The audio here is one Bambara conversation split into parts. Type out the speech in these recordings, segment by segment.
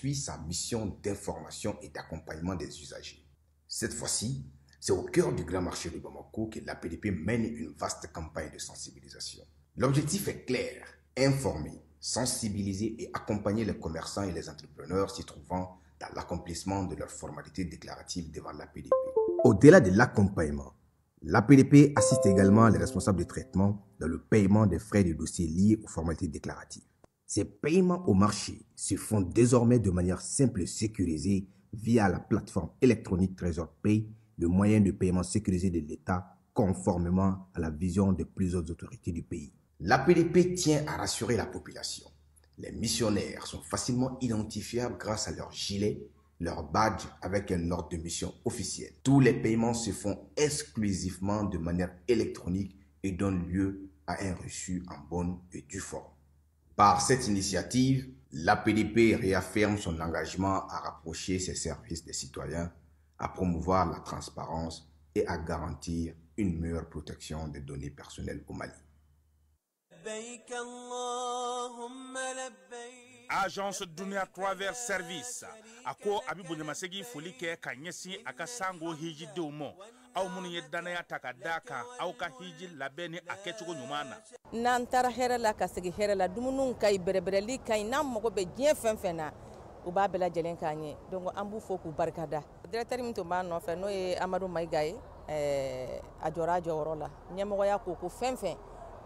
poursuit sa mission d'information et d'accompagnement des usagers. Cette fois-ci, c'est au cœur du grand marché de Bamako que l'APDP mène une vaste campagne de sensibilisation. L'objectif est clair, informer, sensibiliser et accompagner les commerçants et les entrepreneurs s'y trouvant dans l'accomplissement de leurs formalités déclaratives devant l'APDP. Au-delà de l'accompagnement, l'APDP assiste également les responsables de traitement dans le paiement des frais de dossier liés aux formalités déclaratives. Ces paiements au marché se font désormais de manière simple et sécurisée via la plateforme électronique Trésor Pay, le moyen de paiement sécurisé de l'État conformément à la vision de plusieurs autorités du pays. L'APDP tient à rassurer la population. Les missionnaires sont facilement identifiables grâce à leur gilet, leur badge avec un ordre de mission officiel. Tous les paiements se font exclusivement de manière électronique et donnent lieu à un reçu en bonne et due forme. Par cette initiative, l'APDP réaffirme son engagement à rapprocher ses services des citoyens, à promouvoir la transparence et à garantir une meilleure protection des données personnelles au Mali. Agence Dunia Travel Service a ko a bɛ bonyamasegin foli kɛ ka ɲɛsin a ka sango hijidenw ma, aw minnu ye danaya ta ka d'a kan aw ka hiji labɛn ni a kɛcogo ɲuman na. N'an taara hɛrɛ la ka segin hɛrɛ la, dumuniw ka ɲi, bɛrɛbɛrɛli ka ɲi, n'an mago bɛ diɲɛ fɛn fɛn na, u b'a bɛɛ lajɛlen k'an ye. Donc an b'u fo k'u barikada. Directeur min tun b'an nɔfɛ, n'o ye Amadu Mayiga ye, a jɔra a jɔyɔrɔ la. Ɲɛmɔgɔya ko fɛn fɛn,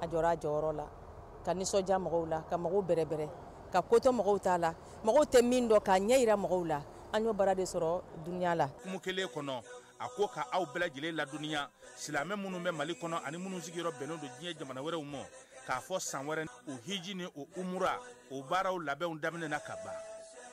a jɔra a jɔyɔrɔ la, ka nisɔndiya mɔgɔw la, ka mɔgɔw bɛrɛbɛrɛ, ka kotɔ mɔgɔw t'a la, mɔgɔw tɛ min dɔn k'a ɲɛ yira mɔgɔw la. An y'o baara de sɔrɔ dunuya la. Kumu kelen kɔnɔ, a ko ka aw bɛɛ lajɛlen ladɔnniya, silamɛ minnu bɛ Mali kɔnɔ ani minnu sigiyɔrɔ bɛnnen don diɲɛ jamana wɛrɛw ma, k'a fɔ san wɛrɛ o hiji ni o umura o baaraw labɛnw daminɛna ka ban.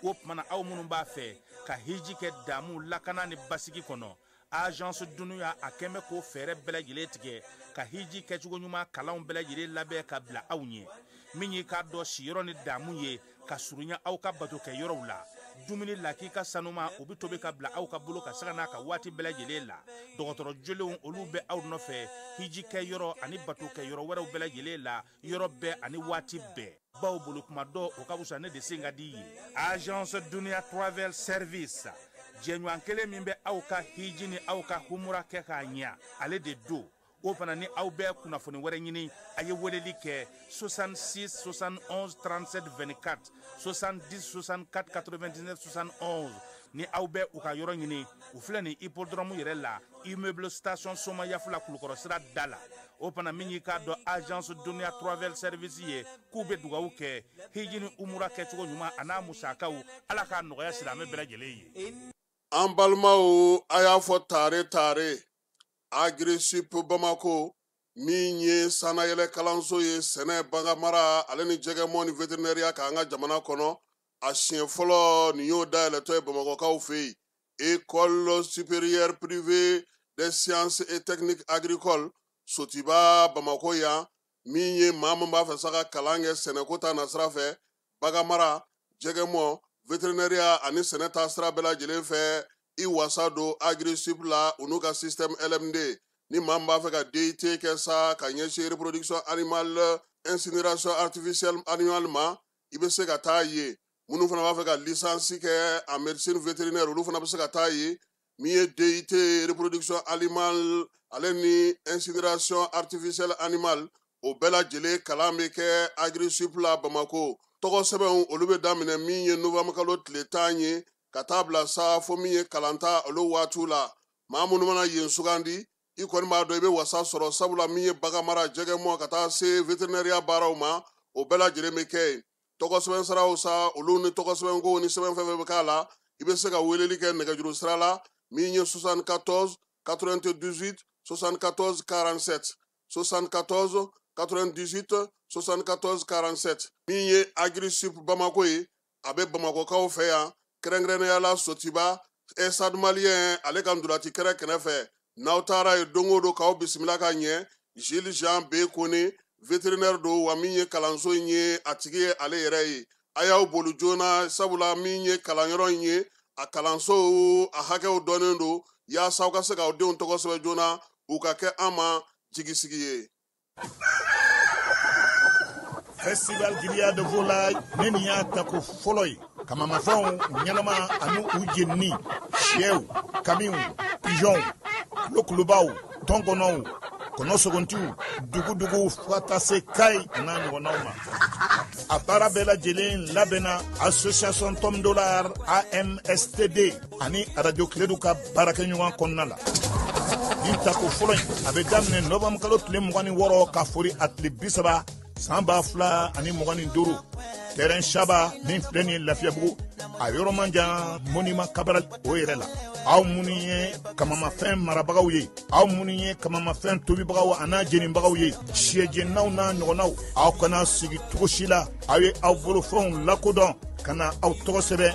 O tuma na, aw minnu b'a fɛ ka hiji kɛ damu, lakana ni basigi kɔnɔ, Agence Dunuya a kɛn bɛ k'o fɛɛrɛ bɛɛ lajɛlen tigɛ ka hiji kɛcogo ɲuman kalanw bɛɛ lajɛlen labɛn ka bila aw ɲɛ. Min y'i k'a dɔn siyɔrɔ ni damu ye ka surunya aw ka bato kɛ yɔrɔw la, dumuni lakika sanuma o bɛ tobi ka bila aw ka bolo ka saga n'a ka waati bɛɛ lajɛlen la. Dɔgɔtɔrɔ jolenw olu bɛ aw nɔfɛ hiji kɛ yɔrɔ ani bato kɛ yɔrɔ wɛrɛw bɛɛ lajɛlen la, yɔrɔ bɛɛ ani waati bɛɛ. Baw bolo kuma dɔ o ka fisa ne de sen ka di ye. Agence Dunuya Travel Service, jɛɲɔgɔn kelen min bɛ aw ka hiji ni aw ka humura kɛ k'a ɲɛ, ale de don. O fana ni aw bɛ kunnafoni wɛrɛ ɲini, a ye weleli kɛ 66 71 37 24, 70 64 99 71. Ni aw bɛ u ka yɔrɔ ɲini, u filɛ nin hippodrome yɛrɛ la, immeuble station Somayafula, Kulukɔrɔ sira da la. O fana min y'i k'a dɔn Agence Dunuya Travel Service ye, k'u bɛ dugawu kɛ hiji ni umura kɛcogo ɲuman a n'a musakaw, Ala k'a nɔgɔya silamɛ bɛɛ lajɛlen ye. An balimaw, a y'a fɔ tare tare, Agrisip Bamako min ye sannayɛlɛ kalanso ye sɛnɛ, baganmara ale ni jɛgɛmɔ ni vétérinaire k'an ka jamana kɔnɔ, a siɲɛ fɔlɔ nin y'o dayɛlɛtɔ ye Bamakɔkaw fɛ yen. École supérieure privée des sciences et techniques agricoles Sotiba Bamako yan, min ye maa min b'a fɛ sa ka kalan kɛ sɛnɛko ta nasira fɛ, baganmara, jɛgɛmɔ, vétérinaire ani sɛnɛ ta sira bɛɛ lajɛlen fɛ, i wasa don Agrisip la u n'u ka système LMD. Ni maa min b'a fɛ ka DIT kɛ sa ka ɲɛsin reproduction animale, incinération artificielle animale ma, i bɛ se ka taa yen. Minnu fana b'a fɛ ka licence kɛ en médecine vétérinaire, olu fana bɛ se ka taa yen. Min ye DIT reproduction animale ale ni incinération artificielle animale, o bɛɛ lajɛlen kalan bɛ kɛ Agrisip la Bamako. Tɔgɔ sɛbɛnw olu bɛ daminɛ min ye novembre kalo tile 10 ye ka taa bila sa fo min ye kalanta olu waatiw la. Maa minnu mana yen sugandi, i kɔni b'a dɔn i bɛ wasa sɔrɔ, sabula min ye baganmara, jɛgɛmɔ ka taa se vétérinaire baaraw ma, o bɛɛ lajɛlen bɛ kɛ yen. Tɔgɔ sɛbɛn siraw sa, olu ni tɔgɔ sɛbɛnkow ni sɛbɛn fɛn fɛn bɛ k'a la, i bɛ se ka weleli kɛ nɛgɛjuru sira la min ye 74 98 74 47, 74 98 74 47. Min ye Agrisip Bamako ye, a bɛ Bamakɔkaw fɛ yan, kɛrɛnkɛrɛnnenya la Sotiba Stade Malien ale ka ntolati kɛrɛ kɛrɛfɛ. N'aw taara yen don o don k'aw bisimila ka ɲɛ, Gilles Jean B Kone vétérinaire don, wa min ye kalanso in ye a tigi ye ale yɛrɛ ye. A y'aw boli joona, sabula min ye kalanyɔrɔ in ye, a kalanso a hakɛw dɔnnen don, yaasa aw ka se k'aw denw tɔgɔ sɛbɛn joona, u ka kɛ an ma jigisigi ye. Festival Grillade de Volaille, ne nin y'a tako fɔlɔ ye. Kamamafɛnw ɲɛnama ani u jenini, sɛw, kamiw, pigeonw, kulokulubaw, tɔnkɔnɔw, kɔnɔ sogontiw, dugudugu fo ka taa se kayi a n'a ɲɔgɔnnaw ma. A baara bɛɛ lajɛlen labɛnna association Tom Dollar AMSTD ani radio Kiledu ka baarakɛɲɔgɔn kɔnɔna la. Nin tako fɔlɔ in a bɛ daminɛ novembre kalo tile 26 ka fori a tile 30 san 2025 terrain Saba min filɛ nin ye Lafiyabugu, a yɔrɔ man jan monument Cabral o yɛrɛ la. Aw minnu ye kamamafɛn marabagaw ye, aw minnu ye kamamafɛn tobibagaw a n'a jenibagaw ye, sɛjeninaw n'a ɲɔgɔnnaw, aw kana sigi cogo si la, aw ye aw bolofɛnw lakodɔn ka na aw tɔgɔ sɛbɛn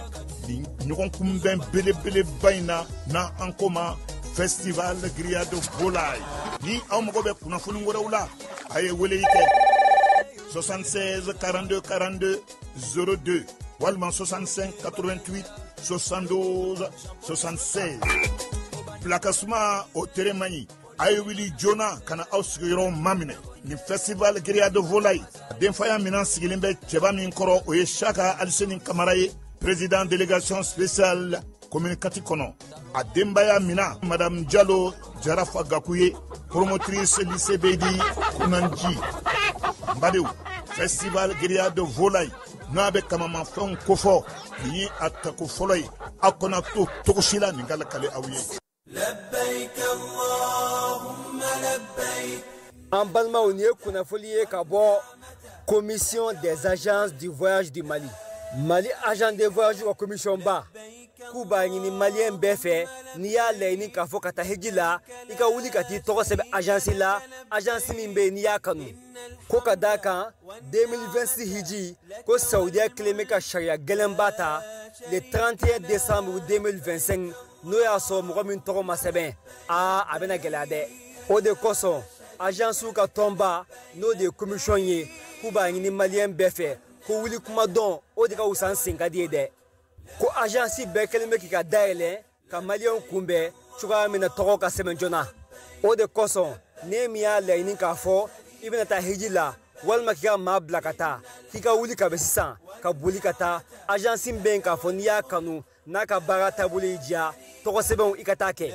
nin ɲɔgɔn kunbɛn belebeleba in na, n'an ko ma festival grillade volaille. Ni aw mago bɛ kunnafoni wɛrɛw la, a ye weleli kɛ 76 42 42 02 walima 65 88 72 76. Bilakasuma o tere man ɲi, a ye wuli joona ka na aw sigiyɔrɔw maminɛ. Nin festival grillade volaille denfaya minɛn sigilen bɛ cɛba min kɔrɔ, o ye Saka Aliseni Kamara ye, président délégation spéciale commune 4 kɔnɔ. A denbaya mina madame Jalo Jarafa Gaku ye, promotrice lycée Beydi Kunanji. N badenw, festival grillade volaille n'a bɛ kamamafɛnw kofɔ, nin ye a tako fɔlɔ ye, aw kana to cogo si la nin ka lakale aw ye. An balimaw, nin ye kunnafoli ye ka bɔ commission des agences du voyage du Mali. Mali agent de voyage ka commission ba k'u b'a ɲini maliyɛn bɛɛ fɛ, n'i y'a laɲini k'a fɔ ka taa hiji la, i ka wuli ka t'i tɔgɔ sɛbɛn agence la, agence min bɛ yen n'i y'a kanu. Ko ka d'a kan 2026 hiji ko Saudiya kelen bɛ ka sariya gɛlɛnba ta le 31 décembre 2025, n'o y'a sɔrɔ mɔgɔ min tɔgɔ ma sɛbɛn, aa a bɛna gɛlɛya dɛ. O de kosɔn agence ka tɔnba, n'o de ye commission ye, k'u b'a ɲini maliyɛn bɛɛ fɛ ko wuli kuma dɔn, o de ka wusa n sen ka di ye dɛ. Ko agence bɛɛ kɛlen bɛ k'i ka dayɛlɛ ka maliyɛnw kunbɛn cogoya min na tɔgɔ ka sɛbɛn joona. O de kosɔn ne min y'a laɲini k'a fɔ i bɛna taa hiji la walima k'i ka maa bila ka taa, k'i ka wuli ka bɛ sisan ka boli ka taa agence min bɛ yen k'a fɔ n'i y'a kanu n'a ka baara taabolo y'i diya, tɔgɔ sɛbɛnw i ka taa kɛ.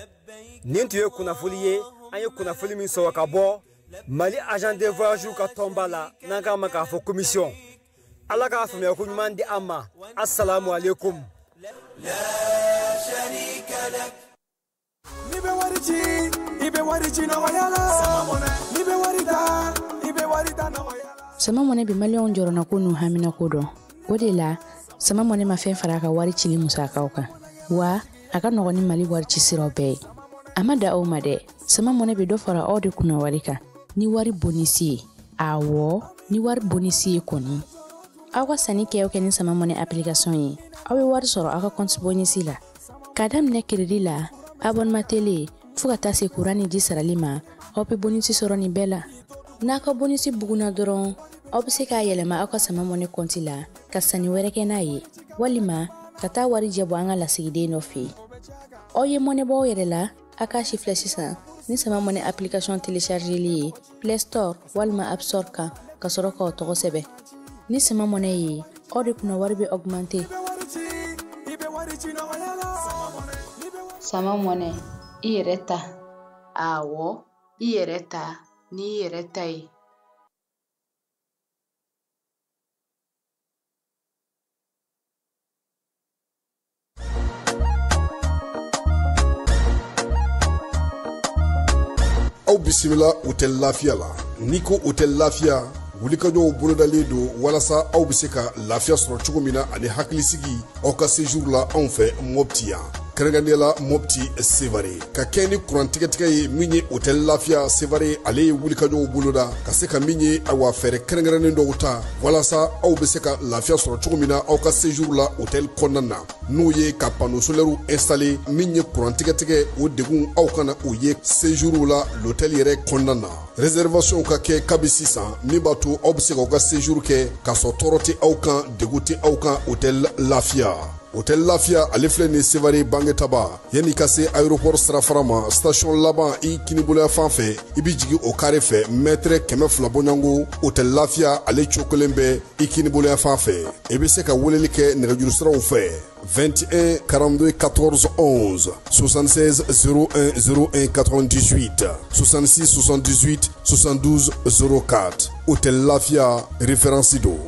Nin tun ye kunnafoli ye, an ye kunnafoli min sɔrɔ ka bɔ Mali agent de voyage ka tɔnba la, n'an k'a ma k'a fɔ commission. Ala k'a faamuya ko ɲuman di an ma. Assalamu alaikum. N'i bɛ wari ci, i bɛ wari ci nɔgɔya la. N'i bɛ wari ta, i bɛ wari ta nɔgɔya la. Sama Mɔnɛ bɛ maliyɛnw jɔrɔnako n'u haminako dɔn. O de la Sama Mɔnɛ ma fɛn fara a ka wari cili musakaw kan, wa a ka nɔgɔn ni Mali wari ci siraw bɛɛ ye. A ma da aw ma dɛ, Sama Mɔnɛ bɛ dɔ fara aw de kunna wari kan ni wari bonisi ye. Awɔ, ni wari bonisi ye kɔni. Aw ka sanni kɛ o kɛ ni Sama Mɔnɛ application ye, aw bɛ wari sɔrɔ aw ka compte bonisi la. K'a daminɛ crédit la, abonnement télé, fo ka taa se courant ni ji sarali ma, aw bɛ bonisi sɔrɔ nin bɛɛ la. N'a ka bonisi bugunna dɔrɔn, aw bɛ se k'a yɛlɛma aw ka Sama Mɔnɛ compte la ka sanni wɛrɛ kɛ n'a ye, walima ka taa wari jɛ bɔ an ka lasigiden dɔ fɛ yen. Aw ye mɔnɛ bɔ aw yɛrɛ la, a k'a si filɛ sisan ni Sama Mɔnɛ application téléchargeli ye Play Store walima App Store kan, ka sɔrɔ k'aw tɔgɔ sɛbɛn. Ni Sama Mɔnɛ ye, aw de kunna wari bɛ augmenter. Sama Mɔnɛ, i yɛrɛ ta. Awɔ, i yɛrɛ ta n'i yɛrɛ ta ye. Aw bisimila hôtel Lafiya la. N'i ko hôtel Lafiya, wulikajɔw bolodalen don walasa aw bɛ se ka lafiya sɔrɔ cogo min na ani hakilisigi aw ka séjour la anw fɛ Mopti yan, kɛrɛnkɛrɛnnenya la Mopti Sevare. Ka kɛ ni kuran tigɛtigɛ ye min ye hôtel Lafiya Sevare, ale ye wulikajɔw boloda ka se ka min ye ayiwa fɛɛrɛ kɛrɛnkɛrɛnnen dɔw ta walasa aw bɛ se ka lafiya sɔrɔ cogo min na aw ka séjour la hôtel kɔnɔna na, n'o ye ka panneau solaire installé min ye kuran tigɛtigɛ o degun aw kana o ye séjour la l'hôtel yɛrɛ kɔnɔna na. Réservation ka kɛ kabi sisan min b'a to aw bɛ se k'aw ka séjour kɛ k'a sɔrɔ tɔɔrɔ tɛ aw kan, degun tɛ aw kan hôtel Lafiya. Hôtel Lafia ale filɛ nin Sevare Bangetaba yanni ka se aéroport sirafara ma station laban i kinibolo fan fɛ i bɛ jigin o carré fɛ mètre 200 bɔɲɔgɔnko Hôtel Lafia ale cokolen bɛ i kinibolo fan fɛ i bɛ se ka weleli kɛ nɛgɛjuru siraw fɛ 21 42 14 11 76 01 01 98 66 78 72 04 Hôtel Lafia référence do.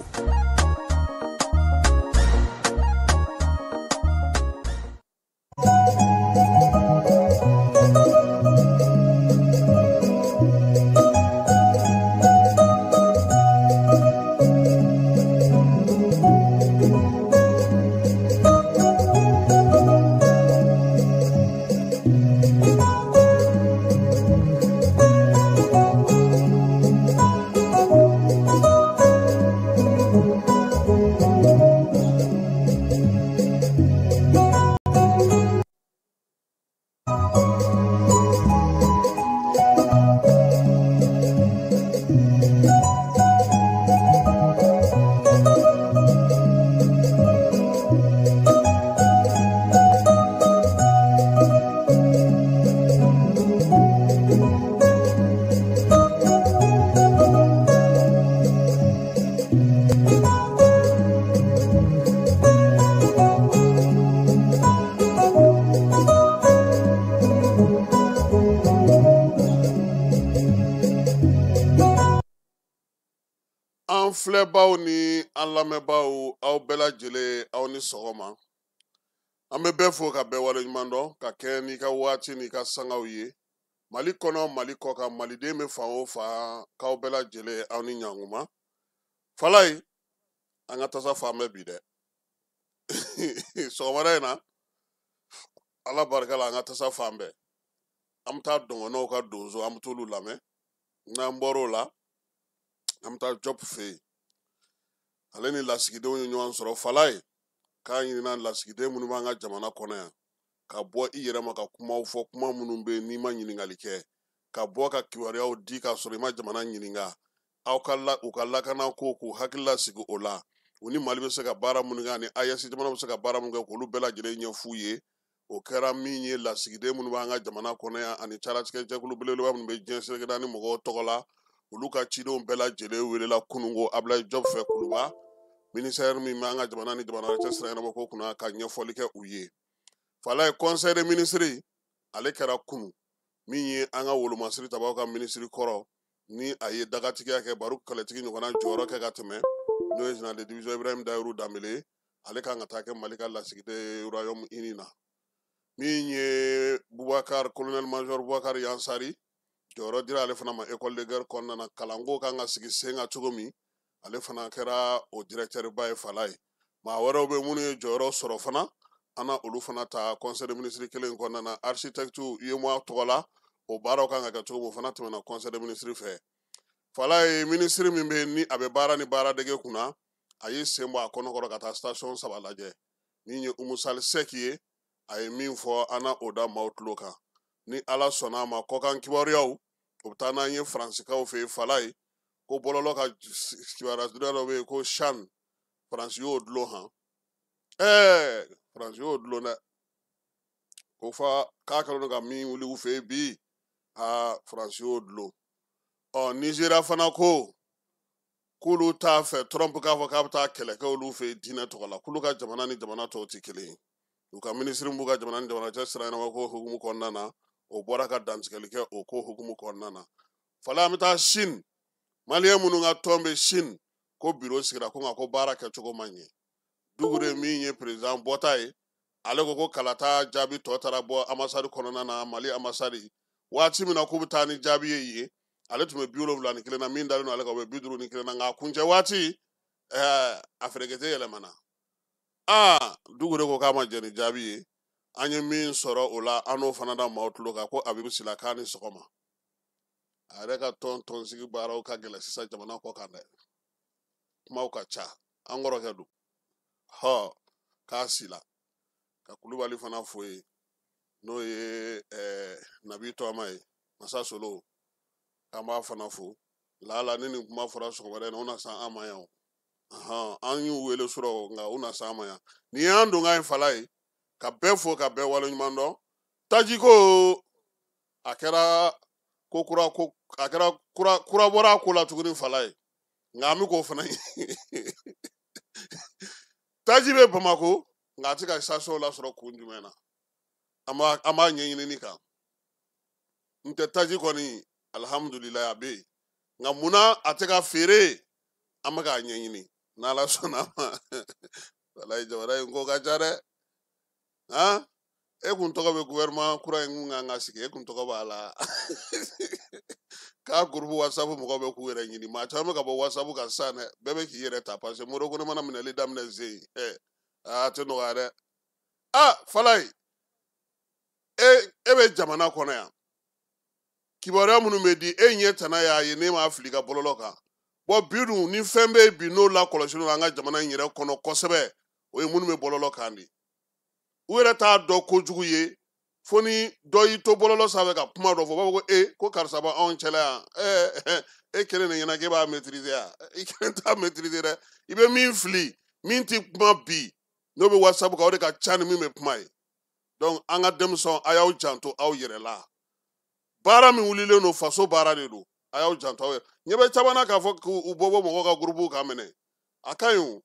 Filɛbaw ni an lamɛnbaw aw bɛɛ lajɛlen aw ni sɔgɔma an bɛ bɛɛ fo ka bɛɛ waleɲuman dɔn ka kɛ n'i ka waati n'i ka sangaw ye Mali kɔnɔ Mali kɔ kan maliden bɛ fan o fan k'aw bɛɛ lajɛlen aw ni ɲankuma Falaye an ka tasa fan bɛɛ bi dɛ sɔgɔmada in na Ala barika la an ka tasa fan bɛɛ an bɛ taa dɔngɔnɔw ka donso an bɛ t'olu lamɛn n'an bɔr'o la an bɛ taa Job fɛ yen ale ni lasigidenw ye ɲɔgɔn sɔrɔ Falaye k'a ɲinina lasigiden minnu b'an ka jamana kɔnɔ yan ka bɔ i yɛrɛ ma ka kumaw fɔ kuma minnu bɛ yen n'i ma ɲininkali kɛ ka bɔ ka kibaruyaw di k'a sɔrɔ i ma jamana ɲininka aw ka la u ka lakana ko k'u hakili lasigi o la u ni Mali bɛ se ka baara minnu kɛ ani AES jamana bɛ se ka baara minnu kɛ k'olu bɛɛ lajɛlen ɲɛf'u ye o kɛra min ye lasigiden minnu b'an ka jamana kɔnɔ yan ani calatigɛ jɛkulu belebeleba minnu bɛ diɲɛ seleke naani mɔgɔw tɔgɔ la olu ka cidenw bɛɛ lajɛlen welela kununko Ablaye Job fɛ Kuluba ministère min b'an ka jamana ni jamana wɛrɛ cɛ sira ɲɛnabɔ ko kunna ka ɲɛfɔli kɛ u ye Falaye conseil des ministres ale kɛra kunu min ye an ka wolomasiri tabaw ka minisiri kɔrɔ ni a ye dagatigiya kɛ Baru Kɛlɛtigi ɲɔgɔnna jɔyɔrɔ kɛ ka tɛmɛ n'o ye général de division Ibrahim Dayiru Danbele ale kan ka taa kɛ Mali ka lasigiden Royaume Uni na min ye Boubacar colonel major Boubacar Yansari jɔyɔrɔ dira ale fana ma école de guerre kɔnɔna na kalanko kan ka sigi sen kan cogo min ale fana kɛra o directeur ba ye Falaye maa wɛrɛw bɛ minnu ye jɔyɔrɔ sɔrɔ fana an na olu fana ta conseil des ministres kelen kɔnɔna na architecte UEMOA tɔgɔ la o baaraw kan ka kɛ cogo min o fana tɛmɛna conseil des ministres fɛ Falaye ministre min bɛ ni a bɛ baara ni baaradege kunna a ye sen bɔ a kɔnɔkɔrɔ ka taa station 3 lajɛ min ye Umusali Sɛki ye a ye min fɔ an na o da maaw tulo kan ni Ala sɔnna a ma kɔkan kibaruyaw o bɛ taa n'an ye Faransikaw fɛ yen Falaye ko bɔlɔlɔ ka kibaruya dɔ bɛ yen ko Chan Faransi y'o dulon han Faransi y'o dulon dɛ ko fa k'a kɛlen don ka min wuli u fɛ yen bi aa Faransi y'o dulon ɔ Nizeriya fana ko k'olu t'a fɛ Trump k'a fɔ k'a bɛ taa kɛlɛ kɛ olu fɛ yen diinɛ tɔgɔ la k'olu ka jamana ni jamana tɔw tɛ kelen ye u ka minisiri b'u ka jamana ni jamana cɛ sira ɲɛnabɔ ko hukumu kɔnɔna na o bɔra ka dantigɛli kɛ o ko hukumu kɔnɔna na Falaye an bɛ taa Chine maliyɛn minnu ka tɔn bɛ Chine ko biro sigira ko nka ko baara kɛcogo ma ɲɛ Dugure min ye président bɔta ye ale ko ko kalata jaabi tɔ taara bɔ ambassade kɔnɔna na Mali ambassade waati min na k'u bɛ taa ni jaabi ye yen ale tun bɛ 71 na min dalen don ale kan o bɛ 51 na nka a kuncɛ waati a ferekete yɛlɛmana aa Dugure ko k'a ma jɛn ni jaabi ye an ye min sɔrɔ o la an n'o fana da maaw tulo kan ko Abibu Sila k'a ni sɔgɔma a yɛrɛ ka tɔn tɔnsigi baaraw ka gɛlɛn sisan jamana kɔ kan dɛ kumaw ka ca an kɔrɔkɛ don hɔ k'a sila ka Kulubali fana fo yen n'o ye Nabi Tɔma ye Masa Solo k'an b'a fana fo lala ni nin kuma fɔra sɔgɔmada in na o na san an ma yan o An y'u wele surɔ nka u na s'an ma yan. Nin y'an donkan ye fala ye ka bɛɛ fo ka bɛɛ waleɲuman dɔn. Tajiko a kɛra ko kura, ko a kɛra kura kura bɔra a ko la tuguni fala ye, nka an bɛ k'o fana ye. Taji bɛ Bamako nka a tɛ ka station lasɔrɔ kun jumɛn na? An b'a ɲɛɲinini kan. N tɛ taji kɔni alihamudulilayi a bɛ yen, nka munna a tɛ ka feere? An bɛ k'a ɲɛɲini n'Ala sɔnna a ma. Walayi jamana in ko ka ca dɛ. Han, e kun tɔgɔ bɛ gouvernement kura in kun kan ka sigi, e kun tɔgɔ b'a la. K'a groupe WhatsApp mɔgɔw bɛ k'u yɛrɛ ɲini, maa caman bɛ ka bɔ WhatsApp kan sisan dɛ, bɛɛ bɛ k'i yɛrɛ ta parce que Modibo Kone mana minɛli daminɛ zen ɛ a tɛ nɔgɔya dɛ. Ah Falaye, e bɛ jamana kɔnɔ yan, kibaruya minnu bɛ di e ɲɛ tana y'a ye n'e m'a fili ka bɔlɔlɔ kan. Bɔn bi dun ni fɛn bɛ bi n'o lakɔlɔsilen don an ka jamana in yɛrɛ kɔnɔ kosɛbɛ, o ye minnu bɛ bɔlɔlɔ kan de. U yɛrɛ t'a dɔn kojugu ye fo ni dɔ y'i to bɔlɔlɔ sanfɛ ka kuma dɔ fɔ, u b'a fɔ ko e ko karisa b'anw cɛla yan, e kelen de ɲɛna k'e b'a maîtriser yan, i kelen t'a maîtriser dɛ. I bɛ min fili, min tɛ kuma bi n'o bɛ WhatsApp kan, o de ka ca ni min bɛ kuma ye. Donc an ka denmisɛnw, a y'aw janto aw yɛrɛ la. Baara min wulilen don, faso baara de don, a y'aw janto aw yɛrɛ. Ɲɛ bɛ caman na k'a fɔ k'u bɔ bɔ mɔgɔw ka groupe kan minɛ, a ka ɲi o.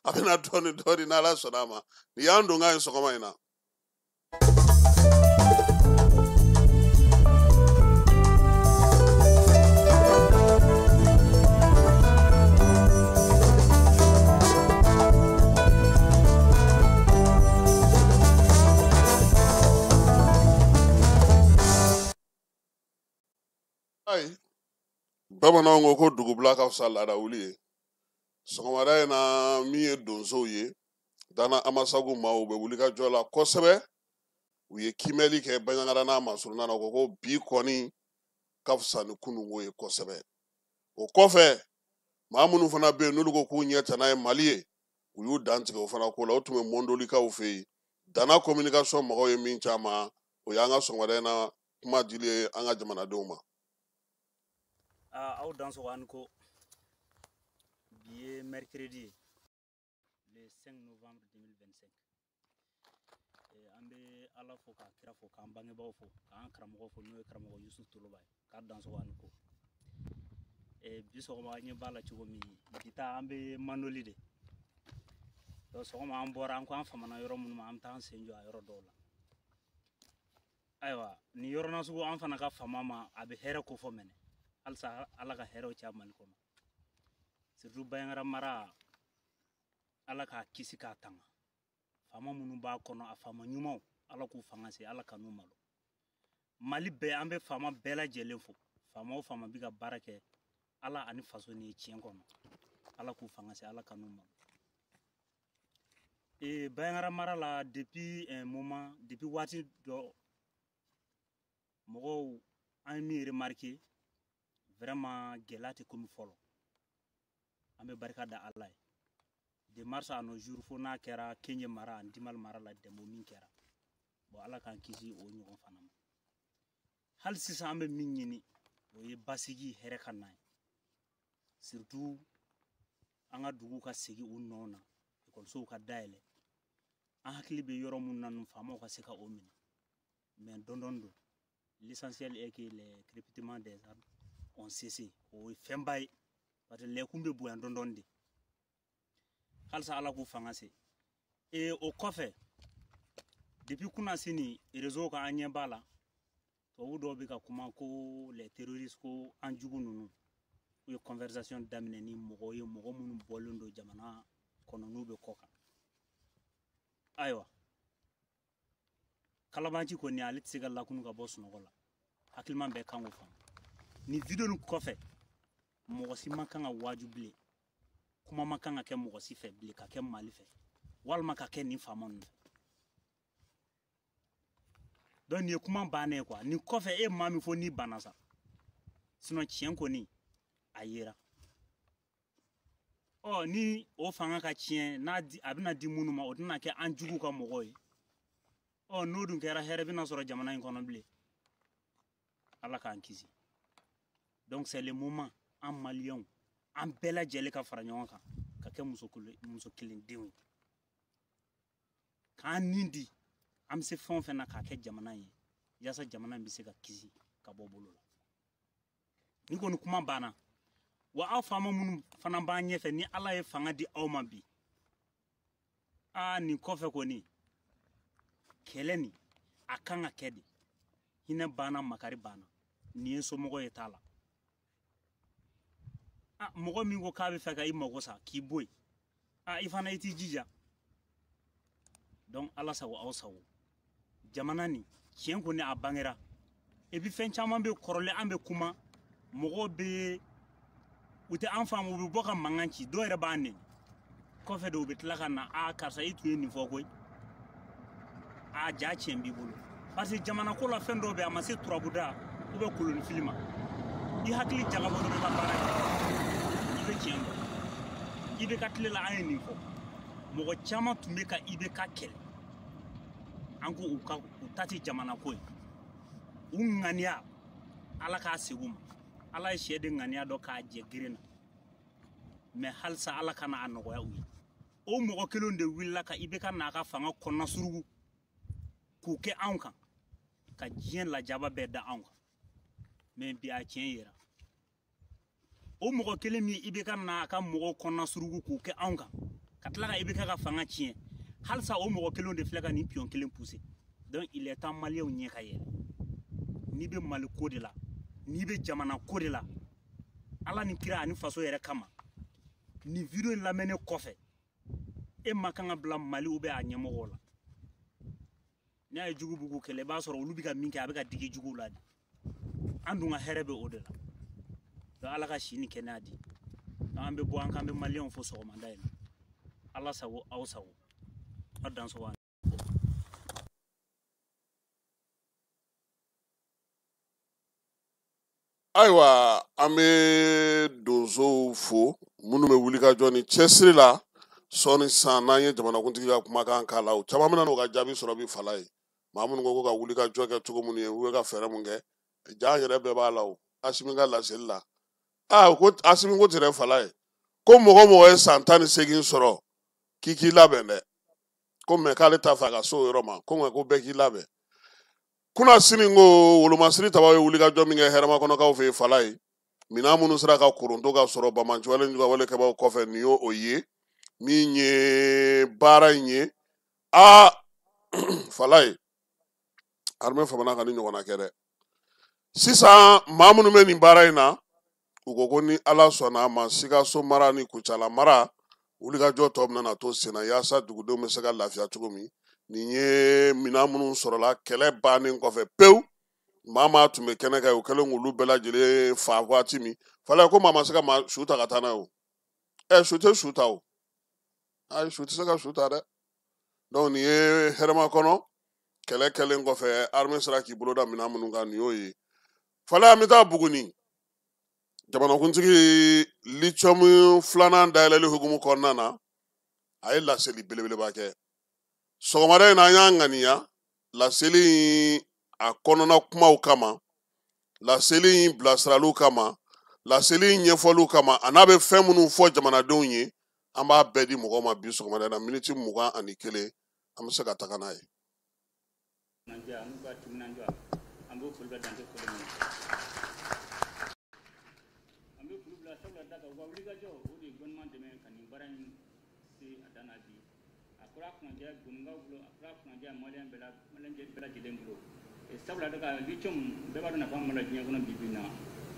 A bɛna dɔɔni dɔɔni n'Ala sɔnna a ma. Nin y'an donkan ye sɔgɔma in na. Ayi, bamananw ko ko dugubila ka fisa laada wuli ye. Sɔgɔmada in na min ye donsow ye, Dana Amasagu maaw bɛ wuli ka jɔ la kosɛbɛ. U ye kiimɛli kɛ Banjagara n'a masurunna na, ko ko bi kɔni ka fisa ni kununko ye kosɛbɛ. O kɔfɛ, maa minnu fana bɛ yen n'olu ko k'u ɲɛ tana ye Mali ye, u y'u dantigɛ o fana ko la. O tun bɛ Mondolikaw fɛ yen. Dana communication mɔgɔw ye min caman, o y'an ka sɔgɔmada in na kuma dili ye an ka jamanadenw ma. Aw dansɔgɔ ani ko bi ye mercredi le 5 novembre 2025. An bɛ Ala fo k'a kira fo k'an bangebaaw fo k'an karamɔgɔ fo n'o ye karamɔgɔ Yusuf Toloba ye, k'a dansɔgɔ ani ko. Bi sɔgɔma an ɲɛ b'a la cogo min, bi ta an bɛ Mandoli de. Donc sɔgɔma an bɔra, an ko an famana yɔrɔ minnu ma, an bɛ taa an sen jɔ a yɔrɔ dɔw la. Ayiwa, nin yɔrɔ nasugu an fana ka fama ma, a bɛ hɛrɛ kofɔ mɛnɛ. Halisa Ala ka hɛrɛw caya Mali kɔnɔ. Surtout Banjagara mara, Ala k'a kisi k'a tanga. Faama minnu b'a kɔnɔ, a faama ɲumanw, Ala k'u fanga se, Ala ka n'u malo. Mali bɛɛ, an bɛ faama bɛɛ lajɛlen fo. Faama o faama bɛ ka baara kɛ Ala ani faso ni tiɲɛ kɔnɔ, Ala k'u fanga se, Ala ka n'u malo. Banjagara mara la, depuis un moment, depuis waati dɔ, mɔgɔw an ye min remarqué, vraiment gɛlɛya tɛ komi fɔlɔ. An bɛ barika da Ala ye. De mars à nos jours, fo n'a kɛra Kenye mara ani Dimal mara la, dɛmɛ min kɛra. Bon, Ala k'an kisi o ɲɔgɔn fana ma. Hali sisan an bɛ min ɲini, o ye basigi, hɛrɛ ka na ye. Surtout an ka duguw ka segin u nɔ na, ekɔlisow ka dayɛlɛ. An hakili bɛ yɔrɔ mun na, faamaw ka se ka o minɛ. Mais dɔɔni don. L'essentiel est que les crépitements des arbres ont cessé. O ye fɛnba ye. Parce que lɛkun bɛ bonya dɔɔni dɔɔni de. Halisa Ala k'u fanga se. O kɔfɛ, depuis kunasini réseau kan an ɲɛ b'a la, tubabu dɔw bɛ ka kuma ko les terroristes, ko an jugu ninnu, u ye conversation daminɛ ni mɔgɔw ye, mɔgɔ minnu bɔlen don jamana kɔnɔ n'u bɛ kɔ kan. Ayiwa, kalabanci kɔni ale tɛ se ka lakunu ka bɔ sunɔgɔ la. Hakilima bɛɛ kan k'o faamu. Nin video nin kɔfɛ, mɔgɔ si man kan ka waaju bilen. Kuma man kan ka kɛ mɔgɔ si fɛ bilen, ka kɛ Mali fɛ, walima ka kɛ nin faama ninnu fɛ. Donc nin ye kuma bannen ye quoi. Nin kɔfɛ e maa min fɔ n'i banna sa. Sinon tiɲɛ kɔni a yera. Ɔ ni o fanga ka tiɲɛ n'a di, a bɛna di minnu ma, o tɛna kɛ an jugu ka mɔgɔw ye. Ɔ n'o dun kɛra, hɛrɛ bɛna sɔrɔ jamana in kɔnɔ bilen. Ala k'an kisi. Donc c'est le moment an Maliyɛnw, An bɛɛ lajɛlen ka fara ɲɔgɔn kan ka kɛ muso kelen denw ye, k'an nin di an bɛ se fɛn o fɛn na k'a kɛ jamana ye, yaasa jamana in bɛ se ka kisi ka bɔ bolo la. Ni kɔni kuma banna, wa aw faama minnu fana b'an ɲɛfɛ, ni Ala ye fanga di aw ma bi, aa nin kɔfɛ kɔni kɛlɛ nin a kan ka kɛ de. Hinɛ banna, makari banna, nin ye somɔgɔ ye t'a la. A mɔgɔ min ko k'a bɛ fɛ ka i mago sa k'i bɔ yen, a i fana i t'i jija. Donc Ala sago aw sago. Jamana nin tiɲɛ kɔni a bangera. Et puis fɛn caman bɛ kɔrɔlen, an bɛ kuma, mɔgɔw bɛ u tɛ an faamu, u bɛ bɔ ka mankan ci, dɔw yɛrɛ b'an nɛni. Kɔfɛ de u bɛ tila ka na, a karisa i tun ye nin fɔ koyi, a ja tiɲɛ b'i bolo. Parce que jamana ko la fɛn dɔw bɛ yen, a ma se turabuda ou bien kolonifili ma. I hakili jagabɔ dɔrɔn i ka baara kɛ, i bɛ tiɲɛ dɔn. IBK tile la an ye nin fɔ, mɔgɔ caman tun bɛ ka IBK kɛlɛ. An ko u ka u ta tɛ jamana ko ye, u ŋaniya Ala k'a segin u ma. Ala ye sɛ de ŋaniya dɔn k'a jɛ geren na, mɛ halisa Ala kana a nɔgɔya u ye. O mɔgɔ kelenw de wulila ka IBK n'a ka fanga kɔnɔna surugu k'u kɛ anw kan, ka diɲɛ lajaba bɛɛ da anw kan. Mɛ bi a tiɲɛ yera. O mɔgɔ kelen min IBK n'a ka mɔgɔw kɔnɔna surugu k'u kɛ anw kan, ka tila ka IBK ka fanga tiɲɛ, halisa o mɔgɔ kelenw de filɛ ka nin pion kelen pousser. Donc il est temps maliyɛnw ɲɛ ka yɛlɛ. N'i bɛ Mali ko de la, n'i bɛ jamana ko de la, Ala ni kira ani faso yɛrɛ kama, nin video in lamɛnnen kɔfɛ, e ma kan ka bila Mali ou bien a ɲɛmɔgɔw la. N'a ye jugu bugu kɛlɛ, i b'a sɔrɔ olu bɛ ka min kɛ, a bɛ ka digi juguw la de. An dun ka hɛrɛ bɛ o de la. Donc Ala ka si ni kɛnɛya di. Donc an bɛ bɔ, an k'an bɛ maliyɛnw fo sɔgɔmada in na. Ala sago aw sago. Aw dansɔgɔ. Ayiwa, an bɛ donsow fo minnu bɛ wulikajɔ ni cɛsiri la. Sɔɔni sisan n'an ye jamanakuntigi ka kumakan k'a la, o caman bɛna n'o ka jaabi sɔrɔ bi fala ye. Maa minnu ko ka wulikajɔ kɛ cogo minnu ye, u bɛ ka fɛɛrɛ mun kɛ, ja an yɛrɛ bɛɛ b'a la o. Asimi ka laseli la, aa ko Asimi ko tɛrɛ fala ye, ko mɔgɔ mɔgɔ ye san 18 sɔrɔ k'i k'i labɛn dɛ, ko mɛ k'ale t'a fɛ a ka se o yɔrɔ ma, ko nka ko bɛɛ k'i labɛn. Kunna sini ko wolomasiri tabaw ye wulikajɔ min kɛ hɛrɛmakɔnɔkaw fɛ yen fala ye, minɛn minnu sera ka koronto ka sɔrɔ banbaanciwale ni wale kɛbaaw kɔfɛ, nin y'o o ye min ye baara in ye. Aa fala ye, armée famana ka ni ɲɔgɔnna kɛ dɛ. Sisan maa minnu bɛ nin baara in na, u ko ko ni Ala sɔnna a ma, Sikaso mara ni Kucala mara wulikajɔ tɔ bɛna na to sen na, yaasa dugudenw bɛ se ka lafiya cogo min. Nin ye minɛn minnu sɔrɔla kɛlɛ bannen kɔfɛ pewu, maa maa tun bɛ kɛnɛ kan, u kɛlen k'olu bɛɛ lajɛlen fa waati min. Fala ko maa ma se ka maa su ta ka taa n'a ye o. Ɛ su tɛ su ta o, ayi su tɛ se ka su ta dɛ. Donc nin ye hɛrɛmakɔnɔ kɛlɛ kɛlen kɔfɛ, armée sera k'i bolo da minɛn minnu kan, nin y'o ye. Fala an bɛ taa Buguni. Jamanakuntigi lithium filanan dayɛlɛli hukumu kɔnɔna na, a ye laseli belebeleba kɛ. Sɔgɔmada in na an y'an ŋaniya laseli in a kɔnɔna kumaw kama, laseli in bilasiraliw kama, laseli in ɲɛfɔliw kama, a n'a bɛ fɛn minnu fɔ jamanadenw ye, an b'a bɛɛ di mɔgɔw ma bi sɔgɔmada in na miniti 21, an bɛ se ka taga n'a ye. An b'o foli bila dantɛ foli min na. An bɛ foli bila sabula da kan, u ka wulikajɔ o de ye gouvernement dɛmɛ ka nin baara in se a dan na bi. A kɛra kunnaja Bugunikaw bolo, a kɛra kunnaja maliyɛn bɛɛ la, maliyɛn bɛɛ lajɛlen bolo. Sabula da kan, lithium bɛɛ b'a dɔn nafa min b'a la diɲɛ kɔnɔ bi bi in na.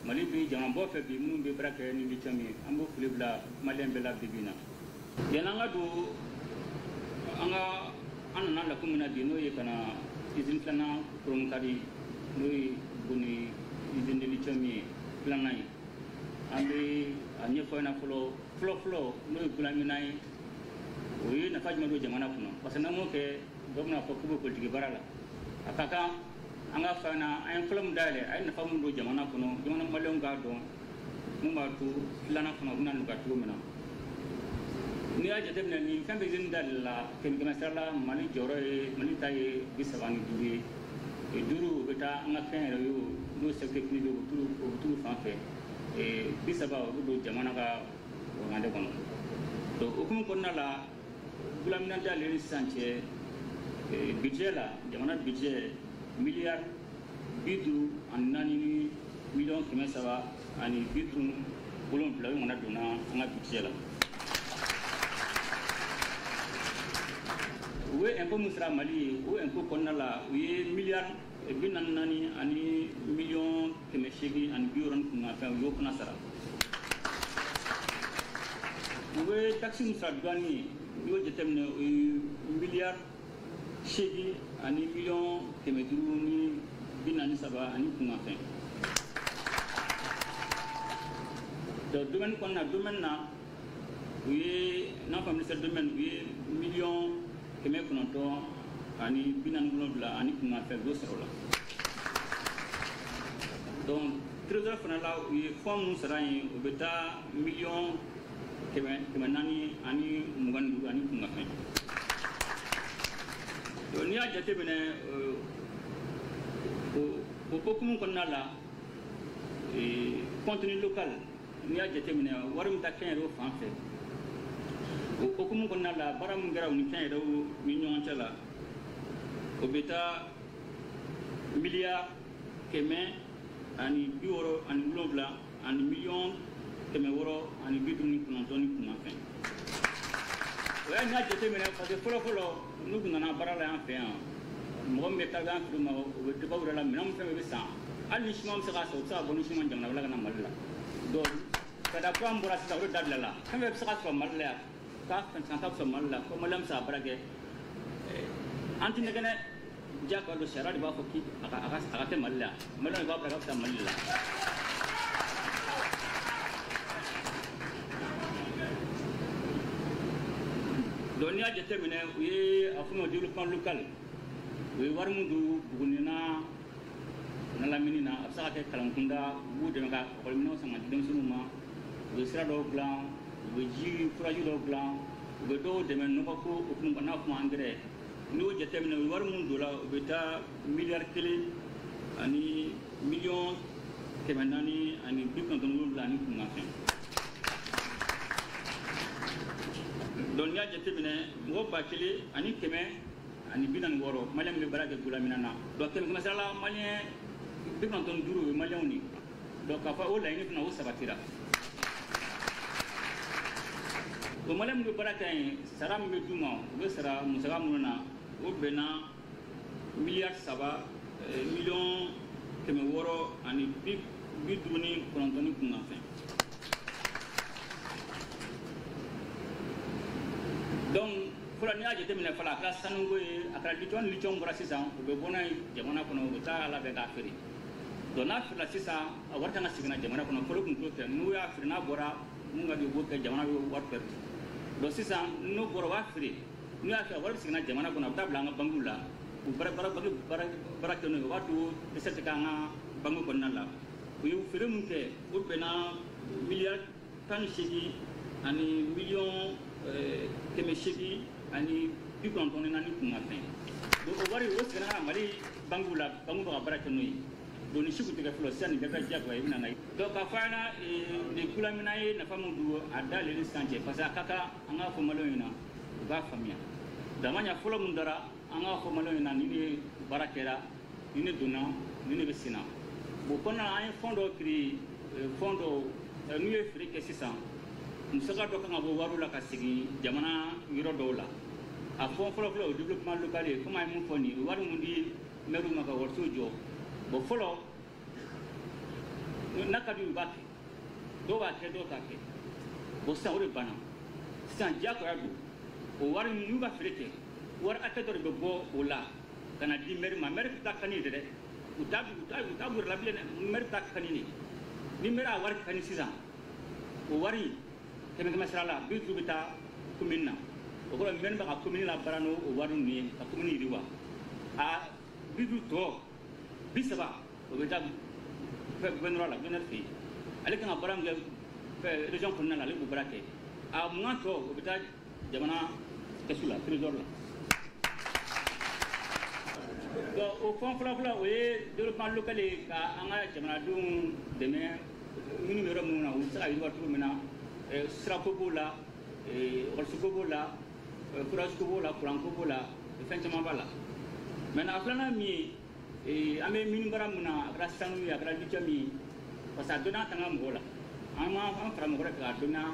Mali bi jamana bɔ fɛ bi minnu bɛ baara kɛ ni lithium ye, an b'o foli bila maliyɛn bɛɛ la bi bi in na. Yanni an ka don an ka an nana lakun min na bi, n'o ye ka na usine filanan koronkari, n'o ye Buguni usine de lithium ye filanan ye. An bɛ a ɲɛfɔ ɲɛna fɔlɔ fɔlɔ fɔlɔ, n'o ye Gulamina ye, o ye nafa jumɛn don jamana kɔnɔ? Parce que n'an m'o kɛ, dɔ bɛna fɔ k'u bɛ politiki baara la. A ka kan an ka fɛn na, an ye fɔlɔ min dayɛlɛ, a ye nafa min don jamana kɔnɔ, jamana maliyɛnw k'a dɔn mun b'a to filanan fana u bɛna nɔgɔya cogo min na. N'i y'a jateminɛ nin fɛn bɛ usine dayɛlɛ la, 100 sara la, Mali jɔyɔrɔ ye, Mali ta ye 35 ye. 5 u bɛ taa an ka fɛn yɛrɛ ye o, n'o secteur privé o bɛ t'u fan fɛ. 30 o bɛ don jamana ka wagande kɔnɔ. Donc hukumu kɔnɔna la, gulaminɛn dalen ni sisan cɛ, budget la, jamana budget miliyari 54 miliyɔn 357 o ɲɔgɔnna donna an ka budget la. U ye impôt min sara Mali ye, o impôt kɔnɔna la, u ye miliyari 44 ani miliyɔn 860 ni kunkanfɛn, u y'o fana sara. U bɛ taxe min sara douane ye, n'i y'o jateminɛ, o ye miliyari 8 ani miliyɔn 543 ani kunkanfɛn. Donc domaine kɔnɔna, domaine na, u ye n'a fɔ ministère domaine, u ye miliyɔn 947 ani kunkanfɛn, u y'o sɔrɔ o la. Donc trésor fana la, u ye fonds minnu sara yen, o bɛ taa miliyɔn 425 ani kunkanfɛn. Donc n'i y'a jateminɛ, o hokumu kɔnɔna la, contenu local, n'i y'a jateminɛ, wari min taa kɛnyɛrɛyew fan fɛ, o hokumu kɔnɔna la, baara min kɛra u ni kɛnyɛrɛyew ni ɲɔgɔn cɛ la, o bɛ taa miliyari 167 ani miliyɔn 659 ni kunkanfɛn. O y'a, n'i y'a jateminɛ, parce que fɔlɔ-fɔlɔ n'u tun nana baara la yan fɛ yan, mɔgɔ min bɛ carburant feere u ma, o bɛ dɔ bɔ u yɛrɛ la. Minɛn min fɛn fɛn bɛ san, hali ni siman bɛ se k'a san, u bɛ se ka bɔ ni siman jamana wɛrɛ ka na Mali la. Donc ka kura min bɔra sisan, o de dabila la. Fɛn fɛn bɛ se ka sɔrɔ Mali la yan, k'a fɛn san ta bɛ sɔrɔ Mali la, ko Maliyɛn bɛ se ka baara kɛ. An tɛ nɛgɛnɛ diyagoya don, sariya de b'a fɔ k'i a ka kɛ Mali la, Maliyɛnw de b'a bila ka taa Mali la. Donc n'i y'a jateminɛ, u ye a fɔ ma développement local, u ye wari min don Buguni n'a lamini na, a bɛ se ka kɛ kalankunda, u b'u dɛmɛ ka ekɔliminɛnw san ka di denmisɛnninw ma, u bɛ sira dɔw dilan, u bɛ ji furaji dɔw dilan, u bɛ dɔw dɛmɛ nɔgɔko hukumu kɔnɔ, n'a fɔ ma engrais. N'i y'o jateminɛ, u ye wari min don la, o bɛ taa miliyari 1 ani miliyɔn 497 ani kunkanfɛn. Donc n'i y'a jateminɛ, mɔgɔ 1146 Maliyɛn min bɛ baara kɛ gulaminɛn na. Donc kɛmɛ kɛmɛ sara la, Maliyɛn 95 o ye Maliyɛnw de ye. Donc k'a fɔ o laɲini fana, o sabatira. O Maliyɛn minnu bɛ baara kɛ yen, sara min bɛ d'u ma, u bɛ sara musaka minnu na, o bɛnna miliyari 3 miliyɔn 659 ni kunkanfɛn. Donc fɔlɔ, n'i y'a jateminɛ fɔlɔ, a kɛra sanuko ye, a kɛra lithium, lithium bɔra sisan, u bɛ bɔ n'a ye jamana kɔnɔ, u bɛ taa labɛn k'a feere. Donc n'a feerela sisan, a wari kan ka segin na jamana kɔnɔ. Fɔlɔ tun t'o kɛ, n'u y'a feere, n'a bɔra mun ka di, u b'o kɛ, jamana bɛ wari perdu. Donc sisan n'o bɔra, u b'a feere, n'u y'a feere, a wari bɛ segin na jamana kɔnɔ, a bɛ taa bila an ka banques la, u baara baara banque baara baara kɛ n'o ye, o b'a to dɛsɛ tɛ kɛ an ka banque kɔnɔna la. U ye feere min kɛ, o bɛnna miliyari 18 ani miliyɔn 894 kunkanfɛn. Donc o wari, o seginna ka na Mali banques la, banque bɛ ka baara kɛ n'o ye. Donc ni si tun tɛ kɛ fɔlɔ, sisan nin bɛɛ kɛra diyagoya ye, i bɛ na n'a ye. Donc k'a fɔ an ɲɛna, nin gulaminɛn ye nafa min don a dayɛlɛli ni sisan cɛ, parce que a ka kan an k'a fɔ Maliyɛnw ɲɛna, u k'a faamuya. Dama ɲɛ fɔlɔ min dara, an k'a fɔ Maliyɛnw ɲɛna, nin de baara kɛra, nin de donna, nin de bɛ sen na. O kɔnɔna na, an ye fonds dɔw créer, fonds dɔw n'u ye feere kɛ sisan, musaka dɔ kan ka bɔ wariw la ka segin jamana yɔrɔ dɔw la. A fɔ fɔlɔ fɔlɔ, o développement local ye, komi an ye mun fɔ nin ye, wari mun di maire ma ka wariso jɔ. Bon, fɔlɔ n'a ka di u b'a kɛ, dɔw b'a kɛ, dɔw t'a kɛ. Bon, sisan o de banna. Sisan diyagoya don, o wari n'u ka feere kɛ, wari hakɛ dɔ de bɛ bɔ o la ka na di maire ma. Maire bɛ taa kani de dɛ, u t'a b'u yɛrɛ la bilen dɛ, maire bɛ taa kani de. Ni maire y'a wari kani sisan, o wari kɛmɛ kɛmɛ sara la, 50 bɛ taa commune na. O kɔrɔ, maire bɛ ka commune la baara n'o wari ninnu ye ka commune yiriwa. A 50 tɔ, 30, o bɛ taa gouvernorat la, gouverneur fɛ yen. Ale kan ka baara min kɛ région kɔnɔna la, ale b'o baara kɛ. A 20 tɔ, o bɛ taa jamana kɛsu la, trésor la. Donc o fɛn fɔlɔ fɔlɔ, o ye développement local ye, ka an ka jamanadenw dɛmɛ. minnu bɛ yɔrɔ minnu na u bɛ se ka yiriwa cogo min na, sirako b'o la, ekɔliso b'o la, forage ko b'o la, kuran ko b'o la, fɛn caman b'a la. Maintenant a filanan min ye, an bɛ mini baara min na, a kɛra sanu ye, a kɛra lithium ye, parce que a dɔnniya t'an ka mɔgɔw la, an m'an fara mɔgɔ wɛrɛ fɛ k'a dɔnniya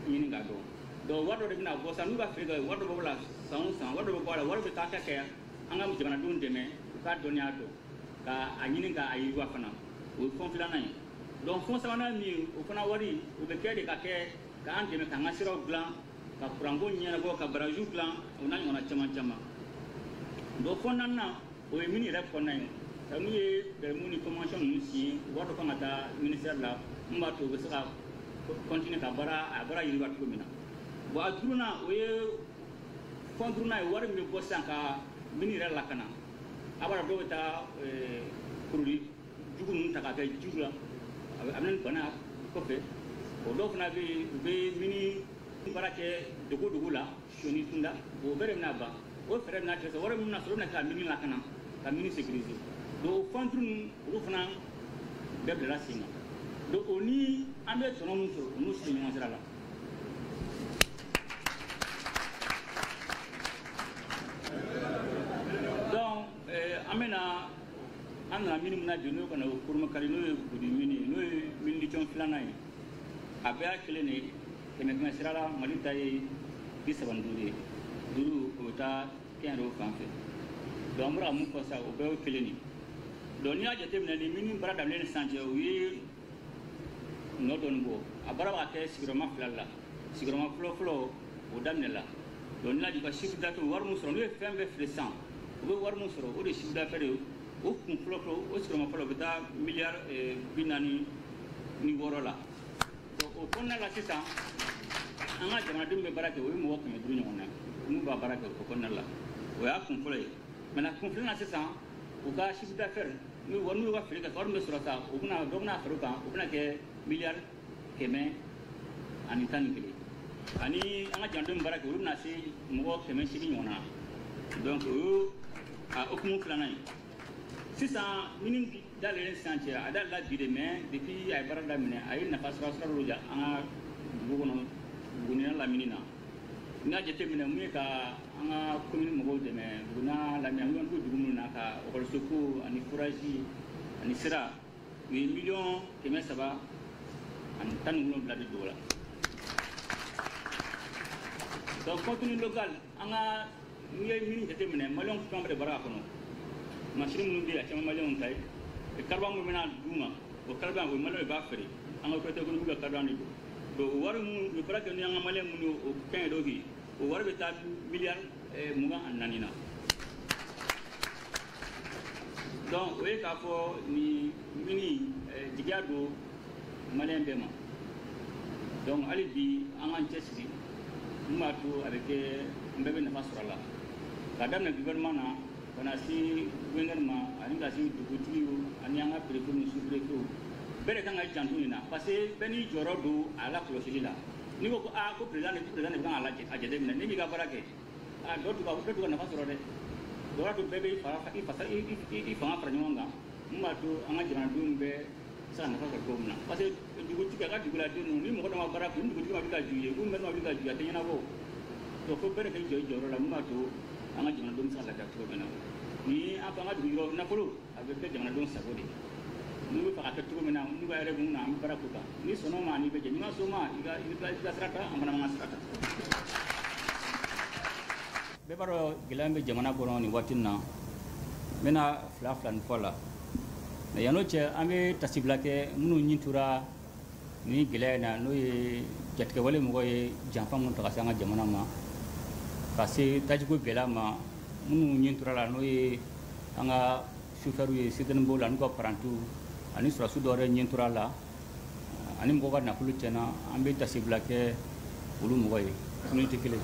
ɲini k'a dɔn. Donc wari dɔ de bɛna bɔ sisan, n'u ka feere kɛ, wari dɔ bɛ bɔ la san o san, wari dɔ bɛ bɔ a la, wari bɛ taa kɛ an ka jamanadenw dɛmɛ u k'a dɔnniya dɔn, k'a ɲini k'a yiriwa fana. O ye fɛn filanan ye. Donc fɛn sabanan min ye, o fana wari o bɛ kɛ de ka kɛ k'an dɛmɛ k'an ka siraw dilan, ka kuranko ɲɛnabɔ, ka barajiw dilan, o n'a ɲɔgɔnna caman caman. Donc fɛn naaninan, o ye mini yɛrɛ kɔnɔna ye. N'u ye bɛrɛmu ni convention ninnu signé, wari dɔ kan ka taa ministère la mun b'a to u bɛ se ka continuer ka baara a baara yiriwa cogo min na. Bon a duurunan, o ye fɛn duurunan ye, wari min bɛ bɔ sisan ka mini yɛrɛ lakana. A b'a dɔn dɔw bɛ taa produit jugu ninnu ta k'a kɛ jiw la, a bɛ na ni bana kɔfɛ. O dɔw fana bɛ yen, u bɛ mini baara kɛ dogo dogo la, soni kunda, o bɛɛ de bɛna ban. O fɛɛrɛ bɛna tigɛ, wari min bɛna sɔrɔ, o bɛna kɛ ka mini lakana, ka mini sécuriser. Donc o fɛn duuru ninnu, olu fana bɛɛ bilala sen kan. Donc o ni an bɛ tɔnɔ min sɔrɔ, o n'u si tɛ ɲɔgɔn sira la. Donc an bɛna an nana mini min na bi, n'o kana o Koromakari, n'o ye Buguni mini ye, n'o ye mini lithium filanan ye. A bɛɛ y'a kelen de ye, 100 sira la, Mali ta ye 35 ye, 5 o bɛ taa kɛnyɛrɛyew fan fɛ. Donc an bɔra ka mun fɔ sisan, o bɛɛ y'o kelen de ye. Donc n'i y'a jateminɛ, ni mini baara daminɛ ni sisan cɛ, u ye nɔ dɔɔni bɔ. A baara bɛ ka kɛ sigiyɔrɔma 2 la. Sigiyɔrɔma fɔlɔ fɔlɔ, o daminɛ la. Donc n'i y'a ka chiffre d'affaires, wari min sɔrɔ, n'u ye fɛn bɛɛ feere sisan, u bɛ wari min sɔrɔ, o de ye chiffre d'affaires ye. O kun fɔlɔ fɔlɔ, o sigiyɔrɔma fɔlɔ, o bɛ taa miliyari 46 la. Donc o kɔnɔna la sisan, an ka jamanadenw bɛ baara kɛ, o ye mɔgɔ 500 ɲɔgɔn na minnu b'a baara kɛ o kɔnɔna la. O y'a kun fɔlɔ ye. Maintenant kun filanan sisan, u ka chiffre d'affaires, n'u y'u ka feere kɛ, wari min bɛ sɔrɔ sisan, o bɛna dɔ bɛna fara o kan, o bɛna kɛ miliyari 111. Ani an ka jamanadenw baara kɛ, olu bɛna se mɔgɔ 800 ɲɔgɔn na. Donc o ye a hokumu filanan ye. Sisan mini dayɛlɛlen sisan cɛ, a dayɛlɛla bi de, mais depuis a ye baara daminɛ, a ye nafa sɔrɔ sira dɔw ja an ka dugu kɔnɔ, Buguni n'a lamini na. N'i y'a jateminɛ, mun ye ka an ka commune mɔgɔw dɛmɛ Buguni n'a lamini, an bɛ dugu minnu na, ka ekɔliso ko ani forage ani sira, u ye miliyɔn 317 de don o la. Donc contenu local, an ka n'i ye mini jateminɛ, maliyɛnw caman bɛ de baara a kɔnɔ. Machine minnu bɛ yen, a caman maliyɛnw ta ye. Carburant minnu bɛna d'u ma, o carburant, o maliyɛnw de b'a feere. An ka opérateur économique ka carburant de don. Donc o wari minnu, u bɛ baara kɛ ni an ka maliyɛn minnu ye, o fɛn yɛrɛ ye, o wari bɛ taa miliyari 24 na. Donc o ye k'a fɔ nin mini jigiya don maliyɛn bɛɛ ma. Donc hali bi an k'an cɛsiri, mun b'a to a bɛ kɛ n bɛɛ bɛ nafa sɔrɔ a la. K'a daminɛ gouvernement na, ka na se gouverneur ma, ani ka se dugutigiw, ani an ka préfet ni sous-préfet, bɛɛ de kan ka janto nin na, parce que bɛɛ n'i jɔyɔrɔ don a la kɔlɔsili la. N'i ko ko aa ko président de kan k'a jateminɛ, n'i m'i ka baara kɛ, aa dɔ t'u ka nafa sɔrɔ dɛ. O b'a to bɛɛ bɛ i fanga fara ɲɔgɔn kan, mun b'a to an ka jamanadenw bɛɛ se ka nafa sɔrɔ cogo min na. Parce que dugutigi a ka duguladen ninnu, ni mɔgɔ dɔ ma baara kɛ, ni dugutigi ma wuli ka jɔ i ye, ou maire ma wuli ka jɔ i ye, a tɛ ɲɛnabɔ. Donc fo bɛɛ de k'i jɔ i jɔyɔrɔ la, mun b'a to an ka jamanadenw bɛ se ka lafiya cogo min na. Ni an fɔ an ka dugu nafolo, a bɛ kɛ jamanadenw sago de ye. N'u bɛ fɛ ka kɛ cogo min na, n'u ka yɛrɛ mun na, an bɛ baara k'o kan. N'i sɔnn'o ma, n'i bɛ jɛ, n'i ma sɔn o ma, i ka sira ta, an fana b'an ka sira ta. Bɛɛ b'a dɔn gɛlɛya bɛ jamana kɔnɔ nin waati in na. N bɛna fila fila nin fɔ a la. Mais yan'o cɛ, an bɛ tasibila kɛ minnu ɲin tora ni gɛlɛya in na, n'o ye jatigɛwale mɔgɔw ye janfa minnu ta ka se an ka jamana ma, ka se tajiko gɛlɛya ma, minnu ɲin tora la, n'o ye an ka sofɛriw ye, citerne b'o la, n'u ka parantiw, ani sɔrɔdasi dɔw yɛrɛ ɲin tora la, ani mɔgɔw ka nafolo tiɲɛna, an bɛ tasibila kɛ olu mɔgɔ ye. Miniti kelen.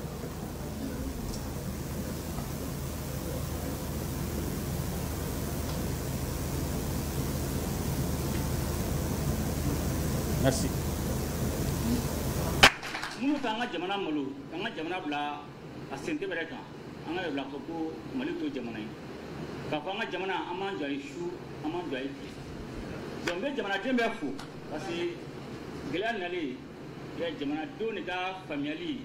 Merci. Minnu k'an ka jamana malo, k'an ka jamana bila a sen tɛ bɛrɛ kan, an ka bila ko Mali t'o jamana ye. K'a fɔ an ka jamana, an b'an jɔ a ye su, an b'an jɔ a ye tile. Donc n bɛ jamanaden bɛɛ fo. Parce que gɛlɛya nalen jamanadenw de ka faamuyali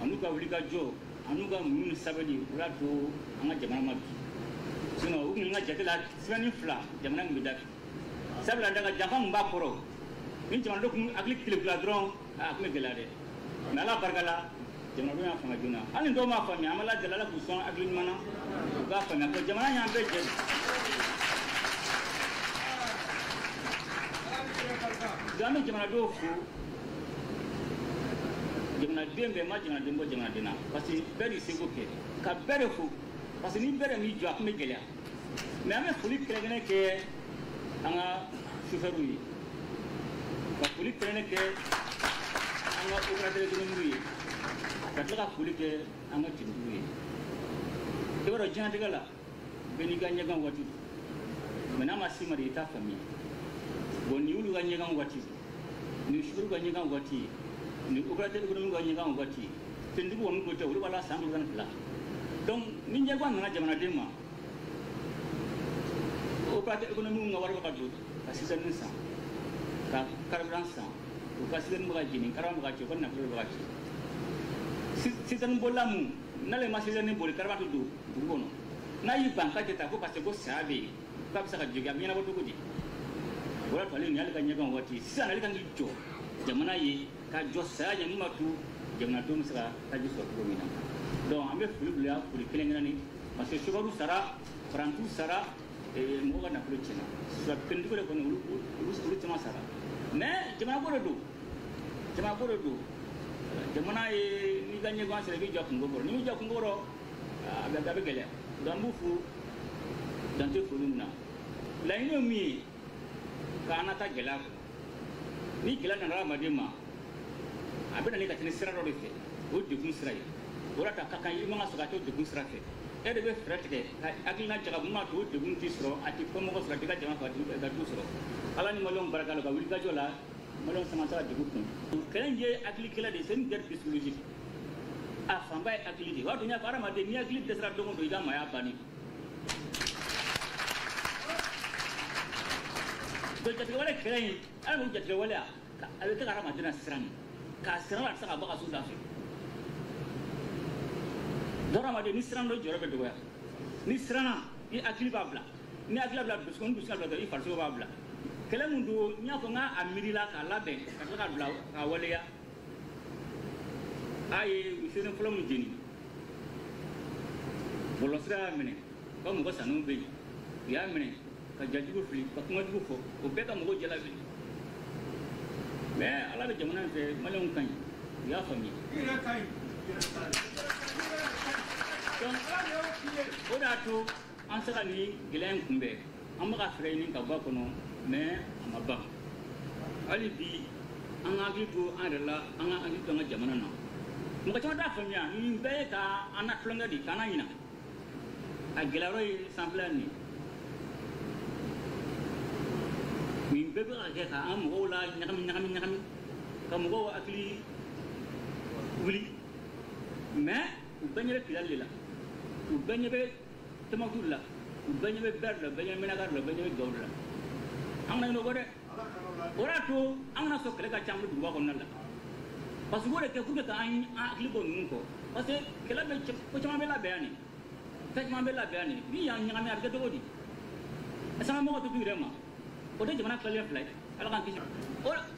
an'u ka wulikajɔ an'u ka muɲu ni sabali o y'a to an ka jamana ma bi. Sinon u kun ka jate la semaine 2 jamana in bɛ da. Sabula daga janfa min b'a kɔrɔ ni jamanadenw kun hakili tilekula dɔrɔn a kun bɛ gɛlɛya dɛ. Mais Ala barika la jamanadenw y'a faamuya joona. Hali ni dɔw m'a faamuya an bɛ Ala deli Ala k'u sɔn hakili ɲuman na u k'a faamuya ko jamana y'an bɛɛ jɛ. Donc an bɛ jamanadenw fo. Jamanaden bɛɛ ma jamanaden bɔ jamanaden na parce que bɛɛ de seko kɛ ka bɛɛ de fo parce que ni bɛɛ de m'i jɔ a kun bɛ gɛlɛya. Mais an bɛ foli kɛrɛnkɛrɛn kɛ an ka sofɛriw ye, ka foli kɛrɛnkɛrɛn kɛ an ka opérateur économique ye, ka tila ka foli kɛ an ka tenitigiw ye. I b'a dɔn diɲɛlatigɛ la bɛɛ n'i ka ɲɛgan waati don, mais n'a ma s'i ma de i t'a faamuya. Bon nin y'olu ka ɲɛgan waati, nin sofɛriw ka ɲɛgan waati ye, ni opérateur économique ka ɲɛgan waati, tenitigiw kɔni ko tɛ, olu b'a la san 12. Donc ni ɲɛgan nana jamanaden ma, opérateur économique ka wari bɛ ka don ka citerne san, ka carburant san, u ka citerne bɛ ka jeni, carburant bɛ ka ci, u ka nafolo bɛ ka ci. Citerne bolila mun n'ale ma citerne boli, carburant tɛ don dugu kɔnɔ. N'a y'i ban k'a tɛ taa ko parce que ko saya bɛ yen, k'a bɛ se ka jogin, a bɛ ɲɛnabɔ cogo di? O de y'a to ale nin y'ale ka ɲɛgan waati. Sisan ale kan k'i jɔ jamana ye, ka jɔ saya ɲɛ min b'a to jamanadenw bɛ se ka taji sɔrɔ cogo min na. Donc an bɛ foli bila foli kelen kelenni parce que chauffeur sara, parantiw sara, mɔgɔw ka nafolo tiɲɛna. Tenitigiw de kɔni olu caman sara. Mais jamana ko de don, jamana ko de don. Jamana ye n'i ka ɲɛgan sera i b'i jɔ kungo kɔrɔ, n'i m'i jɔ kungo kɔrɔ a bɛ gɛlɛya. Donc an b'u fo dan tɛ foli min na. Laɲini ye min ye k'an na taa gɛlɛya kɔnɔ. Ni gɛlɛya nana hadamaden ma, a bɛ na ni ka tɛmɛ sira dɔ de fɛ, o ye degun sira ye. O de la ka kan i man ka sɔrɔ ka to degun sira fɛ. E de bɛ fɛɛrɛ tigɛ ka hakilina jagabɔ min b'a to o degun t'i sɔrɔ, a t'i kɔmɔgɔ sɔrɔ, a t'i ka jama sɔrɔ, a t'i ka du sɔrɔ. Ala ni maliyɛnw barika la, u ka wulikajɔ la, maliyɛnw caman sera degun kun. Kɛlɛ in ye hakili kɛlɛ de ye, c'est une guerre psychologique. A fanba ye hakili de ye. O b'a to n y'a fɔ hadamaden n'i hakili dɛsɛra don o don i ka maaya bannen. Donc jatigɛwale kɛlɛ in, ala ko jatigɛwale a bɛ kɛ ka hadamaden na siran de. K'a siran a tɛ se ka bɔ a ka so da fɛ. Donc hadamaden ni siran dɔ jɔyɔrɔ bɛ dɔgɔya. Ni siranna i hakili b'a bila, ni hakili b'a bila dusukun, ni dusukun b'a bila i farisogo b'a bila. Kɛlɛ min don n y'a fɔ n k'a miirila k'a labɛn ka tila k'a bila k'a waleya. A ye sɛbɛn fɔlɔ min jeni, bɔlɔlɔsira y'a minɛ, ka mɔgɔ sanuw bɛ yen, u y'a minɛ ka jajugu fili, ka kumajugu fɔ, o bɛɛ ka mɔgɔw jalabi. Mais Ala bɛ jamana in fɛ, maliyɛnw ka ɲi, u y'a faamuya. Donc o de y'a to an se ka nin gɛlɛya in kunbɛn. An bɛ ka fɛɛrɛ ɲini ka bɔ a kɔnɔ, mais a ma ban. Hali bi an ka hakili to an yɛrɛ la, an ka hakili to an ka jamana na. Mɔgɔ caman t'a faamuya, nin bɛɛ ye ka an na tulonkɛ de, k'an na ɲina. A gɛlɛyɔrɔ ye sanfɛla nin ye. Nin bɛɛ bɛ ka kɛ k'an mɔgɔw la ɲagami ɲagami ɲagami, ka mɔgɔw hakili wuli. Mais u bɛɛ ɲɛ bɛ Kidali de la, u bɛɛ ɲɛ bɛ Tɔnbukutu de la, u bɛɛ ɲɛ bɛ Bɛri de la, u bɛɛ ɲɛ bɛ Menaka de la, u bɛɛ ɲɛ bɛ Gawo de la. An kana ɲinɛ o kɔ dɛ. O de y'a to an kana sɔn kɛlɛ ka ca an bolo duguba kɔnɔna la. Parce que o de kɛ pour que k'an hakili bɔ ninnu kɔ. Parce que kɛlɛ bɛ ko caman bɛ labɛn yan nin, fɛn caman bɛ labɛn yan nin. Ni y'an ɲagami a bɛ kɛ cogo di? Sangamɔgɔw tɛ t'u yɛrɛ ma. O tɛ jamana tilalen fila ye. Ala k'an kisi.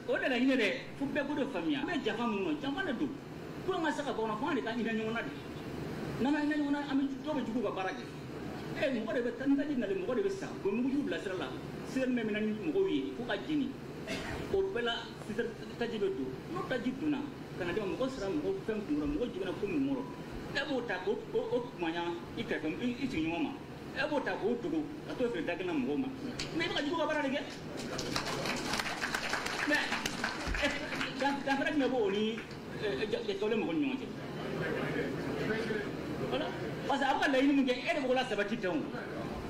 O de laɲini dɛ, fo bɛɛ k'o de faamuya. An bɛ janfa minnu na, janfa de don. Pour an ka se ka bɔ kɔnɔ, fo an de ka hinɛ ɲɔgɔn na de. N'an ma hinɛ ɲɔgɔn na, an bɛ dɔw bɛ jugu ka baara kɛ. Mɔgɔ de bɛ taa ni taji nalen, mɔgɔ de bɛ sa. U bɛ mugujugu bila sira la, sira min bɛ minɛ ni mɔgɔw ye fo ka jeni. O bɛɛ la taji bɛ don. N'o taji donna ka na d'i ma, mɔgɔ sera mɔgɔ fɛn kun kɔrɔ, mɔgɔ jiginna ko min kɔrɔ. E b'o ta k'o kumaya i kɛrɛfɛ, i sigiɲɔgɔn ma. E b'o ta k'o dogo ka t'o feere da kelen na mɔgɔw ma. Mais i bɛ ka jugu ka baara de kɛ. Mais danfara jumɛn b'o ni jatigɛwale mɔgɔw ni ɲɔgɔn cɛ? Voilà. Parce que a bɛ ka laɲini min kɛ, e de b'o la sabati tɛ o.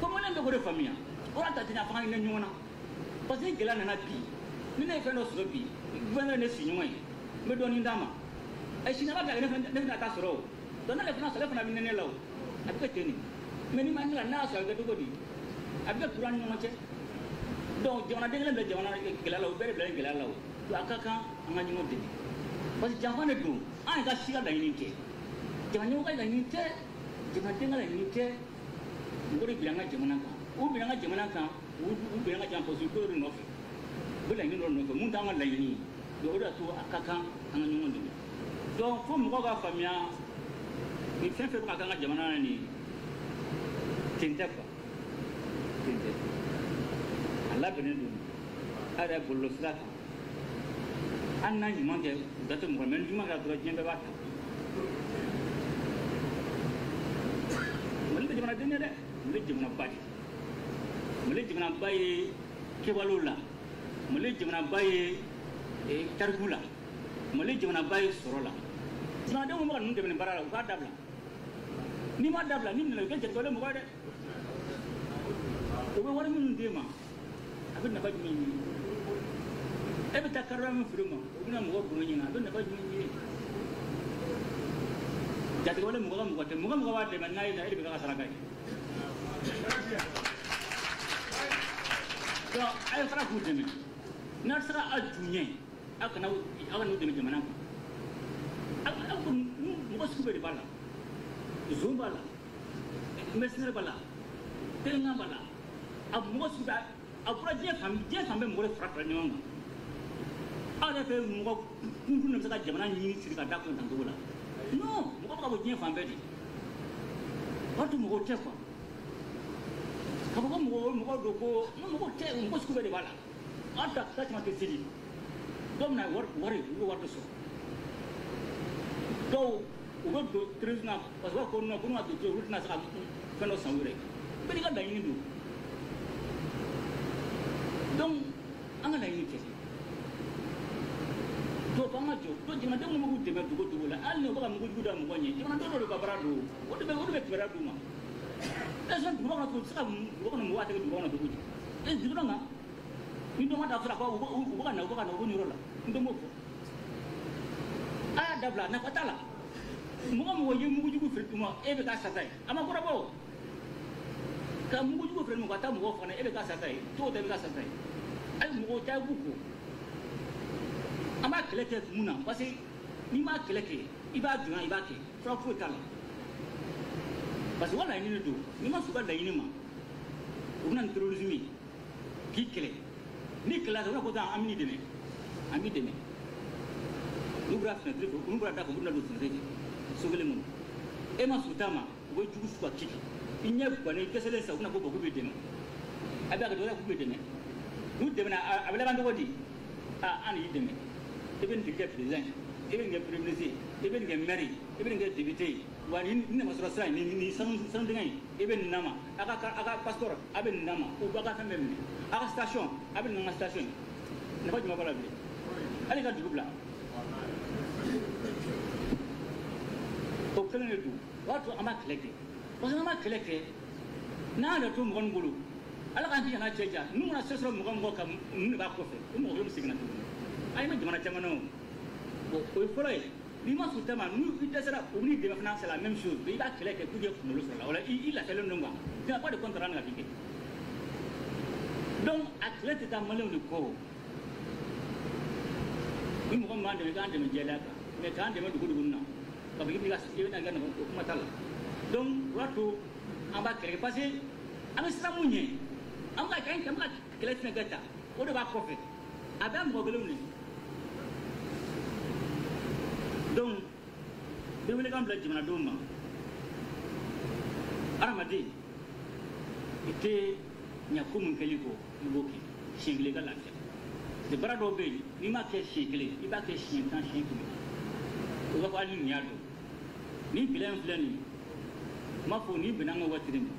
Ko maliyɛn bɛɛ k'o de faamuya. O de ta tɛ ɲa fo an ka hinɛ ɲɔgɔn na. Parce que ni gɛlɛya nana bi, ni ne ye fɛn dɔ sɔrɔ bi, gouverneur ye ne sigiɲɔgɔn ye, n bɛ dɔɔnin d'a ma. Sini ala bɛ ne fana t'a sɔrɔ o. Donc n'ale fana sɔrɔ, ale fana bɛ nɛnɛ la o. A bɛ kɛ ten de. Mais ni ma ne la, n'a y'a sɔrɔ a bɛ kɛ cogo di? A bɛ kɛ courant ni ɲɔgɔn cɛ. Donc jamanaden kelen bila jamana gɛlɛya la, o bɛɛ de bila gɛlɛya la o. Donc a ka kan an ka ɲɔgɔn dɛmɛ. Parce que janfa de don, an yɛrɛ ka si ka laɲini tɛ. Jamana ɲɛmɔgɔ ka laɲini tɛ, jamanaden ka laɲini tɛ. Mɔgɔ de bila an ka jamana kan. U bila an ka jamana kan, u bila an ka jamana parce que ko de nɔfɛ. U bɛ laɲini dɔ nɔfɛ, mun t'an ka laɲini ye. Donc o de y'a to a ka kan an ka ɲɔgɔn dɛmɛ. Donc fo mɔgɔw ka faamuya ni fɛn fɛn bɛ ka k'an ka jamana na nin ye, ten tɛ quoi, ten tɛ. A labɛnnen don a yɛrɛ bɔlɔlɔsira kan. Hali n'a ɲuman kɛ u da tɛ mɔgɔ la, mais ni ɲuman kɛra dɔrɔn diɲɛ bɛɛ b'a ta. Mali tɛ jamanaden ye dɛ, Mali ye jamanaba de ye. Mali ye jamanaba ye kɛwalew la, Mali ye jamanaba ye tariku la, Mali ye jamanaba ye sɔrɔ la. Jamanadenw bɛ ka ninnu dɛmɛ nin baara la, u k'a dabila. N'i m'a dabila, n'i minɛna, u kɛ jatigɛwale mɔgɔ ye dɛ. U bɛ wari minnu d'e ma, a bɛ nafa jumɛn ɲini? E bɛ taa carburant min feere ma, o bɛna mɔgɔ golo ɲini, a bɛ nafa jumɛn ɲini? Jatigɛwale mɔgɔ ka mɔgɔ tɛ, mɔgɔ mɔgɔ b'a dɛmɛ n'a ye na, e de bɛ k'a ka saraka ye. Donc a ye fara k'u dɛmɛ. N'a tɛ se ka a ju ɲɛ, aw kana aw dɛmɛ jamana kan. Aw ko mɔgɔ sugu bɛɛ de b'a la. Zon b'a la, mercenaire b'a la, délinquant b'a la. A mɔgɔ sugu bɛɛ, a bɔra diɲɛ fan bɛɛ mɔgɔ de fara fara ɲɔgɔn kan. Aw yɛrɛ fɛ mɔgɔ kunkun de bɛ se ka jamana ɲini siri ka da kun tan cogo la. Non, mɔgɔ bɛ ka bɔ diɲɛ fan bɛɛ de. O b'a to mɔgɔw tɛ quoi. K'a fɔ ko mɔgɔ don ko mɔgɔ tɛ, mɔgɔ sugu bɛɛ de b'a la. Aw ta caman tɛ seli. Dɔw bɛna wari, u bɛ wari de sɔrɔ. Dɔw u bɛ don terrorisme na parce que u b'a fɔ ko non, ko n'u ma don terrorisme, olu tɛna se ka fɛn dɔ san u yɛrɛ ye. Bɛɛ n'i ka laɲini don. Donc an ka laɲini tɛ. Donc an ka jɔ, donc jamanadenw bɛ k'u dɛmɛ dogo dogo la, hali ni u bɛ ka mugujugu da mɔgɔ ɲɛ, jamanadenw dɔw de ka baara don, o de bɛ kibaruya d'u ma. E sɔn duguba kɔnɔ cogo, u bɛ se ka duguba kɔnɔ mɔgɔ tɛ duguba kɔnɔ cogo di? E dugu kan, ni dɔ ma da fɔra ko u bɛ ka na, u bɛ ka na, u bɛ nin yɔrɔ la, n dɔ m'o fɔ. A y'a dabila, nafa t'a la. Mɔgɔ mɔgɔ ye mugujugu feere u ma, e bɛ k'a sata ye. A ma kɔrɔbɔ o. Ka mugujugu feere mɔgɔ ka taa mɔgɔ faga, e bɛ k'a sata ye. T'o ta e bɛ k'a sata ye. A ye mɔgɔw ta b'u kɔ. An b'a kɛlɛ kɛ mun na? Parce que n'i m'a kɛlɛ kɛ, i b'a jɔnya, i b'a kɛ. Fura foyi t'a la. Parce que u ka laɲini de don. N'i ma sɔn u ka laɲini ma, u bɛ na ni terrorisme ye k'i kɛlɛ. N'i kɛlɛla, u b'a fɔ ko an b'i dɛmɛ, an b'i dɛmɛ. N'u bɔra fenêtre fɛ, n'u bɔra da fɛ, u bɛna don fenêtre fɛ so kelen kɔnɔ. E ma sɔn ta ma, u bɛ jugu su ka ci. I ɲɛ guwanen, i dɛsɛlen sisan, u bɛna ko bɔn k'u b'i dɛmɛ. A bɛ a kɛ dɔrɔn k'u b'i dɛmɛ. N'u dɛmɛna, a bɛ laban cogo di? Aa, an de y'i dɛmɛ. I bɛ nin kɛ président ye, i bɛ nin kɛ premier ministre ye, i bɛ nin kɛ maire ye, i bɛ nin kɛ député ye. Wa nin nafasɔrɔ sira in, nin sanu dingɛ in, i bɛ nin d'a ma. A ka passeport, a bɛ nin d'a ma. U b'a ka fɛn bɛɛ minɛ. A ka station, a bɛ nin ka station ye. Nafa jumɛn b'a la bilen? Hali ka dugu bila. O kelen de don. O b'a to an b'a kɛlɛ kɛ. Parce que n'an m'a kɛlɛ kɛ, n'an yɛrɛ to mɔgɔ min bolo, Ala k'an kisi ka n'a cɛ janya. N'u mana se sɔrɔ mɔgɔ mɔgɔ kan, ninnu de b'a kɔfɛ. O mɔgɔ kelen bɛ segin na tuguni. A ye jamana caman na o. Bon, o ye fɔlɔ ye. N'i ma sɔn ta ma, n'u i dɛsɛra, u b'i dɛmɛ fana, c'est la même chose. I b'a kɛlɛ kɛ pour que kunkolo sɔrɔ la. O la i lafiyalen don quoi. Tu n'as pas de compte à rendre k'i kɛ. Donc a kɛlɛ tɛ taa maliyɛnw de kɔ o. Ni mɔgɔ min b'an dɛmɛ, k'an dɛmɛ jɛlenya kan. Mais k'an dɛmɛ dogo dogo na, k'a fɔ k'i bɛna i ka nafa, o kuma t'a la. Donc o b'a to an b'a kɛlɛ kɛ parce que an bɛ siran mun ɲɛ, an bɛ ka kɛlɛ fɛn kɛ tan, o de b'a kɔfɛ. A bɛɛ mɔgɔ kelenw de. Donc n bɛ welekan bila jamanadenw ma. Hadamaden, i tɛ ɲa ko min kɛli kɔ, i b'o kɛ siɲɛ kelen i ka lafiya. Parce que baara dɔw bɛ yen, n'i m'a kɛ siɲɛ kelen, i b'a kɛ siɲɛ 10, siɲɛ 100. O b'a fɔ hali nin y'a dɔn. Nin gɛlɛya in filɛ nin ye, n b'a fɔ nin bɛnna an ka waati de ma.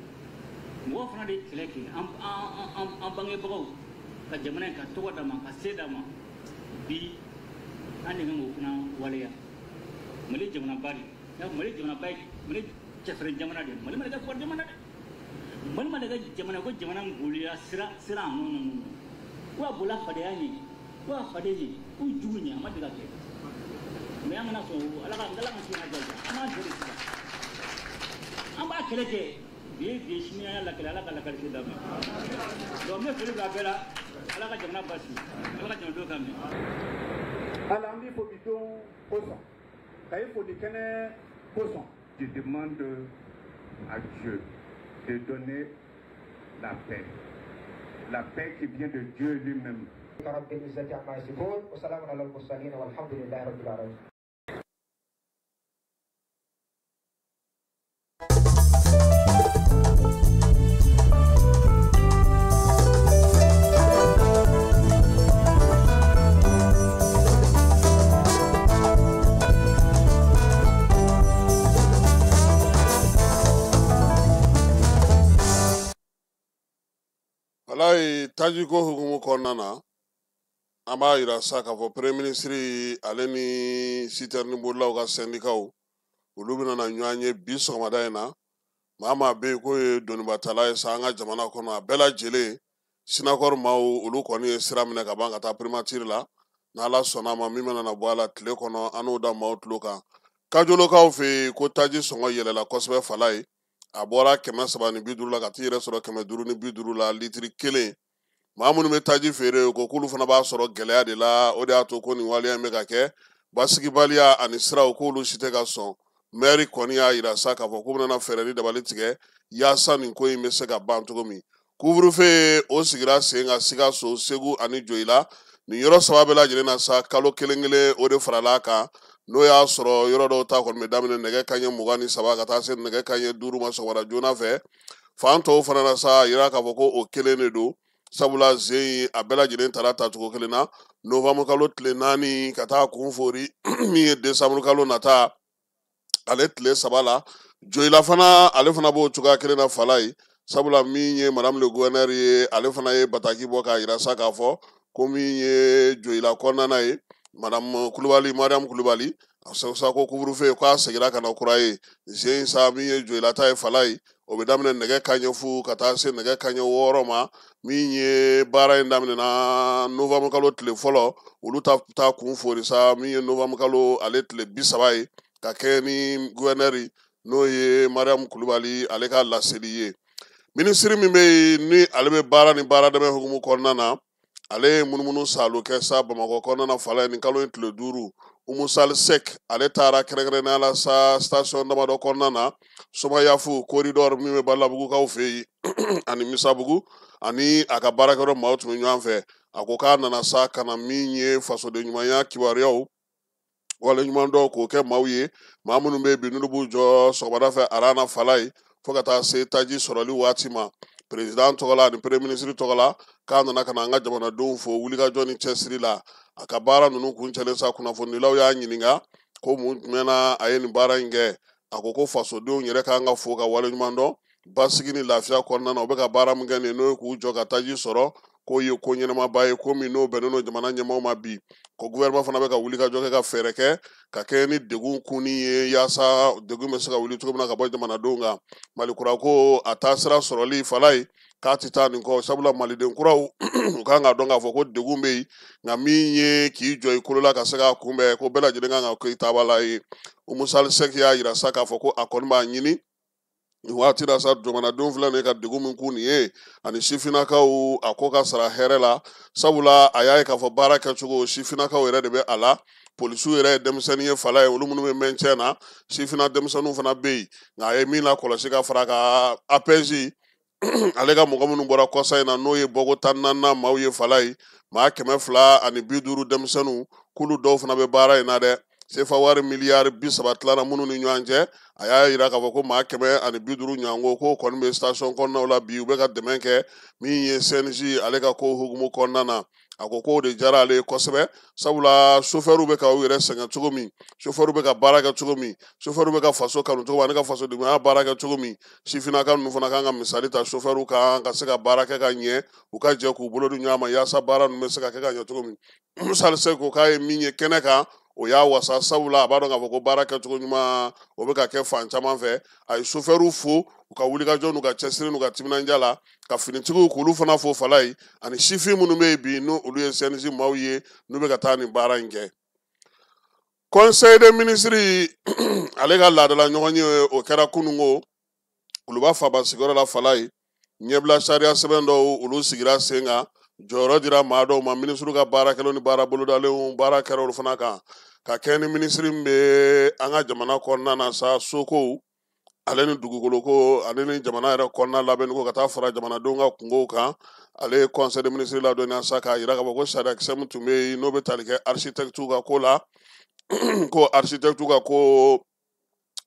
Mɔgɔw fana de ye kɛlɛ kɛ, an bangebagaw ka jamana in ka tɔgɔ d'a ma, ka se d'a ma. Bi an de kan k'o fana waleya. Mali ye jamanaba de ye. Mali ye jamanaba ye, Mali cɛfarin jamana de ye. Mali ma kɛ fɔri jamana dɛ. Mali ma kɛ jamana ko jamana bolila sira sira non non non. Ko a bolila fadenya ɲɛ, ko a faden ɲɛ, k'u jugu ɲɛ, a ma deli ka kɛ. Mais an kana sɔn, Ala ka se ka jɔ, an b'an jɔ de sisan. An b'a kɛlɛ kɛ. Bi ye bi ye, sini an y'a lakale, Ala ka lakali se d'a ma. Donc n bɛ foli bila bɛɛ la. Ala ka jamana basigi, Ala ka jamanadenw ka minɛ. Ala an b'i fo bi don kosɔn, ka i fo nin kɛnɛ kosɔn. Je demande à Dieu de donner la paix, la paix qui vient de Dieu lui-même. رب العزة عما يصفون وسلام على المرسلين والحمد لله رب العالمين. Walayi, tajiko hukumu kɔnɔna na, an b'a yira sa k'a fɔ premier ministre ale ni citerne bolilaw ka syndicatw, olu bɛna na ɲɔgɔn ye bi sɔgɔmada in na. Maa maa bɛ yen k'o ye donibatala ye sa an ka jamana kɔnɔ, a bɛɛ lajɛlen Sinakɔri maaw, olu kɔni ye sira minɛ ka ban ka taa primature la. N'Ala sɔnna a ma, min mana na bɔ a la tile kɔnɔ, an n'o da maaw tulo kan. Kajolokaw fɛ yen ko taji sɔngɔ yɛlɛla kosɛbɛ fala ye, a bɔra 350 la ka t'i yɛrɛ sɔrɔ 550 la litiri kelen. Maa minnu bɛ taji feere ko k'olu fana b'a sɔrɔ gɛlɛya de la, o de y'a to ko nin waleya in bɛ ka kɛ. Basigibaliya ani siraw k'olu si tɛ ka sɔn. Mɛri kɔni y'a yira sa k'a fɔ k'u bɛna fɛɛrɛ ni dabali tigɛ yaasa nin ko in bɛ se ka ban cogo min. Couvre-feu o sigira sen kan Sikaso, Segu ani Joyila. Nin yɔrɔ saba bɛɛ lajɛlen na sa, kalo kelen kelen o de farala a kan. N'o y'a sɔrɔ yɔrɔ dɔw ta kɔni bɛ daminɛ nɛgɛ kanɲɛ 23 ka taa se nɛgɛ kanɲɛ 5 ma sɔgɔmada joona fɛ. Fan tɔw fana na sa, a yira k'a fɔ ko o kelen de don, sabula zen in a bɛɛ lajɛlen taara tacogo kelen na. Novembre kalo tile 4 ka taa kun fori min ye décembre kalo nata ale tile 3 la. Joyila fana, ale fana b'o cogoya kelen na fala ye, sabula min ye madame le gouverneur ye, ale fana ye bataki bɔ k'a yira sa k'a fɔ ko min ye Joyila kɔnɔna ye, madame Kulubali, Mariam Kulubali, a sa ko couvre-feu k'a seginna ka na kura ye. Zen sa min ye Joyila ta ye fala ye, o bɛ daminɛ nɛgɛ kanɲɛ 0 ka taa se nɛgɛ kanɲɛ 6 ma. Min ye baara in daminɛna novembre kalo tile fɔlɔ, olu ta taa kun fori sa min ye novembre kalo ale tile 30 ye, ka kɛ ni gouverneur n'o ye Mariam Kulubali ale ka laseli ye. Minisiri min bɛ yen ni ale bɛ baara ni baara dɛmɛ hukumu kɔnɔna na, ale ye munumunu salo kɛ sa Bamakɔ kɔnɔna na fala ye nin kalo in tile 5. Umu Sali Sek ale taara kɛrɛnkɛrɛnnenya la sa station damadɔ kɔnɔna na, Somayafu corridor min bɛ Balabugukaw fɛ yen ani Misabugu, ani a ka baarakɛyɔrɔ maaw tun bɛ ɲɔgɔn fɛ. A ko k'a nana sa ka na min ye fasoden ɲumanya kibaruyaw waleɲuman dɔw k'o kɛ maaw ye, maa minnu bɛ bi n'olu b'u jɔ sɔgɔmada fɛ arana fala ye fo ka taa se taji sɔrɔli waati ma. Président tɔgɔ la ani premier ministre tɔgɔ la, k'a nana ka na an ka jamanadenw fo wulikajɔ ni cɛsiri la. A ka baara ninnu kuncɛlen sa, kunnafonidilaw y'a ɲininka ko mun jumɛn na a ye nin baara in kɛ. A ko ko fasodenw yɛrɛ kan ka fo ka waleɲuman dɔn basigi ni lafiya kɔnɔna na, u bɛ ka baara min kɛ nin ye, n'o ye k'u jɔ ka taji sɔrɔ, k'o ye ko ɲɛnamaba ye, ko min n'o bɛnnen don jamana ɲɛmaaw ma bi. Ko gouvernement fana bɛ ka wulikajɔ kɛ ka fɛɛrɛ kɛ ka kɛ ni degun kunni ye, yaasa degun bɛ se ka wuli cogo min na ka bɔ jamanadenw kan. Mali kura ko a taasira sɔrɔli fala ye k'a tɛ taa nin kɔ, sabula maliden kuraw u kan k'a dɔn k'a fɔ ko degun bɛ yen, nka min ye k'i jɔ i kolo la ka se k'a kunbɛn, ko bɛɛ lajɛlen kan ka kɛ i taabala ye. Umu Sali Sɛki y'a yira sa k'a fɔ ko a kɔni b'a ɲini nin waati la sa, jamanadenw filɛ nin ye ka degun min k'u nin ye ani sifinnakaw, a ko ka sara hɛrɛ la, sabula a y'a ye k'a fɔ baara kɛcogo sifinnakaw yɛrɛ de bɛ a la. Polisiw yɛrɛ ye denmisɛnnin ye fala ye, olu minnu bɛ mɛn na, sifinna denmisɛnninw fana bɛ yen. Nka a ye min lakɔlɔsi ka fara ka APS ale ka mɔgɔ minnu bɔra kɔsa in na, n'o ye bɔko 14nan maaw ye fala ye, maa 250 denmisɛnninw, k'olu dɔw fana bɛ baara in na dɛ. Sefa wari miliyari 30 tilara minnu ni ɲɔgɔn cɛ, a y'a yira k'a fɔ ko maa 150 ɲɔgɔnko k'o kɔni bɛ station kɔnɔnaw la bi, u bɛ ka dɛmɛ kɛ min ye CNJ ale ka ko hukumu kɔnɔna na. A ko k'o de diyara ale ye kosɛbɛ, sabula sofɛriw bɛ ka u yɛrɛ sɛgɛn cogo min, sofɛriw bɛ ka baara kɛ cogo min, sofɛriw bɛ ka faso kanu cogo min, ani ka fasodenɲumanya baara kɛ cogo min, sifinnaka ninnu fana kan ka misali ta sofɛriw kan ka se ka baara kɛ ka ɲɛ, u ka jɛ k'u bolo di ɲɔgɔn ma yaasa baara ninnu bɛ se ka kɛ ka ɲɛ cogo min. Musa Seko k'a ye min ye kɛnɛ kan, o y'a wasa, sabula a b'a dɔn k'a fɔ ko baara kɛcogo ɲuman o bɛ ka kɛ fan caman fɛ. A ye sofɛriw fo u ka wulikajɔ n'u ka cɛsiri n'u ka timinandiya la, ka finitigiw k'olu fana fo fala ye, ani sifin minnu bɛ yen bi n'o olu ye CNJ maaw ye n'u bɛ ka taa nin baara in kɛ. Conseil des ministres ale ka laadala ɲɔgɔn ye o kɛra kununko Kuluba faaba sigiyɔrɔ la fala ye. Ɲɛbila sariya sɛbɛn dɔw olu sigira sen kan. Jɔyɔrɔ dira maa dɔw ma minisiriw ka baarakɛlaw ni baara bolodalenw baara kɛra olu fana kan ka kɛ ni minisiri min bɛ an ka jamana kɔnɔna na sa, sokow ale ni dugukoloko ale ni jamana yɛrɛ kɔnɔna labɛnni ko ka taa fara jamanadenw ka kungow kan. Ale ye conseil des ministres ladɔnniya sa k'a yira k'a fɔ ko sariyakisɛ min tun bɛ yen n'o bɛ tali kɛ architecte ka ko la, ko architecte ka ko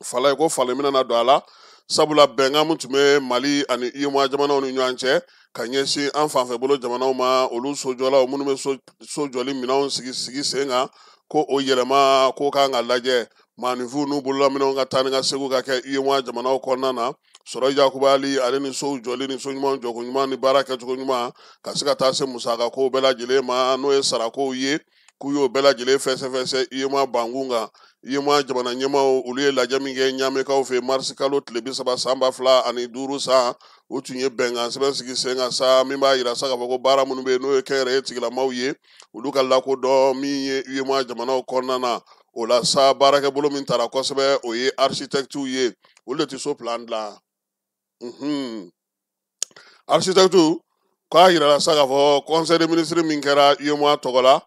fala ye, ko falen bɛna na don a la, sabula bɛnkan min tun bɛ Mali ani UEMOA jamanaw ni ɲɔgɔn cɛ ka ɲɛsin an fanfɛ bolo jamanaw ma, olu sojɔlaw minnu bɛ so jɔli minɛnw sigi sen kan, ko o yɛlɛma ko kan ka lajɛ. Maaninfinw n'u bololaminɛnw ka taa ni ka segin ka kɛ UEMOA jamanaw kɔnɔna na, sɔrɔ yakubayali ale ni sow jɔli ni so ɲuman jɔko ɲuman ni baara kɛcogo ɲuman ka se ka taa se musaka kow bɛɛ lajɛlen ma, n'o ye sarakow ye, k'u y'o bɛɛ lajɛlen fɛsɛfɛsɛ UEMOA bankun kan. UEMOA jamana ɲɛmaaw olu ye lajɛ min kɛ Ɲamekaw fɛ marisi kalo tile 30 san 2005 san, u tun ye bɛnkan sɛbɛn sigi sen kan sa min b'a yira sa k'a fɔ ko baara minnu bɛ yen n'o ye kɛnyɛrɛye tigilamaw ye, olu ka lakodɔn min ye UEMOA jamanaw kɔnɔna na. O la sa baarakɛbolo min tara kosɛbɛ o ye architectes ye, olu de tɛ so plan dilan. Architectes k'a yirala sa k'a fɔ conseil des ministres min kɛra UEMOA tɔgɔ la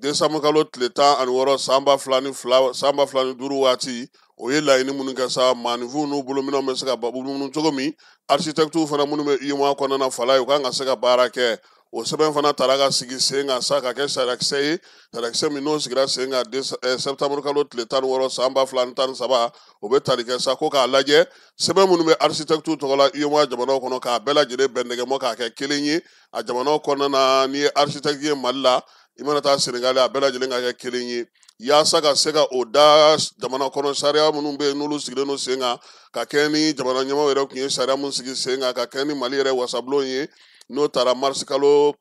décembre kalo tile 16 san 2002 san 2005 waati, o ye laɲini minnu kɛ sa, maaninfinw n'u bolominɛnw bɛ se ka munumunu cogo min, architectes fana minnu bɛ UEMOA kɔnɔna na fala ye, u kan ka se ka baara kɛ. O sɛbɛn fana tara ka sigi sen kan sa ka kɛ sariyakisɛ ye, sariyakisɛ min n'o sigira sen kan septembre kalo tile 16 san 2013, o bɛ tali kɛ sa ko k'a lajɛ sɛbɛn minnu bɛ architectes tɔgɔ la UEMOA jamanaw kɔnɔ k'a bɛɛ lajɛlen bɛndɛgɛmɔ k'a kɛ kelen ye a jamanaw kɔnɔna na. N'i ye architecte ye Mali la, i mana taa Senegali, a bɛɛ lajɛlen ka kɛ kelen ye, yaasa ka se ka o da jamana kɔnɔ sariya minnu bɛ yen n'olu sigilen don sen kan, ka kɛ ni jamana ɲɛmaaw yɛrɛ tun ye sariya min sigi sen kan, ka kɛ ni Mali yɛrɛ wasabulon ye n'o taara marisi kalo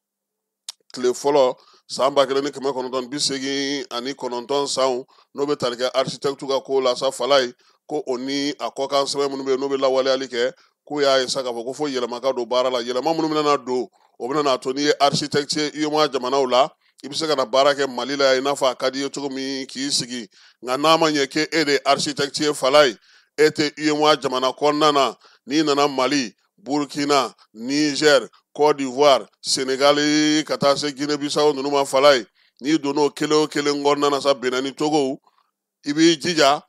tile fɔlɔ san 1989 sanw, n'o bɛ tali kɛ architecte ka ko la sa fala ye, ko o ni a kɔkan sɛbɛn minnu bɛ yen n'o bɛ lawaleyali kɛ, k'u y'a ye sa k'a fɔ ko fo yɛlɛma ka don baara la. Yɛlɛma minnu bɛna don, o bɛna n'a to n'i ye architecte ye UEMOA jamanaw la, i bɛ se ka na baara kɛ Mali la yan i n'a fɔ a ka di i ye cogo min k'i sigi. Nka n'a ma ɲɛ k'e de ye architecte ye fala ye, e tɛ UEMOA jamana kɔnɔna na, n'i nana Mali, Burkina, Niger, Côte d'Ivoire, Sénégal ka taa se Guinée-Bissau ninnu ma fala ye, n'i donn'o kelen o kelen kɔnɔna na sa, Benin ni Togo, i b'i jija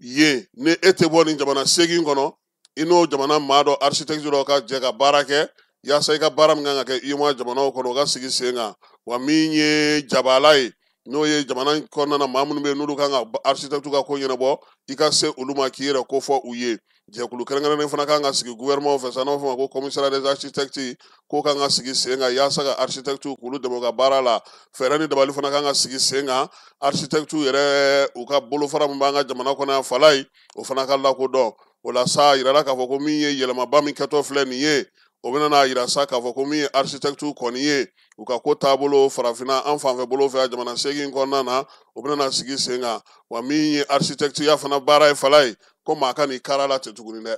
yen ni e tɛ bɔ nin jamana 8 kɔnɔ, i n'o jamana maa dɔ architecte dɔ ka jɛ ka baara kɛ yaasa i ka baara min kan ka kɛ UEMOA jamanaw kɔnɔ o ka sigi sen kan. Wa min ye jabala ye, n'o ye jamana kɔnɔna na maa minnu bɛ yen n'olu kan ka architecte ka ko ɲɛnabɔ, i ka se olu ma k'i yɛrɛ kofɔ u ye. Jɛkulu kɛrɛnkɛrɛnnen fana kan ka sigi gouvernement fɛ sa, n'o fɔ ma ko commissariat des architectes, k'o kan ka sigi sen kan yaasa ka architectes k'olu dɛmɛ u ka baara la. Fɛɛrɛ ni dabali fana kan ka sigi sen kan architectes yɛrɛ u ka bolofara min b'an ka jamana kɔnɔ yan fala ye, o fana ka lakodɔn. O la sa a yirala k'a fɔ ko min ye yɛlɛmaba min kɛtɔ filɛ nin ye, o bɛna n'a yira sa k'a fɔ ko min ye architectes kɔni ye, u ka ko taabolo farafinna an fanfɛ bolo fɛ jamana 8 kɔnɔna na, o bɛna na sigi sen kan. Wa min ye architecte ya fana baara ye fala ye, ko maa ka n'i kara la ten tuguni dɛ.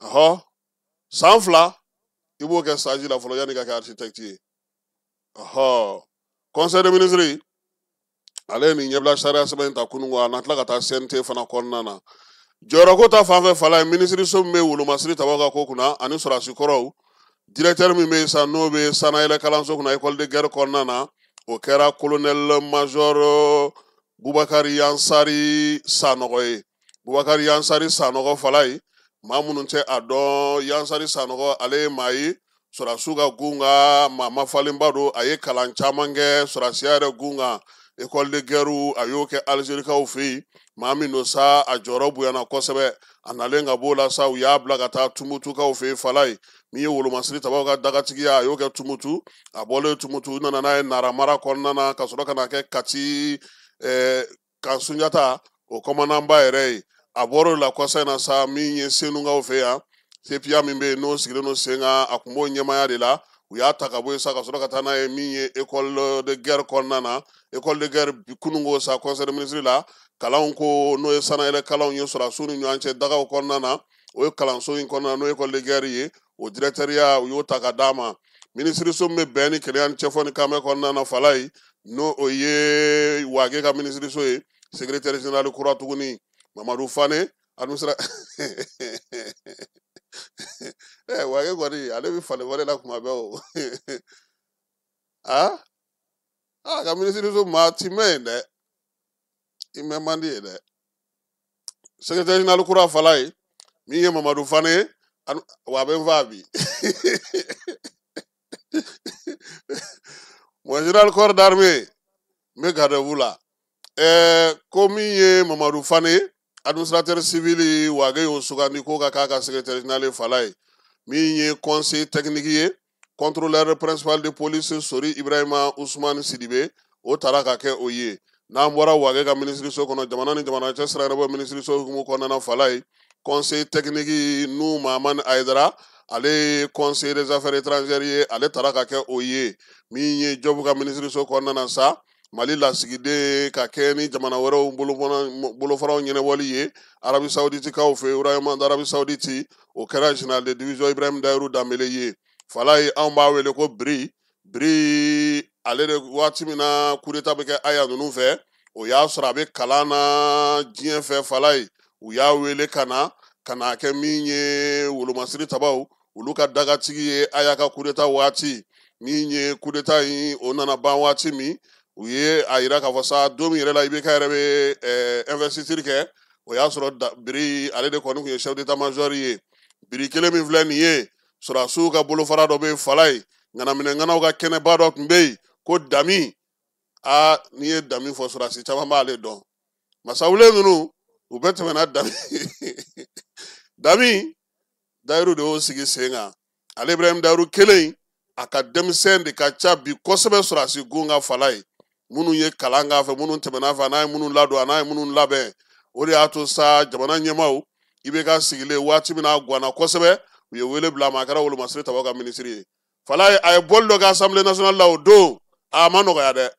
Ɔhɔ, san 2 i b'o kɛ stage la fɔlɔ yanni ka kɛ architecte ye. Ɔhɔ, conseil des ministres ale ye nin ɲɛbila sariya sɛbɛn in ta kunun, a na tila ka taa CNT fana kɔnɔna na. Jɔyɔrɔko ta fanfɛ fala ye, minisiriso min bɛ wolomasiri tabaw ka ko kunna ani sɔrɔdasi kɔrɔw, directeur min bɛ yen sa n'o bɛ sanayɛlɛ kalanso kunna école de guerre kɔnɔna na, o kɛra colonel major Bubakari Yansari Sanɔgɔ ye. Bubakari Yansari Sanɔgɔ fala ye, maa minnu tɛ a dɔn, Yansari Sanɔgɔ ale ye maa ye sɔrɔdasiw ka gun kan, maa mafalenba don, a ye kalan caman kɛ sɔrɔdasiya yɛrɛ gun kan, école de guerre a y'o kɛ Algérikaw fɛ yen. Maa min don sa a jɔyɔrɔ bonyana kosɛbɛ, a nalen ka b'o la sa u y'a bila ka taa Tumutukaw fɛ yen fala ye. Min ye wolomasiri tabaw ka dagatigiya, a y'o kɛ Tumutu, a bɔlen Tumutu u nana n'a ye Nara mara kɔnɔna na ka sɔrɔ ka na kɛ Kati kan Sunjata o kɔmandanba yɛrɛ ye. A bɔr'o la kɔsa in na sa min ye Senukaw fɛ yan, CPA min bɛ yen n'o sigilen don sen kan, a tun b'o ɲɛmaaya de la, u y'a ta ka bɔ yen sa ka sɔrɔ ka taa n'a ye min ye école de guerre kɔnɔna na. École de guerre kununko sa conseil des ministres la, kalanw ko n'o ye sanayɛlɛ kalanw ye sɔrɔdasiw ni ɲɔgɔn cɛ dagaw kɔnɔna na, o ye kalanso in kɔnɔna na n'o ye école de guerre ye, o directeur u y'o ta ka d'a ma. Minisiriso min bɛ bɛn ni kelenya ni cɛfɔ ni kanbɛ kɔnɔna na fala ye, n'o o ye Wage ka minisiriso ye, secrétaire général kura tuguni Mamadu Fane, Administra Wage kɔni ale bɛ falen falen la kuma bɛɛ o. Ah ah, ka minisiriso maa ti mɛn yen dɛ, i mɛn man di yen dɛ. Secrétaire général kura fala ye min ye Mamadu Fane ye, wa a bɛ n faa bi. Mon général corps d'armée, n bɛ garde à vous la. Ko min ye Mamadu Fane ye, administrateur civil, Wage y'o sugandi ko ka k'a ka secrétaire général ye fala ye. Min ye conseiller technique ye, contrôleur principal de police Sori Ibrahima Ousmane Sidibe, o taara ka kɛ o ye. N'an bɔra Wage ka minisiriso kɔnɔ, jamana ni jamana cɛ sira yɛrɛ bɔ minisiriso hukumu kɔnɔna na fala ye, conseiller technique Nu Mahamani Ayidara, ale ye conseiller des affaires étrangères ye, ale taara ka kɛ o ye. Min ye Jɔbu ka minisiriso kɔnɔna na sa, Mali lasigiden ka kɛ ni jamana wɛrɛw bolofaraw ɲɛnabɔli ye Arabi Saoudite kaw fɛ, royaume d'Arabi Saoudite, o kɛra général de division Ibrahim Dayiru Danbele ye. Fala ye, anw b'a wele ko Biri Biri. Ale de waati min na coup d'état bɛ kɛ Aya ninnu fɛ, o y'a sɔrɔ a bɛ kalan na diɲɛ fɛ. Fala ye, u y'a wele ka na ka na kɛ min ye wolomasiri tabaw olu ka dagatigi ye Aya ka coup d'état waati. Min ye coup d'état in, o nana ban waati min, u ye a yira k'a fɔ sa, don min yɛrɛ la IBK yɛrɛ bɛ investiture kɛ, o y'a sɔrɔ Biri ale de kɔni tun ye chef d'état major ye. Biri kelen min filɛ nin ye, sɔrɔdasiw ka bolofara dɔ bɛ fala ye, ŋanaminɛŋanaw ka kɛnɛba dɔ tun bɛ yen ko Dami. Aa, n'i ye Dami fɔ, sɔrɔdasi caman b'ale dɔn. Masawule ninnu u bɛɛ tɛmɛna Dami. Dami Dayiru de y'o sigi sen kan. Ale Ibrahim Dayiru kelen, a ka denmisɛn de ka ca bi kosɛbɛ sɔrɔdasi gun ka fala ye, minnu ye kalan k'a fɛ, minnu tɛmɛna fɛ, a n'a ye minnu ladon, a n'a ye minnu labɛn. O de y'a to sa, jamana ɲɛmaaw, IBK sigilen waati min na, a ganna kosɛbɛ, u ye wele bila a ma, a kɛra wolomasiri tabaw ka minisiri ye. Fala ye, a ye bɔli dɔ kɛ Assemblée nationale la o don, a ma nɔgɔya dɛ.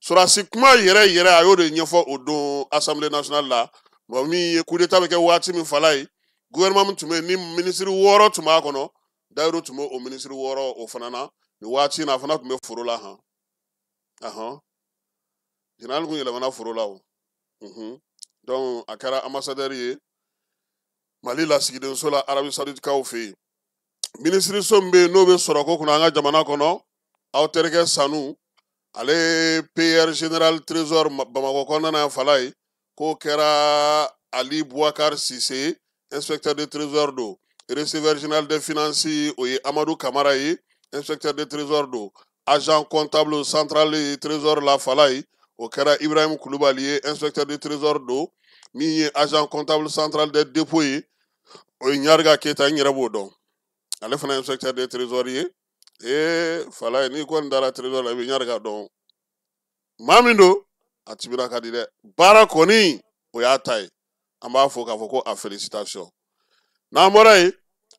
Sɔrɔdasi kuma yɛrɛ yɛrɛ, a y'o de ɲɛfɔ o don Assemblée nationale la. Mɔgɔ min ye coup d'état bɛ kɛ waati min, fala ye, gouvernement min tun bɛ yen ni minisiri 6 tun b'a kɔnɔ, Dayiru tun bɛ o minisiri 6 o fana na nin waati in na. A fana tun bɛ foro la han. Ahan, général kun yɛlɛmana foro la o. Donc a kɛra ambassadeur ye Mali lasigidenso la Arabi Saoudite kaw fɛ yen. Minisiriso min bɛ yen n'o bɛ sɔrɔko kunna an ka jamana kɔnɔ, aw terikɛ Sanu, ale PR général trésor Bamakɔ kɔnɔna na fala ye, k'o kɛra Ali Boubacar Cissé, inspecteur de trésor don. Receveur général des finances, o ye Amadou Kamara ye, inspecteur de trésor don. Agent comptable central trésor la fala ye, o kɛra Ibrahim Kulubali ye, inspecteur de trésor don. Min ye agent comptable central des dépôts ye, o ye Ɲariga Keyita, n yɛrɛ b'o dɔn, ale fana inspecteur de trésor ye. Ee fala ye, n'i kɔni dara trésor la, i bɛ Ɲariga dɔn. Maa min don, a tibira ka di dɛ, baara kɔni o y'a ta ye. An b'a fɔ k'a fɔ ko a félicitation. N'an bɔra yen,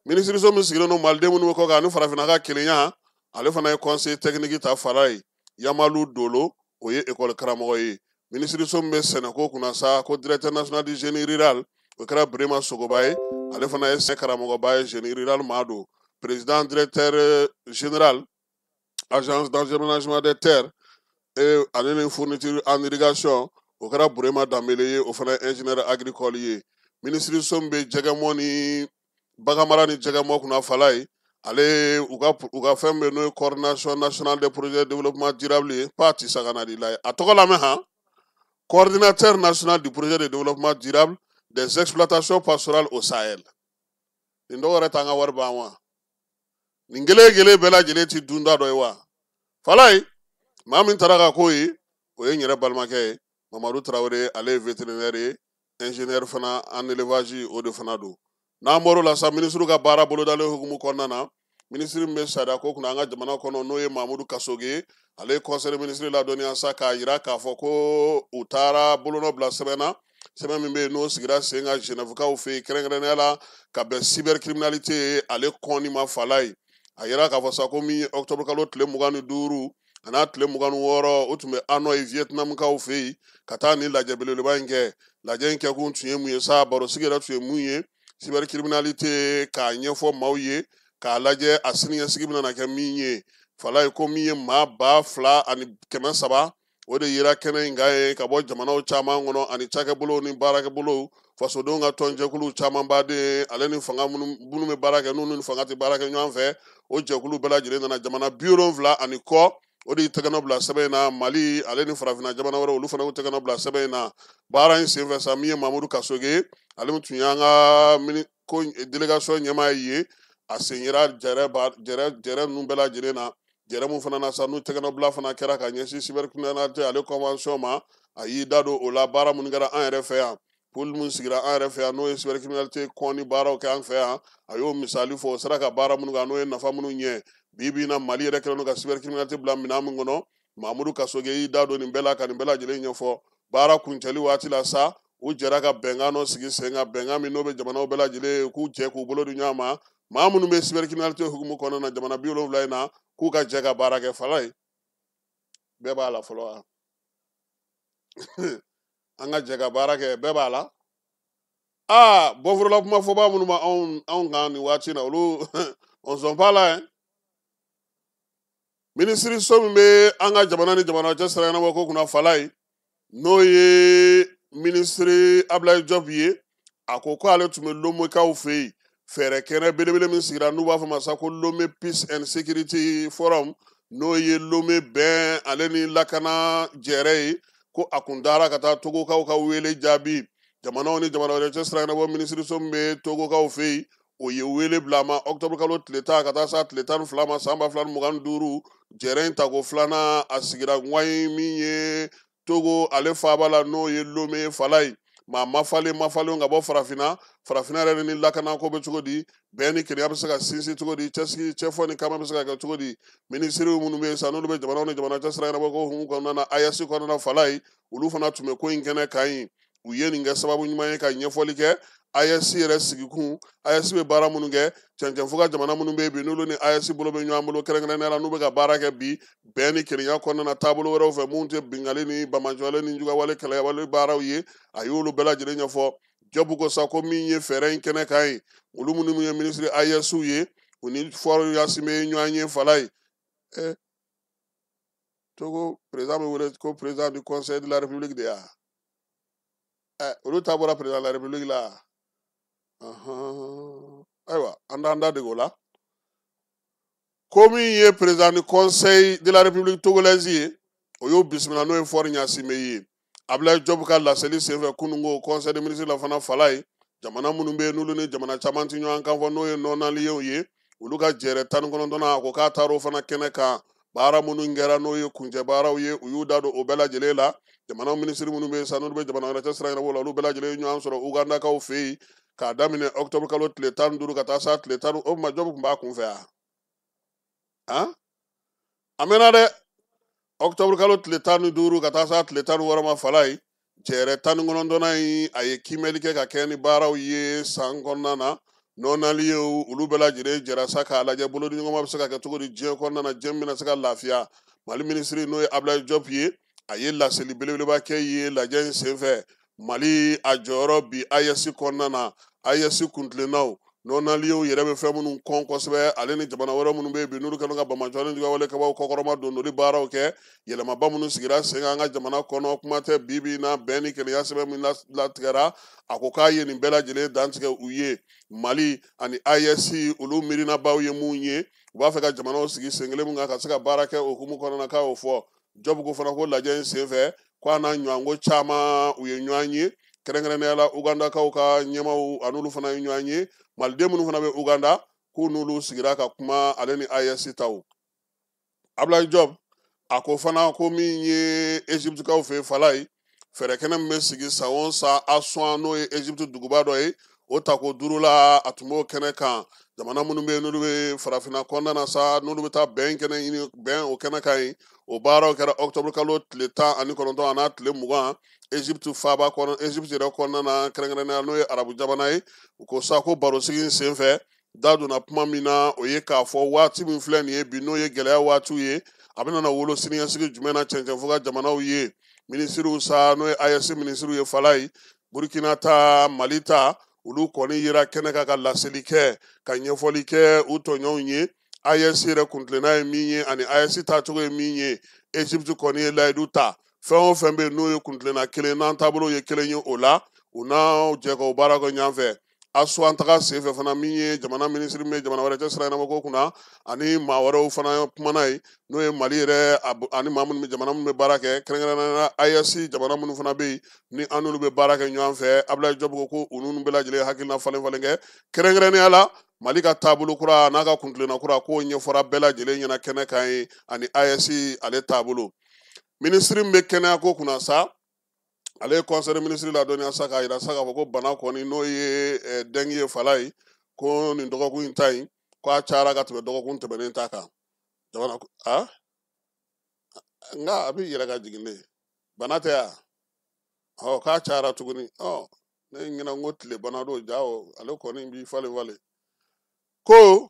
minisiriso min sigilen don maliden minnu bɛ kɔ kan ani farafinna ka kelenya, ale fana ye conseil technique ta fara ye, Yamalu Dolo, o ye école karamɔgɔ ye. Minisiriso min bɛ sɛnɛko kunna sa, ko directeur national du génie rural, o kɛra Birema Sogoba ye, ale fana ye sɛnɛ karamɔgɔba ye, génie rural maa don. Président directeur général agence d'aménagement des terres et ale ni fourniture en irrigation, o kɛra Burema Danbele ye, o fana ye ingénieur agricole ye. Minisiriso min bɛ jɛgɛmɔ ni baganmara ni jɛgɛmɔ kunna fala ye, ale u ka fɛn bɛ n'o ye coordination nationale des projets de développement durable ye, pa ti sagana de la ye, a tɔgɔ lamɛn han, coordinateur national du projet de développement durable des exploitations pastorales au Sahel. Nin dɔw yɛrɛ t'an ka wari ban wa? Nin kelen kelen bɛɛ lajɛlen ti dunda dɔ ye wa? Fala ye, maa min taara ka k'o ye, o ye n yɛrɛ balimakɛ ye, Mamadu Tarawele, ale ye vétérinaire ye, ingénieur fana en élevage, o de fana don. N'an bɔr'o la sa, minisiriw ka baara bolodalen hukumu kɔnɔna na, minisiri min bɛ sariya ko kunna an ka jamana kɔnɔ, n'o ye Mamudu Kasoge ye, ale ye conseil des ministres ladɔnniya sa k'a yira k'a fɔ ko u taara bolonɔ bila sɛbɛn na, sɛbɛn min bɛ yen n'o sigira sen kan Genèvekaw fɛ yen, kɛrɛnkɛrɛnnenya la ka bɛn cybercriminalité ale kɔnni ma fala ye. A yira k'a fɔ sa ko min ye octobre kalo tile 25 a n'a tile 26, o tun bɛ Hanoi, Vietnamkaw fɛ yen, ka taa nin lajɛ belebeleba in kɛ. Lajɛ in kɛkun tun ye mun ye sa? Barosigi yɛrɛ tun ye mun ye? Cybercriminalité k'a ɲɛfɔ maaw ye, k'a lajɛ a siniɲɛsigi bɛna kɛ min ye. Fala ye, ko min ye maa 2300 O de yira kɛnɛ in kan ye ka bɔ jamanaw caman kɔnɔ ani cakɛbolow ni baarakɛbolow, fasodenw ka tɔnjɛkuluw caman baden, ale ni fanga minnu bɛ baara kɛ, n'u ni fanga tɛ baara kɛ ɲɔgɔn fɛ, o jɛkulu bɛɛ lajɛlen nana jamana 70 ani kɔ. O de y'i tɛgɛnɔ bila sɛbɛn in na. Mali ale ni farafinna jamana wɛrɛ, olu fana y'u tɛgɛnɔ bila sɛbɛn in na. Baara in senfɛ sa, min ye Mamudu Kasoge, ale min tun y'an ka ko délégation ɲɛmaa ye, a sen yera jɛrɛ ninnu bɛɛ lajɛlen na. Jɛrɛ mun fana na sa, n'u tɛgɛnɔ bila fana kɛra ka ɲɛsin cybercriminalité ale convention ma, a y'i da don o la. Baara minnu kɛra an yɛrɛ fɛ yan, pôle mun sigira an yɛrɛ fɛ yan, n'o ye cybercriminalité kɔn ni baaraw kɛ an fɛ yan, a y'o misali fɔ. O sera ka baara minnu kɛ, n'o ye nafa minnu ɲɛ. Bi bi in na, Mali yɛrɛ kɛlen don ka cybercriminalité bila minɛn min kɔnɔ, Mamudu Kasoge y'i da don nin bɛɛ la ka nin bɛɛ lajɛlen ɲɛfɔ. Baara kuncɛli waati la sa, u jɛra ka bɛnkan dɔ sigi sen kan, bɛnkan min n'o bɛ jamanaw bɛɛ lajɛlen k'u jɛ k'u bolo di ɲɔgɔn ma, maa minnu bɛ cybercriminalité hukumu kɔnɔna na jamana 70 in na, k'u ka jɛ ka baara kɛ. Fala ye bɛɛ b'a la fɔlɔ wa? An ka jɛ ka baara kɛ, bɛɛ b'a la. Aa, bɔforola kuma fɔbaa minnu ma anw kan nin waati in na, olu on sont pas là hein. Minisiriso min bɛ an ka jamana ni jamana cɛ sira ɲɛnabɔ ko kunna, fala ye, n'o ye minisiri Ablaye Diop ye, a ko k'ale tun bɛ Lomekaw fɛ yen, fɛɛrɛ kɛnɛ belebele min sigira, n'u b'a fɔ ma sa ko Lome Peace and Security Forum, n'o ye Lome bɛn ale ni lakana jɛrɛ ye, ko a kun taara ka taa Togokaw ka wele jaabi. Jamanaw ni jamana wɛrɛ cɛ sira ɲɛnabɔ minisiriso min bɛ Togokaw fɛ yen, o ye wele bila a ma octobre kalo tile 10 ka taa se tile 12 ma san 2025. Jɛrɛ in tako filanan, a sigira ŋwayi min ye Togo ale faaba la, n'o ye Lome fala ye. Maa mafalen mafalenw ka bɔ farafinna, farafinna yɛrɛ ni lakanako bɛ cogo di, bɛn ni kelenya bɛ se ka sinsin cogo di, cɛsiri cɛfɔ ni kama bɛ se ka kɛ cogo di. Minisiriw minnu bɛ yen sa, n'olu bɛ jamanaw ni jamana cɛ sira ɲɛnabɔ ko hukumu kɔnɔna na, AES kɔnɔna fala ye, olu fana tun bɛ ko in kɛnɛ kan yen. U ye nin kɛ sababu ɲuman ye ka ɲɛfɔli kɛ AES yɛrɛ sigikun, AES bɛ baara minnu kɛ, cɛncɛnfo ka jamana minnu bɛ yen bi, n'olu ni AES bolo bɛ ɲɔgɔn bolo, kɛrɛnkɛrɛnnenya la n'u bɛ ka baara kɛ bi bɛn ni kelenya kɔnɔna na taabolo wɛrɛw fɛ, mun tɛ binkanni ni banbaanciwale ni jugawale kɛlɛwale baaraw ye, a y'olu bɛɛ lajɛlen ɲɛfɔ. Jɔbu ko sa ko min ye fɛɛrɛ in kɛnɛ kan ye, olu minnu ye minisiri AES ye, u ni Faure Gnassingbé ye ɲɔgɔn ye fala ye. Togo président bɛ wele ko président du conseil de la république de ya. Olu ta bɔra président de la république la. Ayiwa, an t'an da dege o la. Ko min ye président du conseil de la république togolaise ye, o y'o bisimila, n'o ye Faure Gnassingbé ye. Ablaye Diop ka laseli senfɛ kununko conseil des ministres la fana fala ye, jamana minnu bɛ yen, n'olu ni jamana caman tɛ ɲɔgɔn kan fɔ, n'o ye non-alignés ye, olu ka jɛrɛ 19nan, a ko k'a taar'o fana kɛnɛ kan. Baara minnu kɛra, n'o ye kuncɛ baaraw ye, u y'u da don o bɛɛ lajɛlen la. Jamana minisiri minnu bɛ yen sa, n'olu bɛ jamana wɛrɛ cɛ sira ɲɛnabɔ la, olu bɛɛ lajɛlen ye ɲɔgɔn sɔrɔ Ugandakaw fɛ yen k'a daminɛ octobre kalo tile 15 ka taa s'a tile 10. O tuma Diop tun b'a kun fɛ yan, han, a mɛnna dɛ. Octobre kalo tile 15 ka taa s'a tile 16 ma fala ye, jɛrɛ 19nan in, a ye kiimɛli kɛ ka kɛ ni baaraw ye san kɔnɔna na. Non-alignés, olu bɛɛ lajɛlen jɛra sa k'a lajɛ bolodiɲɔgɔnma bɛ se ka kɛ cogo di diɲɛ kɔnɔna na, diɲɛ bɛna se ka lafiya. Mali minisiri, n'o ye Ablaye Diop ye, a ye laseli belebeleba kɛ ye lajɛ in senfɛ. Mali a jɔyɔrɔ bi AES kɔnɔna na, AES kuntilennaw, non-alignés yɛrɛ bɛ fɛn minnu kɔn kosɛbɛ, ale ni jamana wɛrɛ minnu bɛ yen bi, n'olu kɛlen ka banbaanciwale juguyawale kabaw kɔkɔrɔma don n'olu baaraw kɛ, yɛlɛmaba minnu sigira sen kan an ka jamana kɔnɔ, kuma tɛ bi bi in na bɛn ni kelenya sɛbɛn min latigɛra, a ko k'a ye nin bɛɛ lajɛlen dantigɛ u ye. Mali ani AES, olu miirinabaw ye mun ye, u b'a fɛ ka jamanaw sigi sen kelen min kan ka se ka baara kɛ o hukumu kɔnɔna na, k'a y'o fɔ. Diop ko fana ko lajɛ in senfɛ, ko a n'a ɲɔgɔnko caman u ye ɲɔgɔn ye, kɛrɛnkɛrɛnnenya la Ugandakaw ka ɲɛmaw, a n'olu fana ye ɲɔgɔn ye. Maliden minnu fana bɛ Uganda, k'u n'olu sigira ka kuma, ale ni AES taw. Ablaye Diop a ko fana ko min ye Egyptekaw fɛ fala ye, fɛɛrɛ kɛnɛ min bɛ sigi san o san Aswan, n'o ye Egypte duguba dɔ ye, o tako 5 la, a tun b'o kɛnɛ kan. Jamana minnu bɛ yen, n'olu bɛ farafinna kɔnɔna na sa, n'olu bɛ taa bɛn kɛnɛ ɲini, bɛn o kɛnɛ kan yen, o baaraw kɛra octobre kalo tile 19 a n'a tile 20 Egypte faaba kɔnɔ, Egypte yɛrɛ kɔnɔna na, kɛrɛnkɛrɛnnenya n'o ye arabu jamana ye. U ko sa ko barosigi in senfɛ, da donna kuma min na, o ye k'a fɔ waati min filɛ nin ye bi, n'o ye gɛlɛya waatiw ye, a bɛna na wolo siniɲɛsigi jumɛn na cɛncɛnfo ka jamanaw ye. Minisiriw sa, n'o ye AES minisiriw ye fala ye, Burkina ta, Mali ta, olu kɔni yera kɛnɛ kan ka laseli kɛ, ka ɲɛfɔli kɛ u tɔɲɔgɔnw ye, AES yɛrɛ kuntilenna ye min ye ani AES taacogo ye min ye. Egypte kɔni ye layidu ta. Fɛn o fɛn bɛ yen n'o ye kuntilenna kelen n'an taabolo ye kelen ye o la, u n'aw jɛ k'o baara kɛ ɲɔgɔn fɛ. ASUA taga senfɛ fana min ye jamana minisiri min bɛ jamana wɛrɛ cɛ sira ɲɛnabɔko kunna ani maa wɛrɛw fana kumana ye, n'o ye Mali yɛrɛ ani maa minnu bɛ jamana minnu bɛ baara kɛ, kɛrɛnkɛrɛnnenya la AES jamana minnu fana bɛ yen ni an n'olu bɛ baara kɛ ɲɔgɔn fɛ. Abdoulaye Diop ko ko u n'u bɛɛ lajɛlen hakilina falen falen kɛ, kɛrɛnkɛrɛnnenya la Mali ka taabolo kura n'a ka kuntilenna kura k'o ɲɛfɔra bɛɛ lajɛlen ɲɛna kɛnɛ kan ye ani AES ale taabolo. Minisiri min bɛ kɛnɛyako kunna sa, ale ye conseil des ministres ladɔnniya sa k'a yira sa k'a fɔ ko bana kɔni n'o ye dengue ye fala ye, ko nin dɔgɔkun in ta in ko a cayara ka tɛmɛ dɔgɔkun tɛmɛnen ta kan. Jamana a nka a bɛ yɛlɛ ka jigin de, bana tɛ yan, ɔ k'a cayara tuguni. Ɔ ne ɲinɛ n ko tile bana don, ja o ale kɔni b'i falen falen. Ko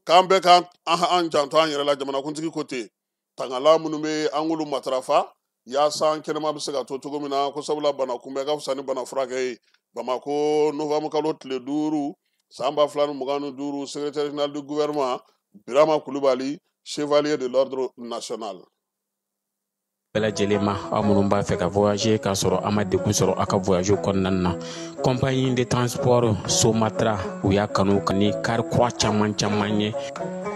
k'an bɛɛ k'an an janto an yɛrɛ la, jamanakuntigi ko ten, tangala minnu bɛ an k'olu matarafa yaasa an kɛnɛma bɛ se ka to cogo min na, ko sabula bana kunbɛn ka fisa ni bana furakɛ ye. Bamako novembre kalo tile 5 san 2025, secrétaire général du gouvernement Birama Kulubali, chevalier de l'ordre national. Bɛɛ lajɛlen ma, aw minnu b'a fɛ ka voyager k'a sɔrɔ a ma degun sɔrɔ a ka voyage kɔnɔna na, compagnie de transport Somatra u y'a kanu ka ni kari kura caman caman ye,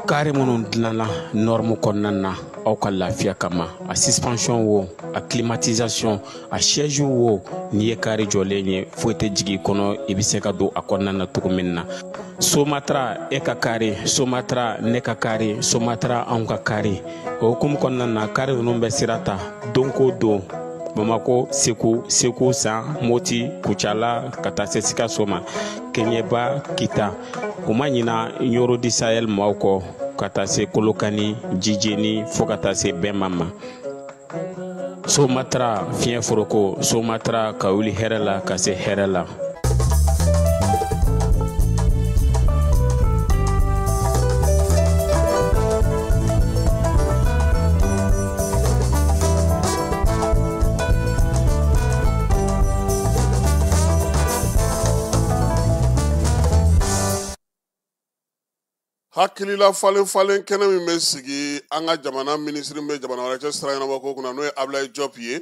kari minnu dilanna norme kɔnɔna na aw ka lafiya kama. A suspension wo, a climatisation, a siège wo, n'i ye kari jɔlen ye foyi tɛ jigin i kɔnɔ, i bɛ se ka don a kɔnɔna na cogo min na. Somatra e ka kari, Somatra ne ka kari, Somatra anw ka kari. O hukumu kɔnɔna na, kari ninnu bɛ sira ta don ko don, Bamako, Segu, Segu San, Moti, Kucala ka taa se Sikaso ma, Keɲeba, Kita. U ma ɲina Ɲoro di Sahel maaw kɔ ka taa se Kolokani, Jijeni fo ka taa se Bɛnma ma. Somatra fiɲɛ foroko, Somatra ka wuli hɛrɛ la ka se hɛrɛ la. Hakilila falen falen kɛnɛ min bɛ sigi an ka jamana minisiri min bɛ jamana wɛrɛ cɛ sira ɲɛnabɔ ko kunna, n'o ye Abdoulaye Diop ye,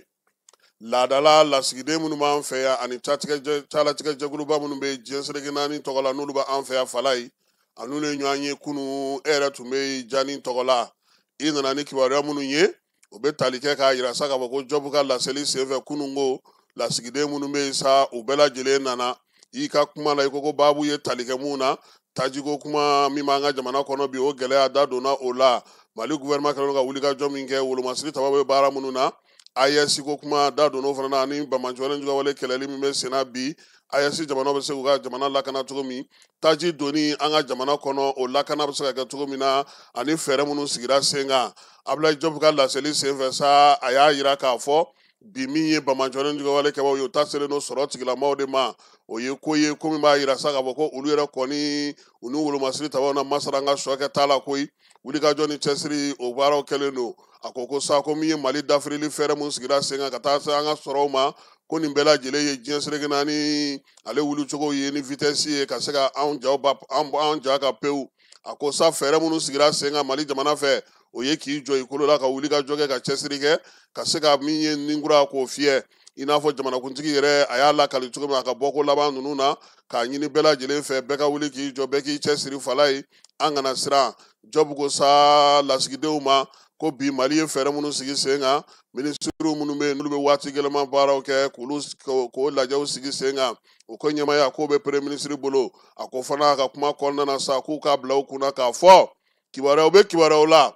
laadala lasigiden minnu b'an fɛ yan ani calatigɛ jɛkuluba minnu bɛ diɲɛ seleke naani tɔgɔ la, n'olu b'an fɛ yan fala ye, a n'olu ye ɲɔgɔn ye kunun. E yɛrɛ tun bɛ Jani tɔgɔ la, i nana ni kibaruya minnu ye, o bɛ tali kɛ k'a yira sa k'a fɔ ko Diop ka laseli senfɛ kunun ko lasigiden minnu bɛ yen sa, u bɛɛ lajɛlen nana. I ka kuma la, i ko ko baabu ye tali kɛ mun na, tajiko kuma min b'an ka jamana kɔnɔ bi, o gɛlɛya da donna o la. Mali gouvernement kɛlen don ka wulikajɔ min kɛ, wolomasiri taba bɛ baara minnu na, AES ko kuma da donna o fana na, ani banbaanciwale jugawale kɛlɛli min bɛ sen na bi, AES jamanaw bɛ se k'u ka jamana lakana cogo min, taji donni an ka jamana kɔnɔ o lakana bɛ se ka kɛ cogo min na, ani fɛɛrɛ minnu sigira sen kan. Abdoulaye Diop ka laseli senfɛ sa, a y'a yira k'a fɔ bi min ye banbaanciwale jugawale kɛbaaw ye, o ta selen don sɔrɔ tigilamaaw de ma. O ye ko ye ko min b'a yira sa k'a fɔ ko olu yɛrɛ kɔni u ni wolomasiri tabaw na masara an ka sɔ kɛ t'a la koyi. Wulikajɔ ni cɛsiri o baaraw kɛlen don. A ko ko sa ko min ye Mali dafirili fɛɛrɛ mun sigira sen kan ka taa se an ka sɔrɔw ma, ko nin bɛɛ lajɛlen ye diɲɛ seleke naani ale wulicogo ye ni vitesse ye ka se ka anw jaw ba, an ja ka pewu. A ko sa fɛɛrɛ minnu sigira sen kan Mali jamana fɛ, o ye k'i jɔ i kolo la ka wulikajɔ kɛ ka cɛsiri kɛ ka se ka min ye ninkura k'o fiyɛ. I n'a fɔ jamanakuntigi yɛrɛ a y'a lakali cogo min a ka bɔko laban ninnu na, k'a ɲini bɛɛ lajɛlen fɛ bɛɛ ka wuli k'i jɔ, bɛɛ k'i cɛsiri fala ye, an kana siran. Diop ko sa lasigidenw ma ko bi Mali ye fɛɛrɛ minnu sigi sen kan, minisiriw minnu bɛ yen n'olu bɛ waati gɛlɛman baaraw kɛ k'o lajɛw sigi sen kan, o ko ɲɛmaaya k'o bɛ premier ministre bolo. A ko fana a ka kuma kɔnɔna na sa k'u k'a bila u kunna k'a fɔ kibaruyaw bɛ kibaruyaw la,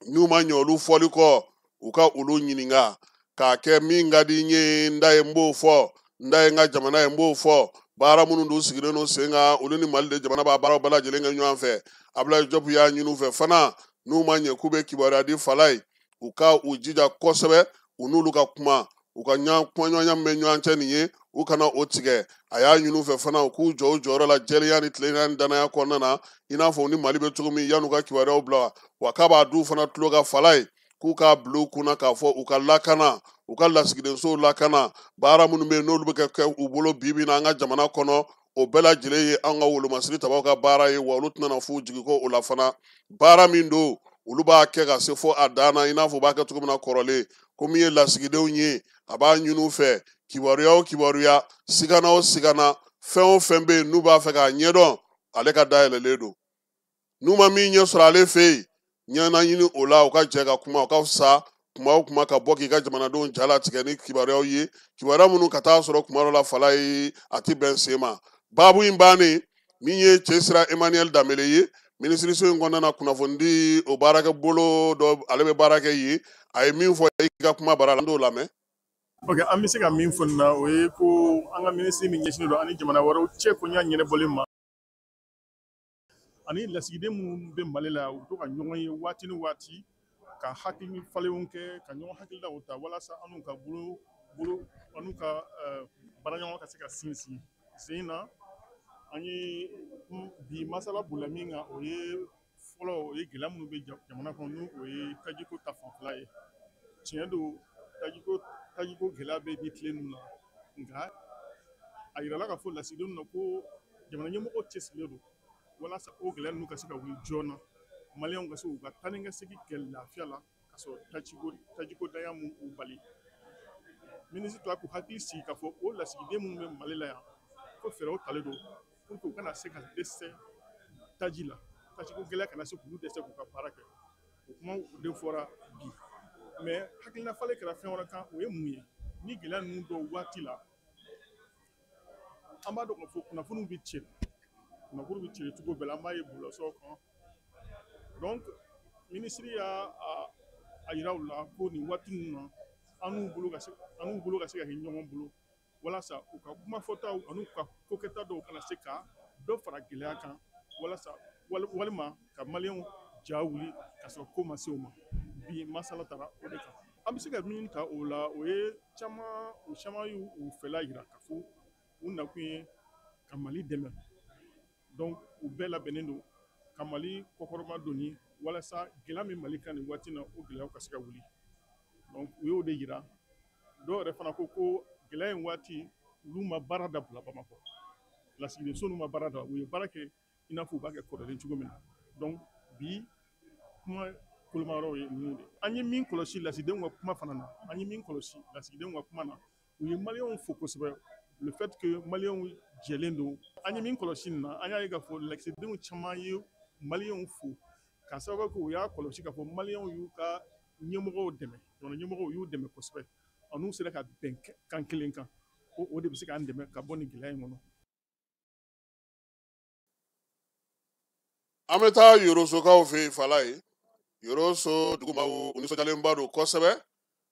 n'u ma ɲɛ olu fɔli kɔ, u ka olu ɲininka k'a kɛ min ka di n ye, n da ye n b'o fɔ, n da ye n ka jamana ye n b'o fɔ. Baara minnu dun sigilen don sen kan, olu ni Mali de jamana b'a baaraw bɛɛ lajɛlen kɛ ɲɔgɔn fɛ. Abdoulaye Diop y'a ɲini u fɛ fana, n'u ma ɲɛ k'u bɛ kibaruya di fala ye, u ka u jija kosɛbɛ, u n'olu ka kuma, u ka kumaɲɔgɔnya min bɛ ɲɔgɔn cɛ nin ye, u kana o tigɛ. A y'a ɲini u fɛ fana u k'u jɔ u jɔyɔrɔ la jɛlenya ni tilennenya ni danaya kɔnɔna na, i n'a fɔ u ni Mali bɛ cogo min yan'u ka kibaruyaw bila. Wa k'a b'a du fana tulo ka fala ye, k'u k'a bila u kunna k'a fɔ u ka lakana, u ka lasigidensow lakana, baara minnu bɛ yen n'olu bɛ kɛ u bolo bi bi in na an ka jamana kɔnɔ, o bɛɛ lajɛlen ye an ka wolomasiri tabaw ka baara ye, wa olu tɛna na f'u jigi kɔ o la fana. Baara min don, olu b'a kɛ ka se fo a dan na, i n'a fɔ u b'a kɛ cogo min na kɔrɔlen. Ko min ye lasigidenw ye, a b'a ɲini u fɛ kibaruya o kibaruya, sigana o sigana, fɛn o fɛn bɛ yen n'u b'a fɛ k'a ɲɛdɔn, ale ka dayɛlɛlen don. N'u ma min ɲɛ sɔrɔ ale fɛ yen, ɲɛna ɲini o la, u ka jɛ ka kuma, u ka fisa kuma o kuma ka bɔ k'i ka jamanadenw jalatigɛ ni kibaruyaw ye, kibaruya minnu ka taa sɔrɔ kuma dɔ la fala ye, a ti bɛn sen ma. Baabu in bannen, min ye Cɛsira Emmanuel Danbele ye, minisiriso in kɔnɔna na kunnafonidi o baarakɛ bolo dɔ, ale bɛ baara kɛ yen, a ye min fɔ i ka kuma bara la, an t'o lamɛn. Ok, an bɛ se ka min fɔ nin na, o ye ko an ka minisiri min ɲɛsinnen don ani jamana wɛrɛw cɛ koɲa ɲɛnabɔli ma, ani lasigiden minnu bɛ Mali la, u bɛ to ka ɲɔgɔn ye waati ni waati, ka hakili falenw kɛ, ka ɲɔgɔn hakililaw ta walasa an n'u ka bolo bolo an n'u ka baaraɲɔgɔn ka se ka sinsin sen na. An ye bi masala bolila min kan, o ye fɔlɔ, o ye gɛlɛya minnu bɛ jamana kɔnɔ, n'o o ye tajiko ta fanfɛla ye. Tiɲɛ don, tajiko gɛlɛya bɛ ni tile ninnu na, nka a yirala k'a fɔ lasigidenw na ko jamana ɲɛmɔgɔw cɛsirilen don walasa o gɛlɛya ninnu ka se ka wuli joona, maliyɛnw ka se k'u ka taa ni ka segin kɛ lafiya la ka sɔrɔ tajiko danya m'u bali. Minisiri tila k'u hakili sigi k'a fɔ o lasigiden minnu bɛ Mali la yan, ko fɛɛrɛw talen don pour que u kana se ka dɛsɛ taji la, tajiko gɛlɛya kana se k'olu dɛsɛ k'u ka baara kɛ. O kuma de fɔra bi, mais hakilina falen kɛra fɛn wɛrɛ kan, o ye mun ye? Ni gɛlɛya ninnu dɔw waati la, an b'a dɔn k'a fɔ kunnafoniw bɛ cɛri, kunnafoniw bɛ cɛri cogo bɛɛ la, an b'a ye bɔlɔlɔsiraw kan. Donc minisiri y'a a yira u la ko nin waati ninnu na, an n'u bolo ka se ka kɛ ɲɔgɔn bolo walasa u ka kuma fɔtaw ani u ka kokɛta dɔw kana se ka dɔ fara gɛlɛya kan, walasa walima ka maliyɛnw ja wuli ka sɔrɔ ko ma se u ma. Bi masala taara o de kan. An bɛ se ka min ta o la, o ye caman, u caman y'u fɛla yira k'a fɔ u nakun ye ka Mali dɛmɛ. Donc u bɛɛ labɛnnen don ka Mali kɔkɔrɔma doni walasa gɛlɛya min Mali kan nin waati na, o gɛlɛyaw ka se ka wuli. Donc u y'o de yira. Dɔw yɛrɛ fana ko gɛlɛya in waati, olu ma baara dabila Bamakɔ, lasigidenso ninnu ma baara dabila, u ye baara kɛ i n'a fɔ u b'a kɛ kɔrɔlen cogo min na. Donc bi kuma kolomayɔrɔw ye ninnu de. An ye min kɔlɔsi lasigidenw ka kuma fana na, an ye min kɔlɔsi lasigidenw ka kuma na, u ye maliyɛnw fo kosɛbɛ, le fait que maliyɛnw jɛlen don. An ye min kɔlɔsi nin na, an y'a ye k'a fɔ lasigidenw caman ye maliyɛnw fo k'a sababu kɛ u y'a kɔlɔsi k'a fɔ maliyɛnw y'u ka ɲɛmɔgɔw dɛmɛ, jamana ɲɛmɔgɔw y'u dɛmɛ kosɛbɛ, an'u sera ka bɛn kan kelen kan, ko o de bɛ se k'an dɛmɛ ka bɔ nin gɛlɛya in kɔnɔ. An bɛ taa Yorosokaw fɛ yen, fala ye. Yoroso dugumaw u nisɔndiyalenba don kosɛbɛ,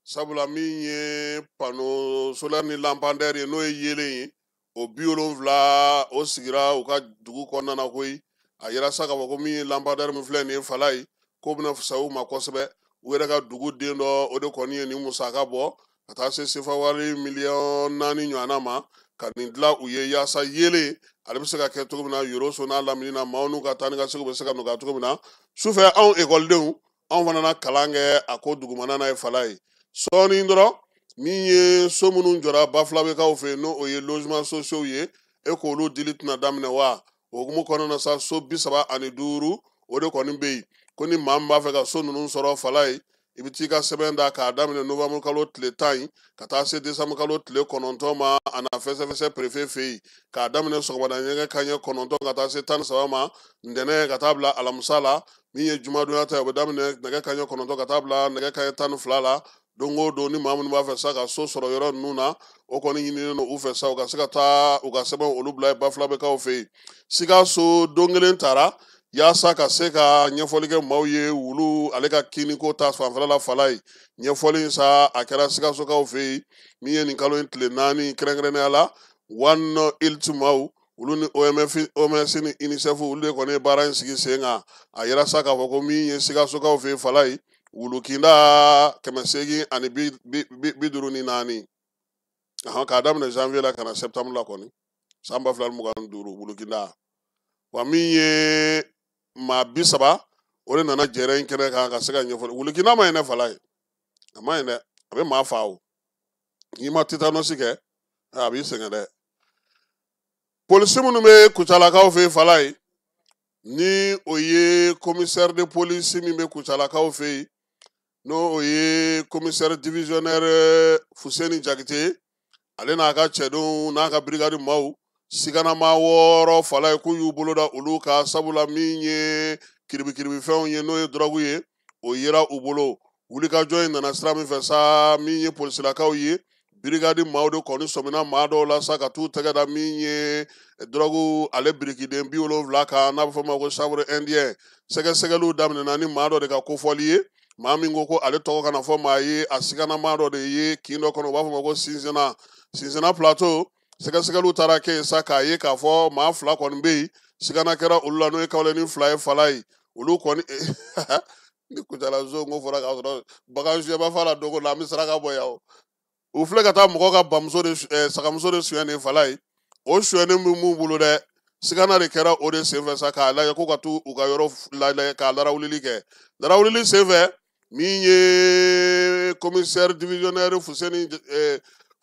sabula min ye panneau solaire ni lampadaire ye, n'o ye yeelen ye, o 70 o sigira u ka dugu kɔnɔna na koyi. A yira sa k'a fɔ ko min ye lampadaire min filɛ nin ye, fala ye, k'o bɛna fisaya u ma kosɛbɛ. U yɛrɛ ka dugu den dɔ, o de kɔni ye nin musaka bɔ ka taa se sefa wari miliyɔn 4 ɲɔgɔnna ma ka nin dilan u ye, yaasa yeelen ale bɛ se ka kɛ cogo min na Yoroso n'a lamini na, maaw n'u ka taa ni ka segin bɛ se ka nɔgɔya cogo min na. Sufɛ anw ekɔlidenw, anw fana na kalan kɛ a ko dugumana na ye fala ye. Sɔɔni dɔrɔn, min ye so minnu jɔra Bafulabɛkaw fɛ yen, n'o o ye logement sociaux ye, e k'olu dili tɛna daminɛ wa? O hukumu kɔnɔna na sa, so 35 o de kɔni bɛ yen, ko ni maa min b'a fɛ ka so ninnu sɔrɔ fala ye, i bɛ t'i ka sɛbɛn da k'a daminɛ novembre kalo tile 10 in ka taa se décembre kalo tile 9 ma, a na fɛsɛfɛsɛ préfet fɛ yen, k'a daminɛ sɔgɔmada ɲɛgɛn kanɲɛ 9 ka taa se 13 ma ntɛnɛn, ka taa bila alamisa la. Min ye jumadonya ta ye, o bɛ daminɛ nɛgɛ kanɲɛ 9 ka taa bila nɛgɛ kanɲɛ 12 la. Don o don, ni maa minnu b'a fɛ sa ka so sɔrɔ yɔrɔ ninnu na, o kɔni ɲininen don u fɛ sa, u ka se ka taa u ka sɛbɛnw olu bila Bafulabɛkaw fɛ yen. Sikaso don kelen taara yaasa ka se ka ɲɛfɔli kɛ maaw ye wulu ale ka kiniko ta fanfɛla la fala ye. Ɲɛfɔli in sa, a kɛra Sikasokaw fɛ yen, min ye nin kalo in tile 4 kɛrɛnkɛrɛnnenya la, One Health maaw olu ni OMF, OMS ni UNICEF, olu de kɔni ye baara in sigi sen kan. A yira sa k'a fɔ ko min ye Sikasokaw fɛ yen fala ye, wulukinda 854, k'a daminɛ janvier la ka na septembre la kɔni san 2025 wulukinda. Wa min ye maa 30 o de nana jɛrɛ in kɛnɛ kan ka se ka ɲɛfɔli. Wulukinda ma ɲi dɛ fala ye, a ma ɲi dɛ, a bɛ maa fa o. N'i ma tetanɔsi kɛ, a b'i sɛgɛn dɛ. Polisi minnu bɛ Kucalakaw fɛ yen fala ye, ni o ye commissaire de police min bɛ Kucalakaw fɛ yen, N'o ye commissaire divisionnaire Fuseni Jakite, ale n'a ka cɛdenw n'a ka brigade maaw siganama 6 fala ye k'u y'u bolo da olu kan, sabula min ye kiribikiribifɛnw ye n'o ye dɔrɔgu ye, o yera u bolo. Wulikajɔ in nana sira min fɛ sa, min ye polisilakaw ye, brigade maaw de kɔni sɔmina maa dɔw la sa ka t'u tɛgɛ da min ye dɔrɔgu ale birikiden 70 kan, n'a bɛ fɔ o ma ko chanvre indien. Sɛgɛsɛgɛliw daminɛna ni maa dɔ de ka kofɔli ye, maa min ko ko ale tɔgɔ kana fɔ maa ye, a sigana maa dɔ de ye kin dɔ kɔnɔ, u b'a fɔ o ma ko Sinsinna, Sinsinna plateau. Sɛgɛsɛgɛliw taara kɛ yen sa k'a ye k'a fɔ maa 2 kɔni bɛ yen, sigana kɛra olu la, n'o ye kawalenni 2 ye fala ye. Olu kɔni ni Kucala zon ko fɔra k'a sɔrɔ bagan suyɛba fa la dogo la, an bɛ saraka bɔ yan o. U filɛ ka taa mɔgɔ ka bamuso de sagamuso de suɲɛ nin fala ye, o suɲɛni bɛ mun bolo dɛ, sigana de kɛra o de senfɛ sa k'a lajɛ ko ka t'u u ka yɔrɔ lajɛ k'a larawulili kɛ. Larawulili senfɛ, min ye commissaire divisionnaire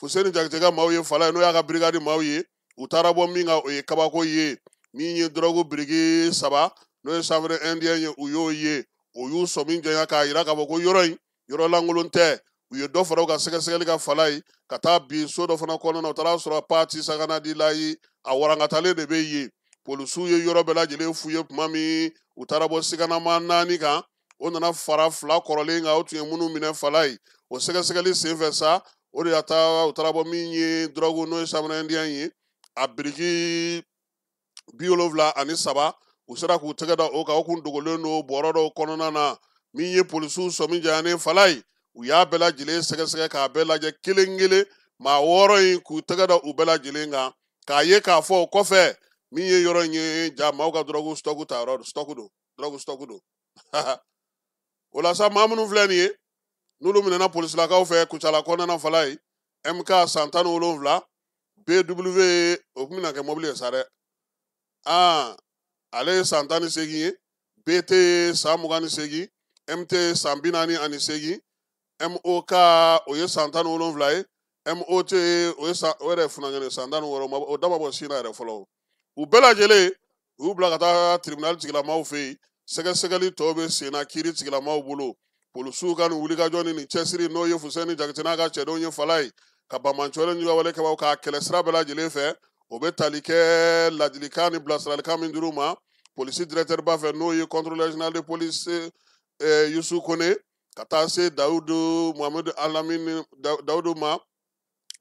Fuseni Jakite ka maaw ye fala ye, n'o y'a ka brigade maaw ye, u taara bɔ min kan o ye kabako ye. Min ye dɔrɔgu biriki 3 n'o ye chanvre indien ye, u y'o ye, o y'u sɔmi janya k'a yira k'a fɔ ko yɔrɔ in yɔrɔ lankolon tɛ. U ye dɔ fara u ka sɛgɛsɛgɛli ka fala ye ka taa bin so dɔ fana kɔnɔna na, u taara sɔrɔ pati saganadi layi a warankatalen de bɛ yen. Polisiw ye yɔrɔ bɛɛ lajɛlen f'u ye tuma min, u taara bɔ siganama 4 kan, o nana fara 2 kɔrɔlen kan, o tun ye minnu minɛ fala ye. O sɛgɛsɛgɛli senfɛ sa, o de y'a taa u taara bɔ min ye dɔrɔgu n'o ye chanvre indien ye, a biriki 73, u sera k'u tɛgɛ da o kan, o kun dogolen don bɔrɔ dɔw kɔnɔna na. Min ye polisiw sɔmi jayanen fala ye, u y'a bɛɛ lajɛlen sɛgɛsɛgɛ k'a bɛɛ lajɛ kelen kelen, maa 6 in k'u tɛgɛ da u bɛɛ lajɛlen kan, k'a ye k'a fɔ o kɔfɛ min ye yɔrɔ in ye, ja maaw ka dɔrɔgu stɔku ta yɔrɔ don, stɔku don, dɔrɔgu stɔku don. O la sa, maa minnu filɛ nin ye, n'olu minɛna polisilakaw fɛ Kucala kɔnɔna fala ye, MK san 17, BW o tun bɛna kɛ mɔbili ye sa dɛ, ale ye san 18 ye, BT ye san 28, MT ye san 48, MOK o ye san 17 ye, MOT o ye san, o yɛrɛ funankɛnin san 16, o da ma bɔ sin na yɛrɛ fɔlɔ. U bɛɛ lajɛlen u y'u bila ka taa tribunal tigilamaw fɛ yen, sɛgɛsɛgɛli tɔ bɛ sen na kiiri tigilamaw bolo. Polisiw ka nin wulikajɔ ni nin cɛsiri n'o ye Fuseni Jakite n'a ka cɛdenw ye fala ye, ka banbancɔlen juguya kɛbaw k'a kɛlɛ sira bɛɛ lajɛlen fɛ, o bɛ tali kɛ ladilikan ni bilasiralikan min dir'u ma polisi directeur ba fɛ, n'o ye contrôleur général de police Yusu Kone, ka taa se Dawudu Muhamadu Alamini Dawudu ma,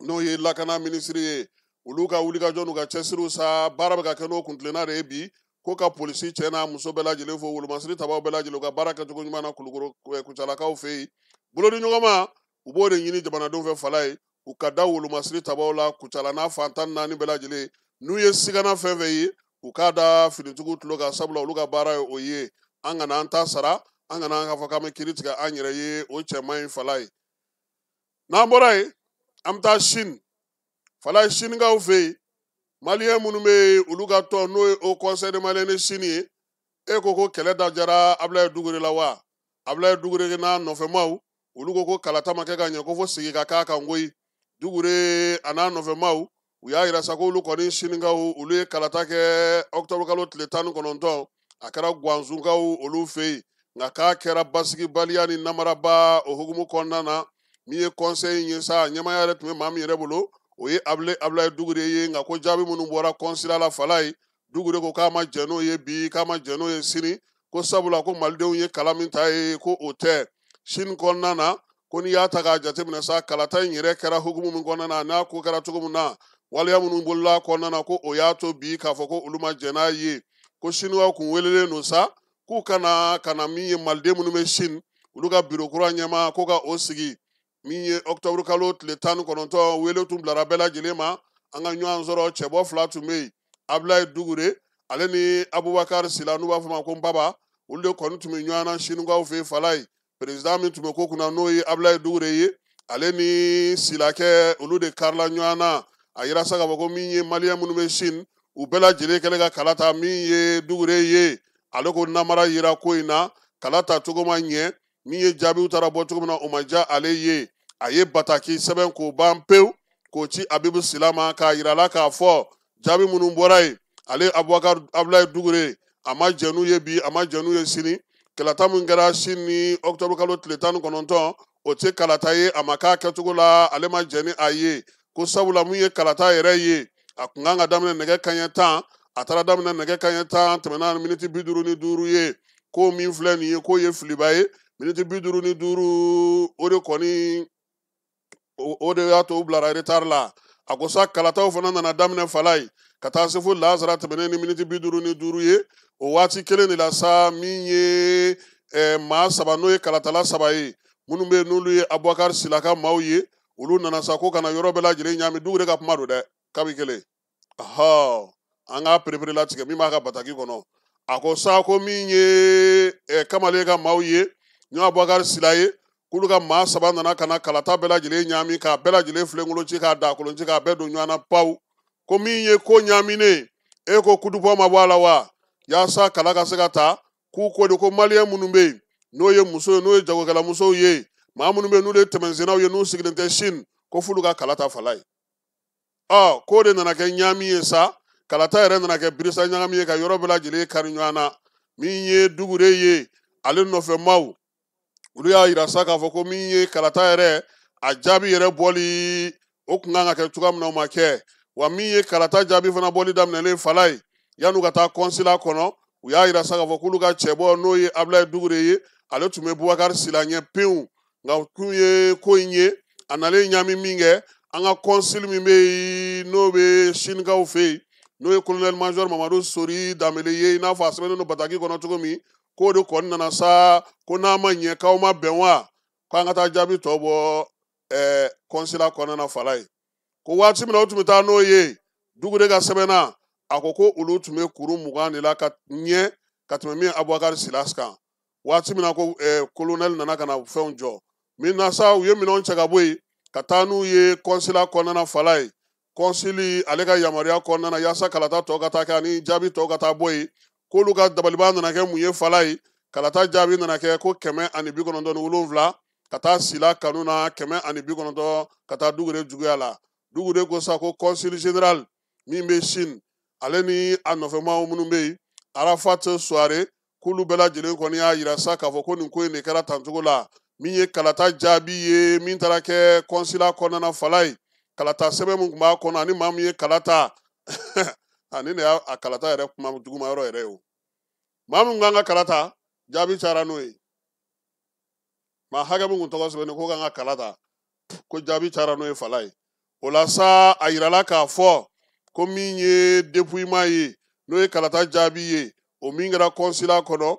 n'o ye lakana minisiri ye. Olu ka wulikajɔ n'u ka cɛsiriw sa, baara bɛ ka kɛ n'o kuntilenna de ye bi, ko ka polisi cɛ n'a muso bɛɛ lajɛlen fo, wolomasiri tabaw bɛɛ lajɛlen, u ka baara kɛcogo ɲuman na Kulukoro Kucalakaw fɛ yen. Bolodiɲɔgɔnma, u b'o de ɲini jamanadenw fɛ fala ye, u ka da wolomasiri tabaw la Kucala n'a fan 14 bɛɛ lajɛlen. N'u ye sigana fɛn fɛn ye, u k'a da finitigiw tulo kan, sabula olu ka baara ye o ye. An kana an ta sara, an kana an k'a fɔ k'an bɛ kiiri tigɛ an yɛrɛ ye, o cɛ man ɲi fala ye. N'an bɔra yen, an bɛ taa Sini fala ye, Sinikaw fɛ yen, maliyɛn minnu bɛ yen, olu ka tɔn n'o ye Haut Conseil des Maliens de Chine ye, e ko ko kɛlɛ da jara Abulaye Dugure la wa? Abulaye Dugure n'a nɔfɛmaw, olu ko ko kalata ma kɛ ka ɲɛ, ko fo sigi ka k'a kan koyi. Dugure a n'a nɔfɛmaw, u y'a yira sa k'olu kɔni Sinikaw, olu ye kalata kɛ octobre kalo tile 19, a kɛra Guangzhoukaw olu fɛ yen, nka k'a kɛra basigibaliya ni namaraba o hukumu kɔnɔna na. Min ye conseil ye sa, ɲɛmaaya yɛrɛ tun bɛ maa min yɛrɛ bolo, o ye Abulaye Dugure ye, nka ko jaabi minnu bɔra consulat la fala ye, Dugure ko k'a ma jɛn n'o ye bi, k'a ma jɛn n'o ye sini, ko sabula ko malidenw ye kala min ta ye, ko o tɛ. Sini kɔnɔna na, ko n'i y'a ta k'a jateminɛ sa, kalata in yɛrɛ kɛra hukumu min kɔnɔna na, n'a ko kɛra cogo min na, waleya minnu bolola kɔnɔna na, ko o y'a to bi k'a fɔ ko olu ma jɛn n'a ye. Ko Siniwaw kun welelen don sa, k'u kana ka na min ye maliden minnu bɛ Sini, olu ka biro kura ɲɛmaa ko ka o sigi. Min ye octobre kalo tile 19, wele tun bilara bɛɛ lajɛlen ma, an ka ɲɔgɔn sɔrɔ, cɛbɔ 2 tun bɛ yen, Abulaye Dugure ale ni Abubakar Sila, n'u b'a fɔ ma ko Nbaba, olu de kɔni tun bɛ ɲɔgɔn na Sinikaw fɛ yen fala ye. Président min tun bɛ ko kunna n'o ye Abulaye Dugure ye, ale ni Silakɛ olu de karila ɲɔgɔn na. A yira sa k'a fɔ ko min ye maliyɛn minnu bɛ Sini, u bɛɛ lajɛlen kɛlen ka kala ta, min ye Dugure ye, ale ko namara yira ko in na, kala ta cogo ma ɲɛ, min ye jaabiw taara bɔ cogo min na, o ma diya ale ye. A ye bataki sɛbɛn k'o ban pewu, k'o ci Abibu Sila ma, k'a yira la k'a fɔ jaabi minnu bɔra yen, ale Abubakar Abulaye Dugure a ma jɛn n'u ye bi, a ma jɛn n'u ye sini. Kalata min kɛra sini octobre kalo tile 19, o tɛ kalata ye, a ma k'a kɛcogo la, ale ma jɛn ni a ye. Ko sabula mun ye kalata yɛrɛ ye, a kun kan ka daminɛ nɛgɛ kanɲɛ 10, a taara daminɛ nɛgɛ kanɲɛ 10 tɛmɛna ni miniti 55 ye. Ko min filɛ nin ye, k'o ye filiba ye. Miniti 55 o de kɔni o de y'a to u bilara retard la. A ko sa kalataw fana nana daminɛ fala ye ka taa se fo lazara tɛmɛnen ni miniti 55 ye. O waati kelen de la sa, min ye maa saba, n'o ye kalatala saba ye, minnu bɛ yen n'olu ye Abubakar Sila ka maaw ye, olu nana sa ko ka na yɔrɔ bɛɛ lajɛlen ɲaami. Dugure ka kuma don dɛ, kabi kelen, ɔhɔ, an k'a perepere latigɛ min b'a ka bataki kɔnɔ. A ko sa ko min ye kamalen ka maaw ye, n'o Abubakar Sila ye, k'olu ka maa saba nana ka na kalata bɛɛ lajɛlen ɲaami, k'a bɛɛ lajɛlen filenkolon ci, k'a dakolon ci, k'a bɛɛ don ɲɔgɔn na pawu. Ko min ye ko ɲaaminen, e ko kudupɔ ma bɔ a la wa, yaasa kala ka se ka ta. K'u ko de ko maliyɛn minnu bɛ yen, n'o ye muso ye, n'o ye jagokɛlamusow ye, maa minnu bɛ yen n'olu ye tɛmɛsennaw ye, n'u sigilen tɛ Sini, ko f'olu ka kala ta fala ye. Ɔ k'o de nana kɛ ɲaami ye sa, kalata yɛrɛ nana kɛ birisa ɲagami ye ka yɔrɔ bɛɛ lajɛlen kari ɲɔgɔn na. Min ye Dugure ye, ale nɔfɛ maaw, olu y'a yira sa k'a fɔ ko min ye kalata yɛrɛ a jaabi yɛrɛ bɔli, o kun kan ka kɛ cogoya min na, o ma kɛ. Wa min ye kalata jaabi fana bɔli daminɛlen fala ye, yan'u ka taa kɔnsila kɔnɔ, u y'a yira sa k'a fɔ k'olu ka cɛbɔ, n'o ye Abulaye Dugure ye, ale tun bɛ Bubakari Sila ɲɛ pewu. Nka kun ye ko in ye, a nalen ɲaami min kɛ, an ka kɔnsili min bɛ yen n'o bɛ Sinikaw fɛ yen, n'o ye colonel major Mamadu Sori Danbele ye, i n'a fɔ a sɛbɛnnen don bataki kɔnɔ cogo min, k'o de kɔni nana sa ko n'a ma ɲɛ k'aw ma bɛn wa, k'an ka taa jaabi tɔ bɔ kɔnsila kɔnɔna na fala ye. Ko waati min na o tun bɛ taa n'o ye, Dugure ka sɛbɛn na, a ko ko olu tun bɛ kuru 20 de la ka ɲɛ ka tɛmɛ min Abubakar Sila kan. Waati min na ko colonel nana ka na fɛnw jɔ min na sa, u ye minɛnw cɛ ka bɔ yen ka taa n'u ye kɔnsila kɔnɔna na fala ye. Kɔnsili ale ka yamaruya kɔnɔna na, yaasa kalata tɔ ka taa kɛ ani jaabi tɔ ka taa bɔ yen, k'olu ka dabaliban nana kɛ mun ye fala ye. Kalata jaabi nana kɛ ko 197 ka taa Sila kanu na, 190 ka taa Dugure juguya la. Dugure ko sa ko consul général min bɛ Sini, ale ni a nɔfɛmaaw minnu bɛ yen, Arafat Suware, k'olu bɛɛ lajɛlen kɔni y'a yira sa k'a fɔ ko nin ko in de kɛra tancogo la. Min ye kalata jaabi ye, min taara kɛ kɔnsila kɔnɔna na fala ye, kalata sɛbɛn min tun b'a kɔnɔ ani maa min ye kalata, ani de y'a kalata yɛrɛ kuma juguma yɔrɔ yɛrɛ ye o. Maa min kan ka kalata, jaabi cayara n'o ye. Maa hakɛ min kun tɔgɔ sɛbɛnnen ko kan ka kalata, ko jaabi cayara n'o ye fala ye. O la sa, a yirala k'a fɔ ko min ye dépouillement ye, n'o ye kalata jaabi ye, o min kɛra kɔnsila kɔnɔ,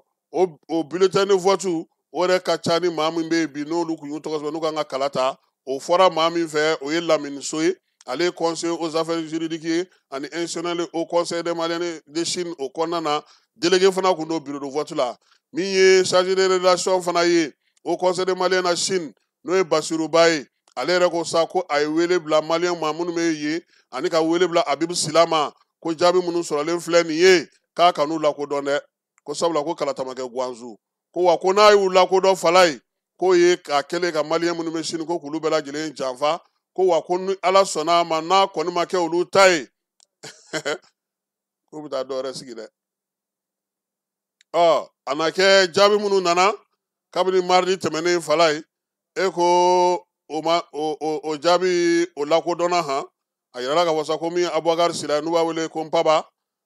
o bulletin de vote o yɛrɛ ka ca ni maa min bɛ yen bi n'olu kun y'u tɔgɔ sɛbɛn n'u kan ka kalata. O fɔra maa min fɛ, o ye Lamini So ye, ale ye conseiller aux affaires juridiques ye ani institutionnel au conseil des Maliens de Chine o kɔnɔna na. Délégué fana kun don bureau de vote la. Min ye chargé de relation fana ye au conseil des Maliens na Chine, n'o ye Basiru Ba ye, ale yɛrɛ ko sa ko a ye wele bila Malien ma minnu bɛ yen, ani ka wele bila Abibu Sila ma, ko jaabi minnu sɔrɔlen filɛ nin ye, k'a kan'u lakodɔn dɛ, ko sabula ko kalata ma kɛ Guangzhou. Ko wa ko n'a y'u lakodɔn fala ye, k'o ye k'a kɛlen ka Malien minnu bɛ Sini ko k'olu bɛɛ lajɛlen janfa. Ko wa ko ni Ala sɔnna a ma, n'a kɔni ma kɛ olu ta ye, k'u bɛ taa dɔ wɛrɛ sigi dɛ. Ɔ a na kɛ jaabi minnu nana kabini mardi tɛmɛnen fala ye, e ko o ma o jaabi o lakodɔnna han. A yirala k'a fɔ sa ko min ye Abubakar Sila ye, n'u b'a wele ko Npaba,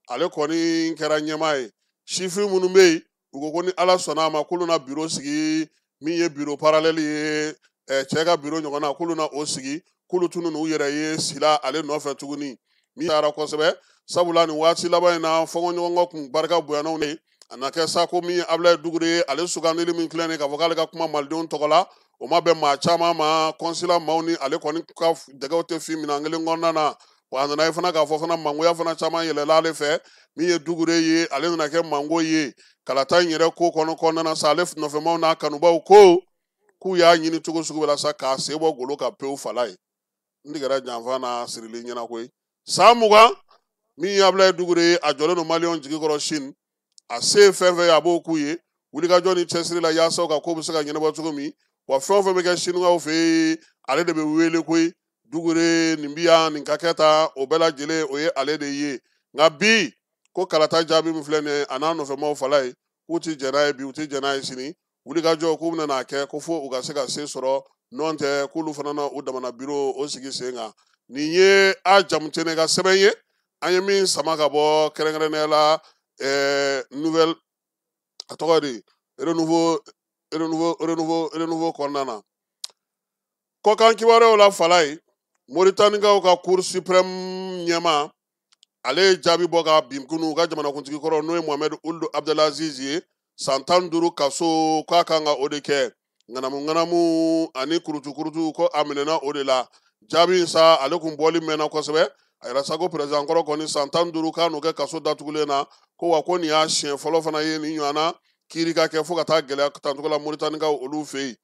ale kɔni kɛra ɲɛmaa ye. Sifin minnu bɛ yen, u ko ko ni Ala sɔnna a ma, k'olu na biro sigi, min ye biro parallèle ye, cɛ ka biro ɲɔgɔn na, k'olu na o sigi, k'olu tun n'u yɛrɛ ye Sila ale nɔfɛ tuguni. Min taara kosɛbɛ, sabula nin waati laban in na, fɔnkɔɲɔgɔnkɔ kun barika bonyana ne. A na kɛ sa ko min ye Abulaye Dugure ye, ale sugandili min filɛ nin ye k'a fɔ k'ale ka kuma malidenw tɔgɔ la, o ma bɛn maa caman ma. Kɔnsila maaw ni ale kɔni ka dɛgɛw tɛ fin minɛn kelen kɔnɔna na. Wa a nana ye fana k'a fɔ fana mangoya fana caman yɛlɛla ale fɛ. Min ye Dugure ye, ale nana kɛ mango ye kalata in yɛrɛ ko kɔnɔna na sa. Ale nɔfɛmaw n'a kanubaw ko k'u y'a ɲini cogo sugu bɛɛ la sa k'a sen bɔ golo ka pewu fala ye. N tigɛra janfa n'a sirili ɲɛna koyi. San 20, min ye Abulaye Dugure ye, a jɔlen don Maliyɛnw jigi kɔrɔ Sini. A se ye fɛn fɛn ye, a b'o k'u ye wulikajɔ ni cɛsiri la, yaasa u ka ko bɛ se ka ɲɛnabɔ cogo min. Wa fɛn o fɛn bɛ kɛ Siniwaw fɛ yen, ale de bɛ wele koyi. Dugure nin bi yan, nin ka kɛ tan, o bɛɛ lajɛlen o ye ale de ye. Nka bi ko kalata jaabi min filɛ nin ye, a n'a nɔfɛmaw fala ye, K'u ti jɛn n'a ye bi, u ti jɛn n'a ye sini. Wulikajɔ k'u bɛna n'a kɛ ko fo u ka se ka se sɔrɔ, nɔn tɛ k'olu fana na u damana biro o sigi sen kan. Nin ye a Jamutene ka sɛbɛn ye, an ye min sama ka bɔ kɛrɛnkɛrɛnnenya la nouvelle a tɔgɔ di renouveau renouveau renouveau renouveau kɔnɔna na. Kɔkan kibaruyaw la, Falaye, Moritanikaw ka Cour suprême ɲɛmaa, ale ye jaabi bɔ ka bin kunu u ka jamanakuntigi kɔrɔ, n'o ye Mohamed Ould Abdelaziz ye, san 15 kaso k'a kan ka o de kɛ. Ŋanamu ŋanamu ani kurutu kurutu ko a minɛna o de la. Jaabi in sa, ale kun bɔli mɛnna kosɛbɛ. A yɛrɛ sa ko président kɔrɔ kɔni san 15 k'a n'o kɛ kaso datugulen na, ko wa ko nin y'a siɲɛ fɔlɔ fana ye nin ɲɔgɔnna kiiri ka kɛ fo ka taa gɛlɛya tancogo la Moritanikaw olu fɛ yen.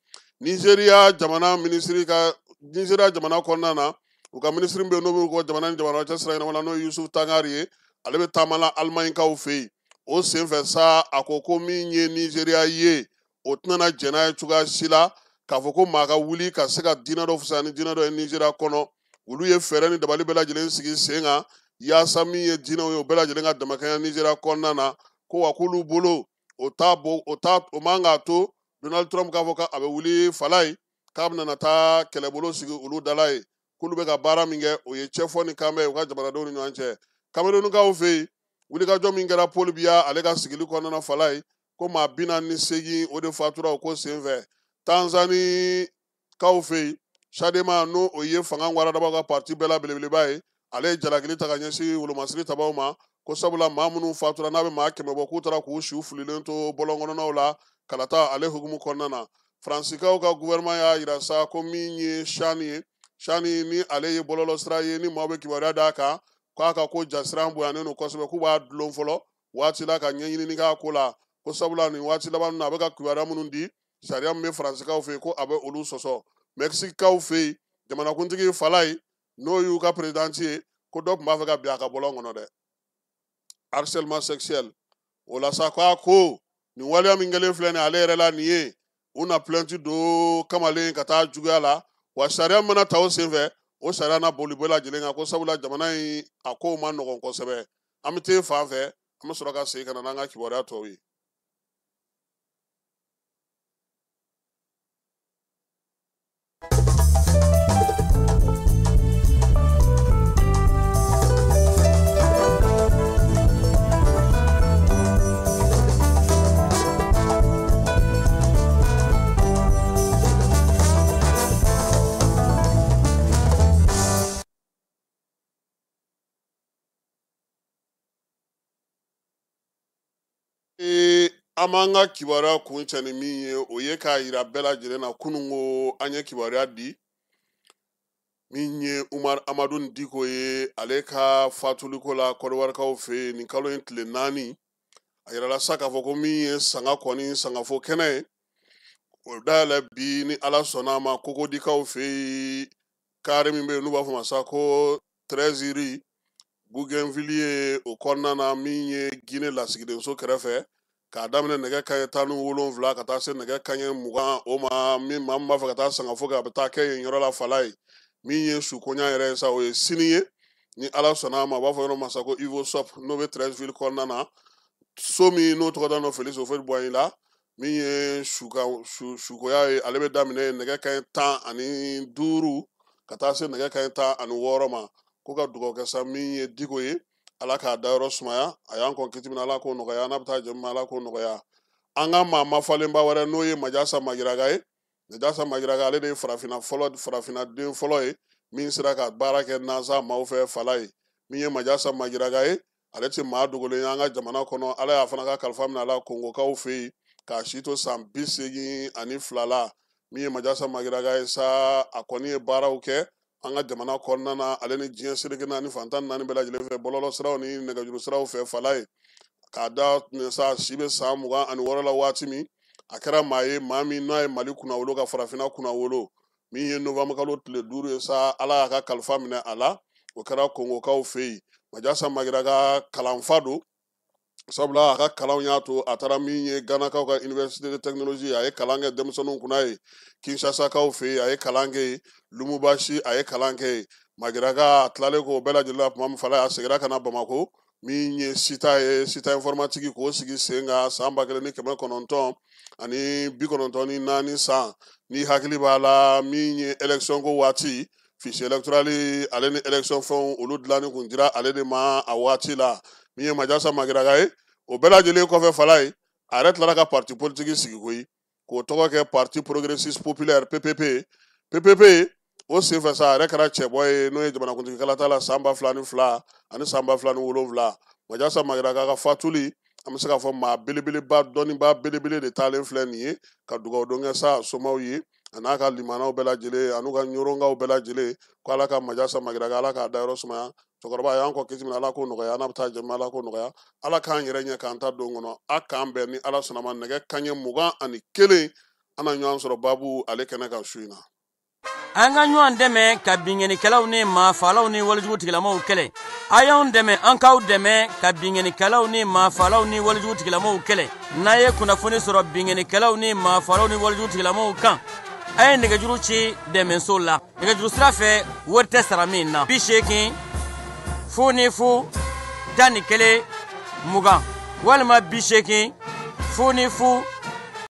Nizeriya jamana minisiri ka, Nizeriya jamana kɔnɔna na, u ka minisiri bɛ yen n'o bɛ kɔ jamana ni jamana cɛ sira ɲɛnama la, n'o ye Yusuf Tangari ye, ale bɛ taama la Alimaɲikaw fɛ yen. O senfɛ sa, a ko ko min ye Nizeriya ye, o tɛna jɛn n'a ye cogoya si la k'a fɔ ko maa ka wuli ka se ka diinɛ dɔ fisaya ni diinɛ dɔ ye Nizeriya kɔnɔ. Olu ye fɛɛrɛ ni dabali bɛɛ lajɛlen sigi sen kan yaasa min ye diinɛw ye, o bɛɛ lajɛlen ka damakɛɲɛ Nizeriya kɔnɔna na. Ko wa k'olu bolo o t'a bɔ, o t'a, o man k'a to Donald Trump k'a fɔ k'a bɛ wuli Falaye k'a bɛna taa kɛlɛbolo sigi olu dala ye, k'olu bɛ ka baara min kɛ, o ye cɛfɔ ni kanbɛn ye u ka jamanadenw ni ɲɔgɔn cɛ. Kamerunkaw fɛ yen, wulikajɔ min kɛra Paul Biya ale ka sigili kɔnɔna na, Falaye, ko maa 48 o de fatura o ko senfɛ. Tanzanikaw fɛ yen, Chadema, n'o o ye fanga waradabaw ka parti bɛɛ la belebeleba ye, ale ye jalakili ta ka ɲɛsin wolomasiri tabaw ma, ko sabula maa minnu fatura n'a bɛ maa 100 bɔ, k'u taara k'u siw fililen to bɔlɔn kɔnɔnaw la kalata ale hukumu kɔnɔna na. Faransikaw ka gouvernement y'a yira sa ko min ye Shani ye, Shani ni ale ye bɔlɔlɔsira ye ni maaw bɛ kibaruya d'a kan, k'a ka ko jasiran bonyanen don kosɛbɛ, k'u b'a dulon fɔlɔ waati la ka ɲɛɲinini k'a ko la, ko sabula nin waati laban ninnu a bɛ ka kibaruya minnu di, sariya min bɛ faransikaw fɛ yen, ko a bɛ olu sɔsɔ. Mɛkisikikaw fɛ yen, jamanakuntigi Falaye, n'o y'u ka présidente ye, ko dɔ tun b'a fɛ ka bin a ka bɔlɔn kɔnɔ dɛ, harcèlement sexuel. O la sa, ko a ko nin waleya min kɛlen filɛ nin ye ale yɛrɛ la nin ye, u na plainte don kamalen ka taa juguya la, wa sariya mana ta o senfɛ, o sariya na boli bɛɛ lajɛlen kan, ko sabula jamana in a kow ma nɔgɔn kosɛbɛ. An bɛ t'e fan fɛ, an bɛ sɔrɔ ka segin ka na n'an ka kibaruya tɔw ye. An b'an ka kibaruya kuncɛ ni min ye, o ye k'a yira bɛɛ lajɛlen na kunun ko an ye kibaruya di min ye Umar Amadu Diko ye, ale ka fatuliko la Kɔdiwarikaw fɛ yen nin kalo in tile 4. A yirala sa k'a fɔ ko min ye sanga kɔni sangafo kɛnɛ ye, o dayɛlɛ bi ni Ala sɔnna a ma Kokodikaw fɛ yen, kare min bɛ yen n'u b'a fɔ ma sa ko 13 rue Bougainvilliers, o kɔnɔna na, min ye Guinée lasigidenso kɛrɛfɛ, k'a daminɛ nɛgɛ kanɲɛ 17 ka taa se nɛgɛ kanɲɛ 20 o ma. Min maa min b'a fɛ ka taa sangafo kɛ, a bɛ taa kɛ yen yɔrɔ la Falaye. Min ye sukonya yɛrɛ ye sa, o ye sini ye ni Ala sɔnna a ma, u b'a fɔ yɔrɔ ma sa ko Ivosop, n'o bɛ Treichville kɔnɔna na, so min n'o tɔgɔ dalen don Félix Houphouët-Boigny la. Min ye sukoya ye, ale bɛ daminɛ nɛgɛ kanɲɛ 15 ka taa se nɛgɛ kanɲɛ 16 ma. Ko ka dugawu kɛ sa min ye Diko ye, Ala k'a dayɔrɔ sumaya, a y'an kɔn kiti min na, Ala k'o nɔgɔya, n'a bɛ taa jɛ min ma, Ala k'o nɔgɔya. An ka maa mafalenba wɛrɛ, n'o ye Majasa Magiraga ye. Majasa Magiraga, ale de ye farafinna fɔlɔ, farafinna den fɔlɔ ye min sera ka baara kɛ NASA maaw fɛ Falaye. Min ye Majasa Magiraga ye, ale tɛ maa dogolen ye an ka jamana kɔnɔ. Ala y'a fana ka kalifa minɛ a la Kongokaw fɛ yen k'a si to san 82 la. Min ye Majasa Magiraga ye sa, a kɔni ye baaraw kɛ an ka jamana kɔnɔna na, ale ni diɲɛ seleke naani fantan naani bɛɛ lajɛlen fɛ, bɔlɔlɔ siraw ni nɛgɛjuru siraw fɛ Falaye. K'a da sa si bɛ san 26 la waati min, a kɛra maa ye, maa min n'a ye Mali kunnawolo ka farafinna kunnawolo. Min ye novembre kalo tile 5 ye sa, Ala y'a ka kalifa minɛ a la, o kɛra Kongokaw fɛ yen. Majasa Magiraga kalanfa don, sabula a ka kalanw y'a to a taara min ye Ganakaw ka université de technologie, a ye kalan kɛ denmisɛnninw kunna yen. Kinshasakaw fɛ yen, a ye kalan kɛ yen. Lubumbashi, a ye kalan kɛ yen. Magiraga a tilalen k'o bɛɛ lajɛlen la tuma min Falaye, a seginna ka na Bamako. Min ye sita ye, sita informatique, k'o sigi sen kan san 1994 san, ni hakili b'a la, min ye élection ko waati, fichier électoral ale ni élection fɛnw, olu dilanni kun dira ale de ma a waati la. Min ye Majasa Magiraga ye, o bɛɛ lajɛlen kɔfɛ, fala ye, a yɛrɛ tilara ka parti politique sigi koyi, k'o tɔgɔ kɛ Parti Progressiste Populaire, PPP. PPP o senfɛ sa, a yɛrɛ kɛra cɛbɔ ye, n'o ye jamanakuntigi kalata la san 2002 ani san 2007. Majasa Magiraga ka fatuli, an bɛ se k'a fɔ maa belebeleba, dɔnnibaa belebele de taalen filɛ nin ye. Ka dugawu don kɛ sa somaw ye, a n'a ka limanaw bɛɛ lajɛlen, a n'u ka ɲɔrɔnkaw bɛɛ lajɛlen, ko Ala ka Majasa Magiraga, Ala k'a dayɔrɔ sumaya. Cɛkɔrɔba y'an kɔ kisi min, Ala k'o nɔgɔya, n'a bɛ taa jɛma, Ala k'o nɔgɔya, Ala k'an yɛrɛ ɲɛ k'an ta don kɔnɔ. A k'an bɛn ni Ala sɔnna ma, nɛgɛ kanɲɛ 21, an na ɲɔgɔn sɔrɔ baabu ale kɛnɛ kan su in na. An ka ɲɔgɔn dɛmɛ ka binkannikɛlaw ni maafaalaw ni walejugu tigilamaw kɛlɛ. A y'anw dɛmɛ, an k'aw dɛmɛ ka binkannikɛlaw ni maafaalaw ni walejugu tigilamaw kɛlɛ. N'a ye kunnafoni sɔrɔ binkannikɛlaw ni maafaalaw ni walejugu tigilamaw kan, a ye nɛgɛjuru ci dɛmɛso la nɛgɛjuru sira fɛ, wari tɛ sara min na: 80 00 11 20 walima 80 00.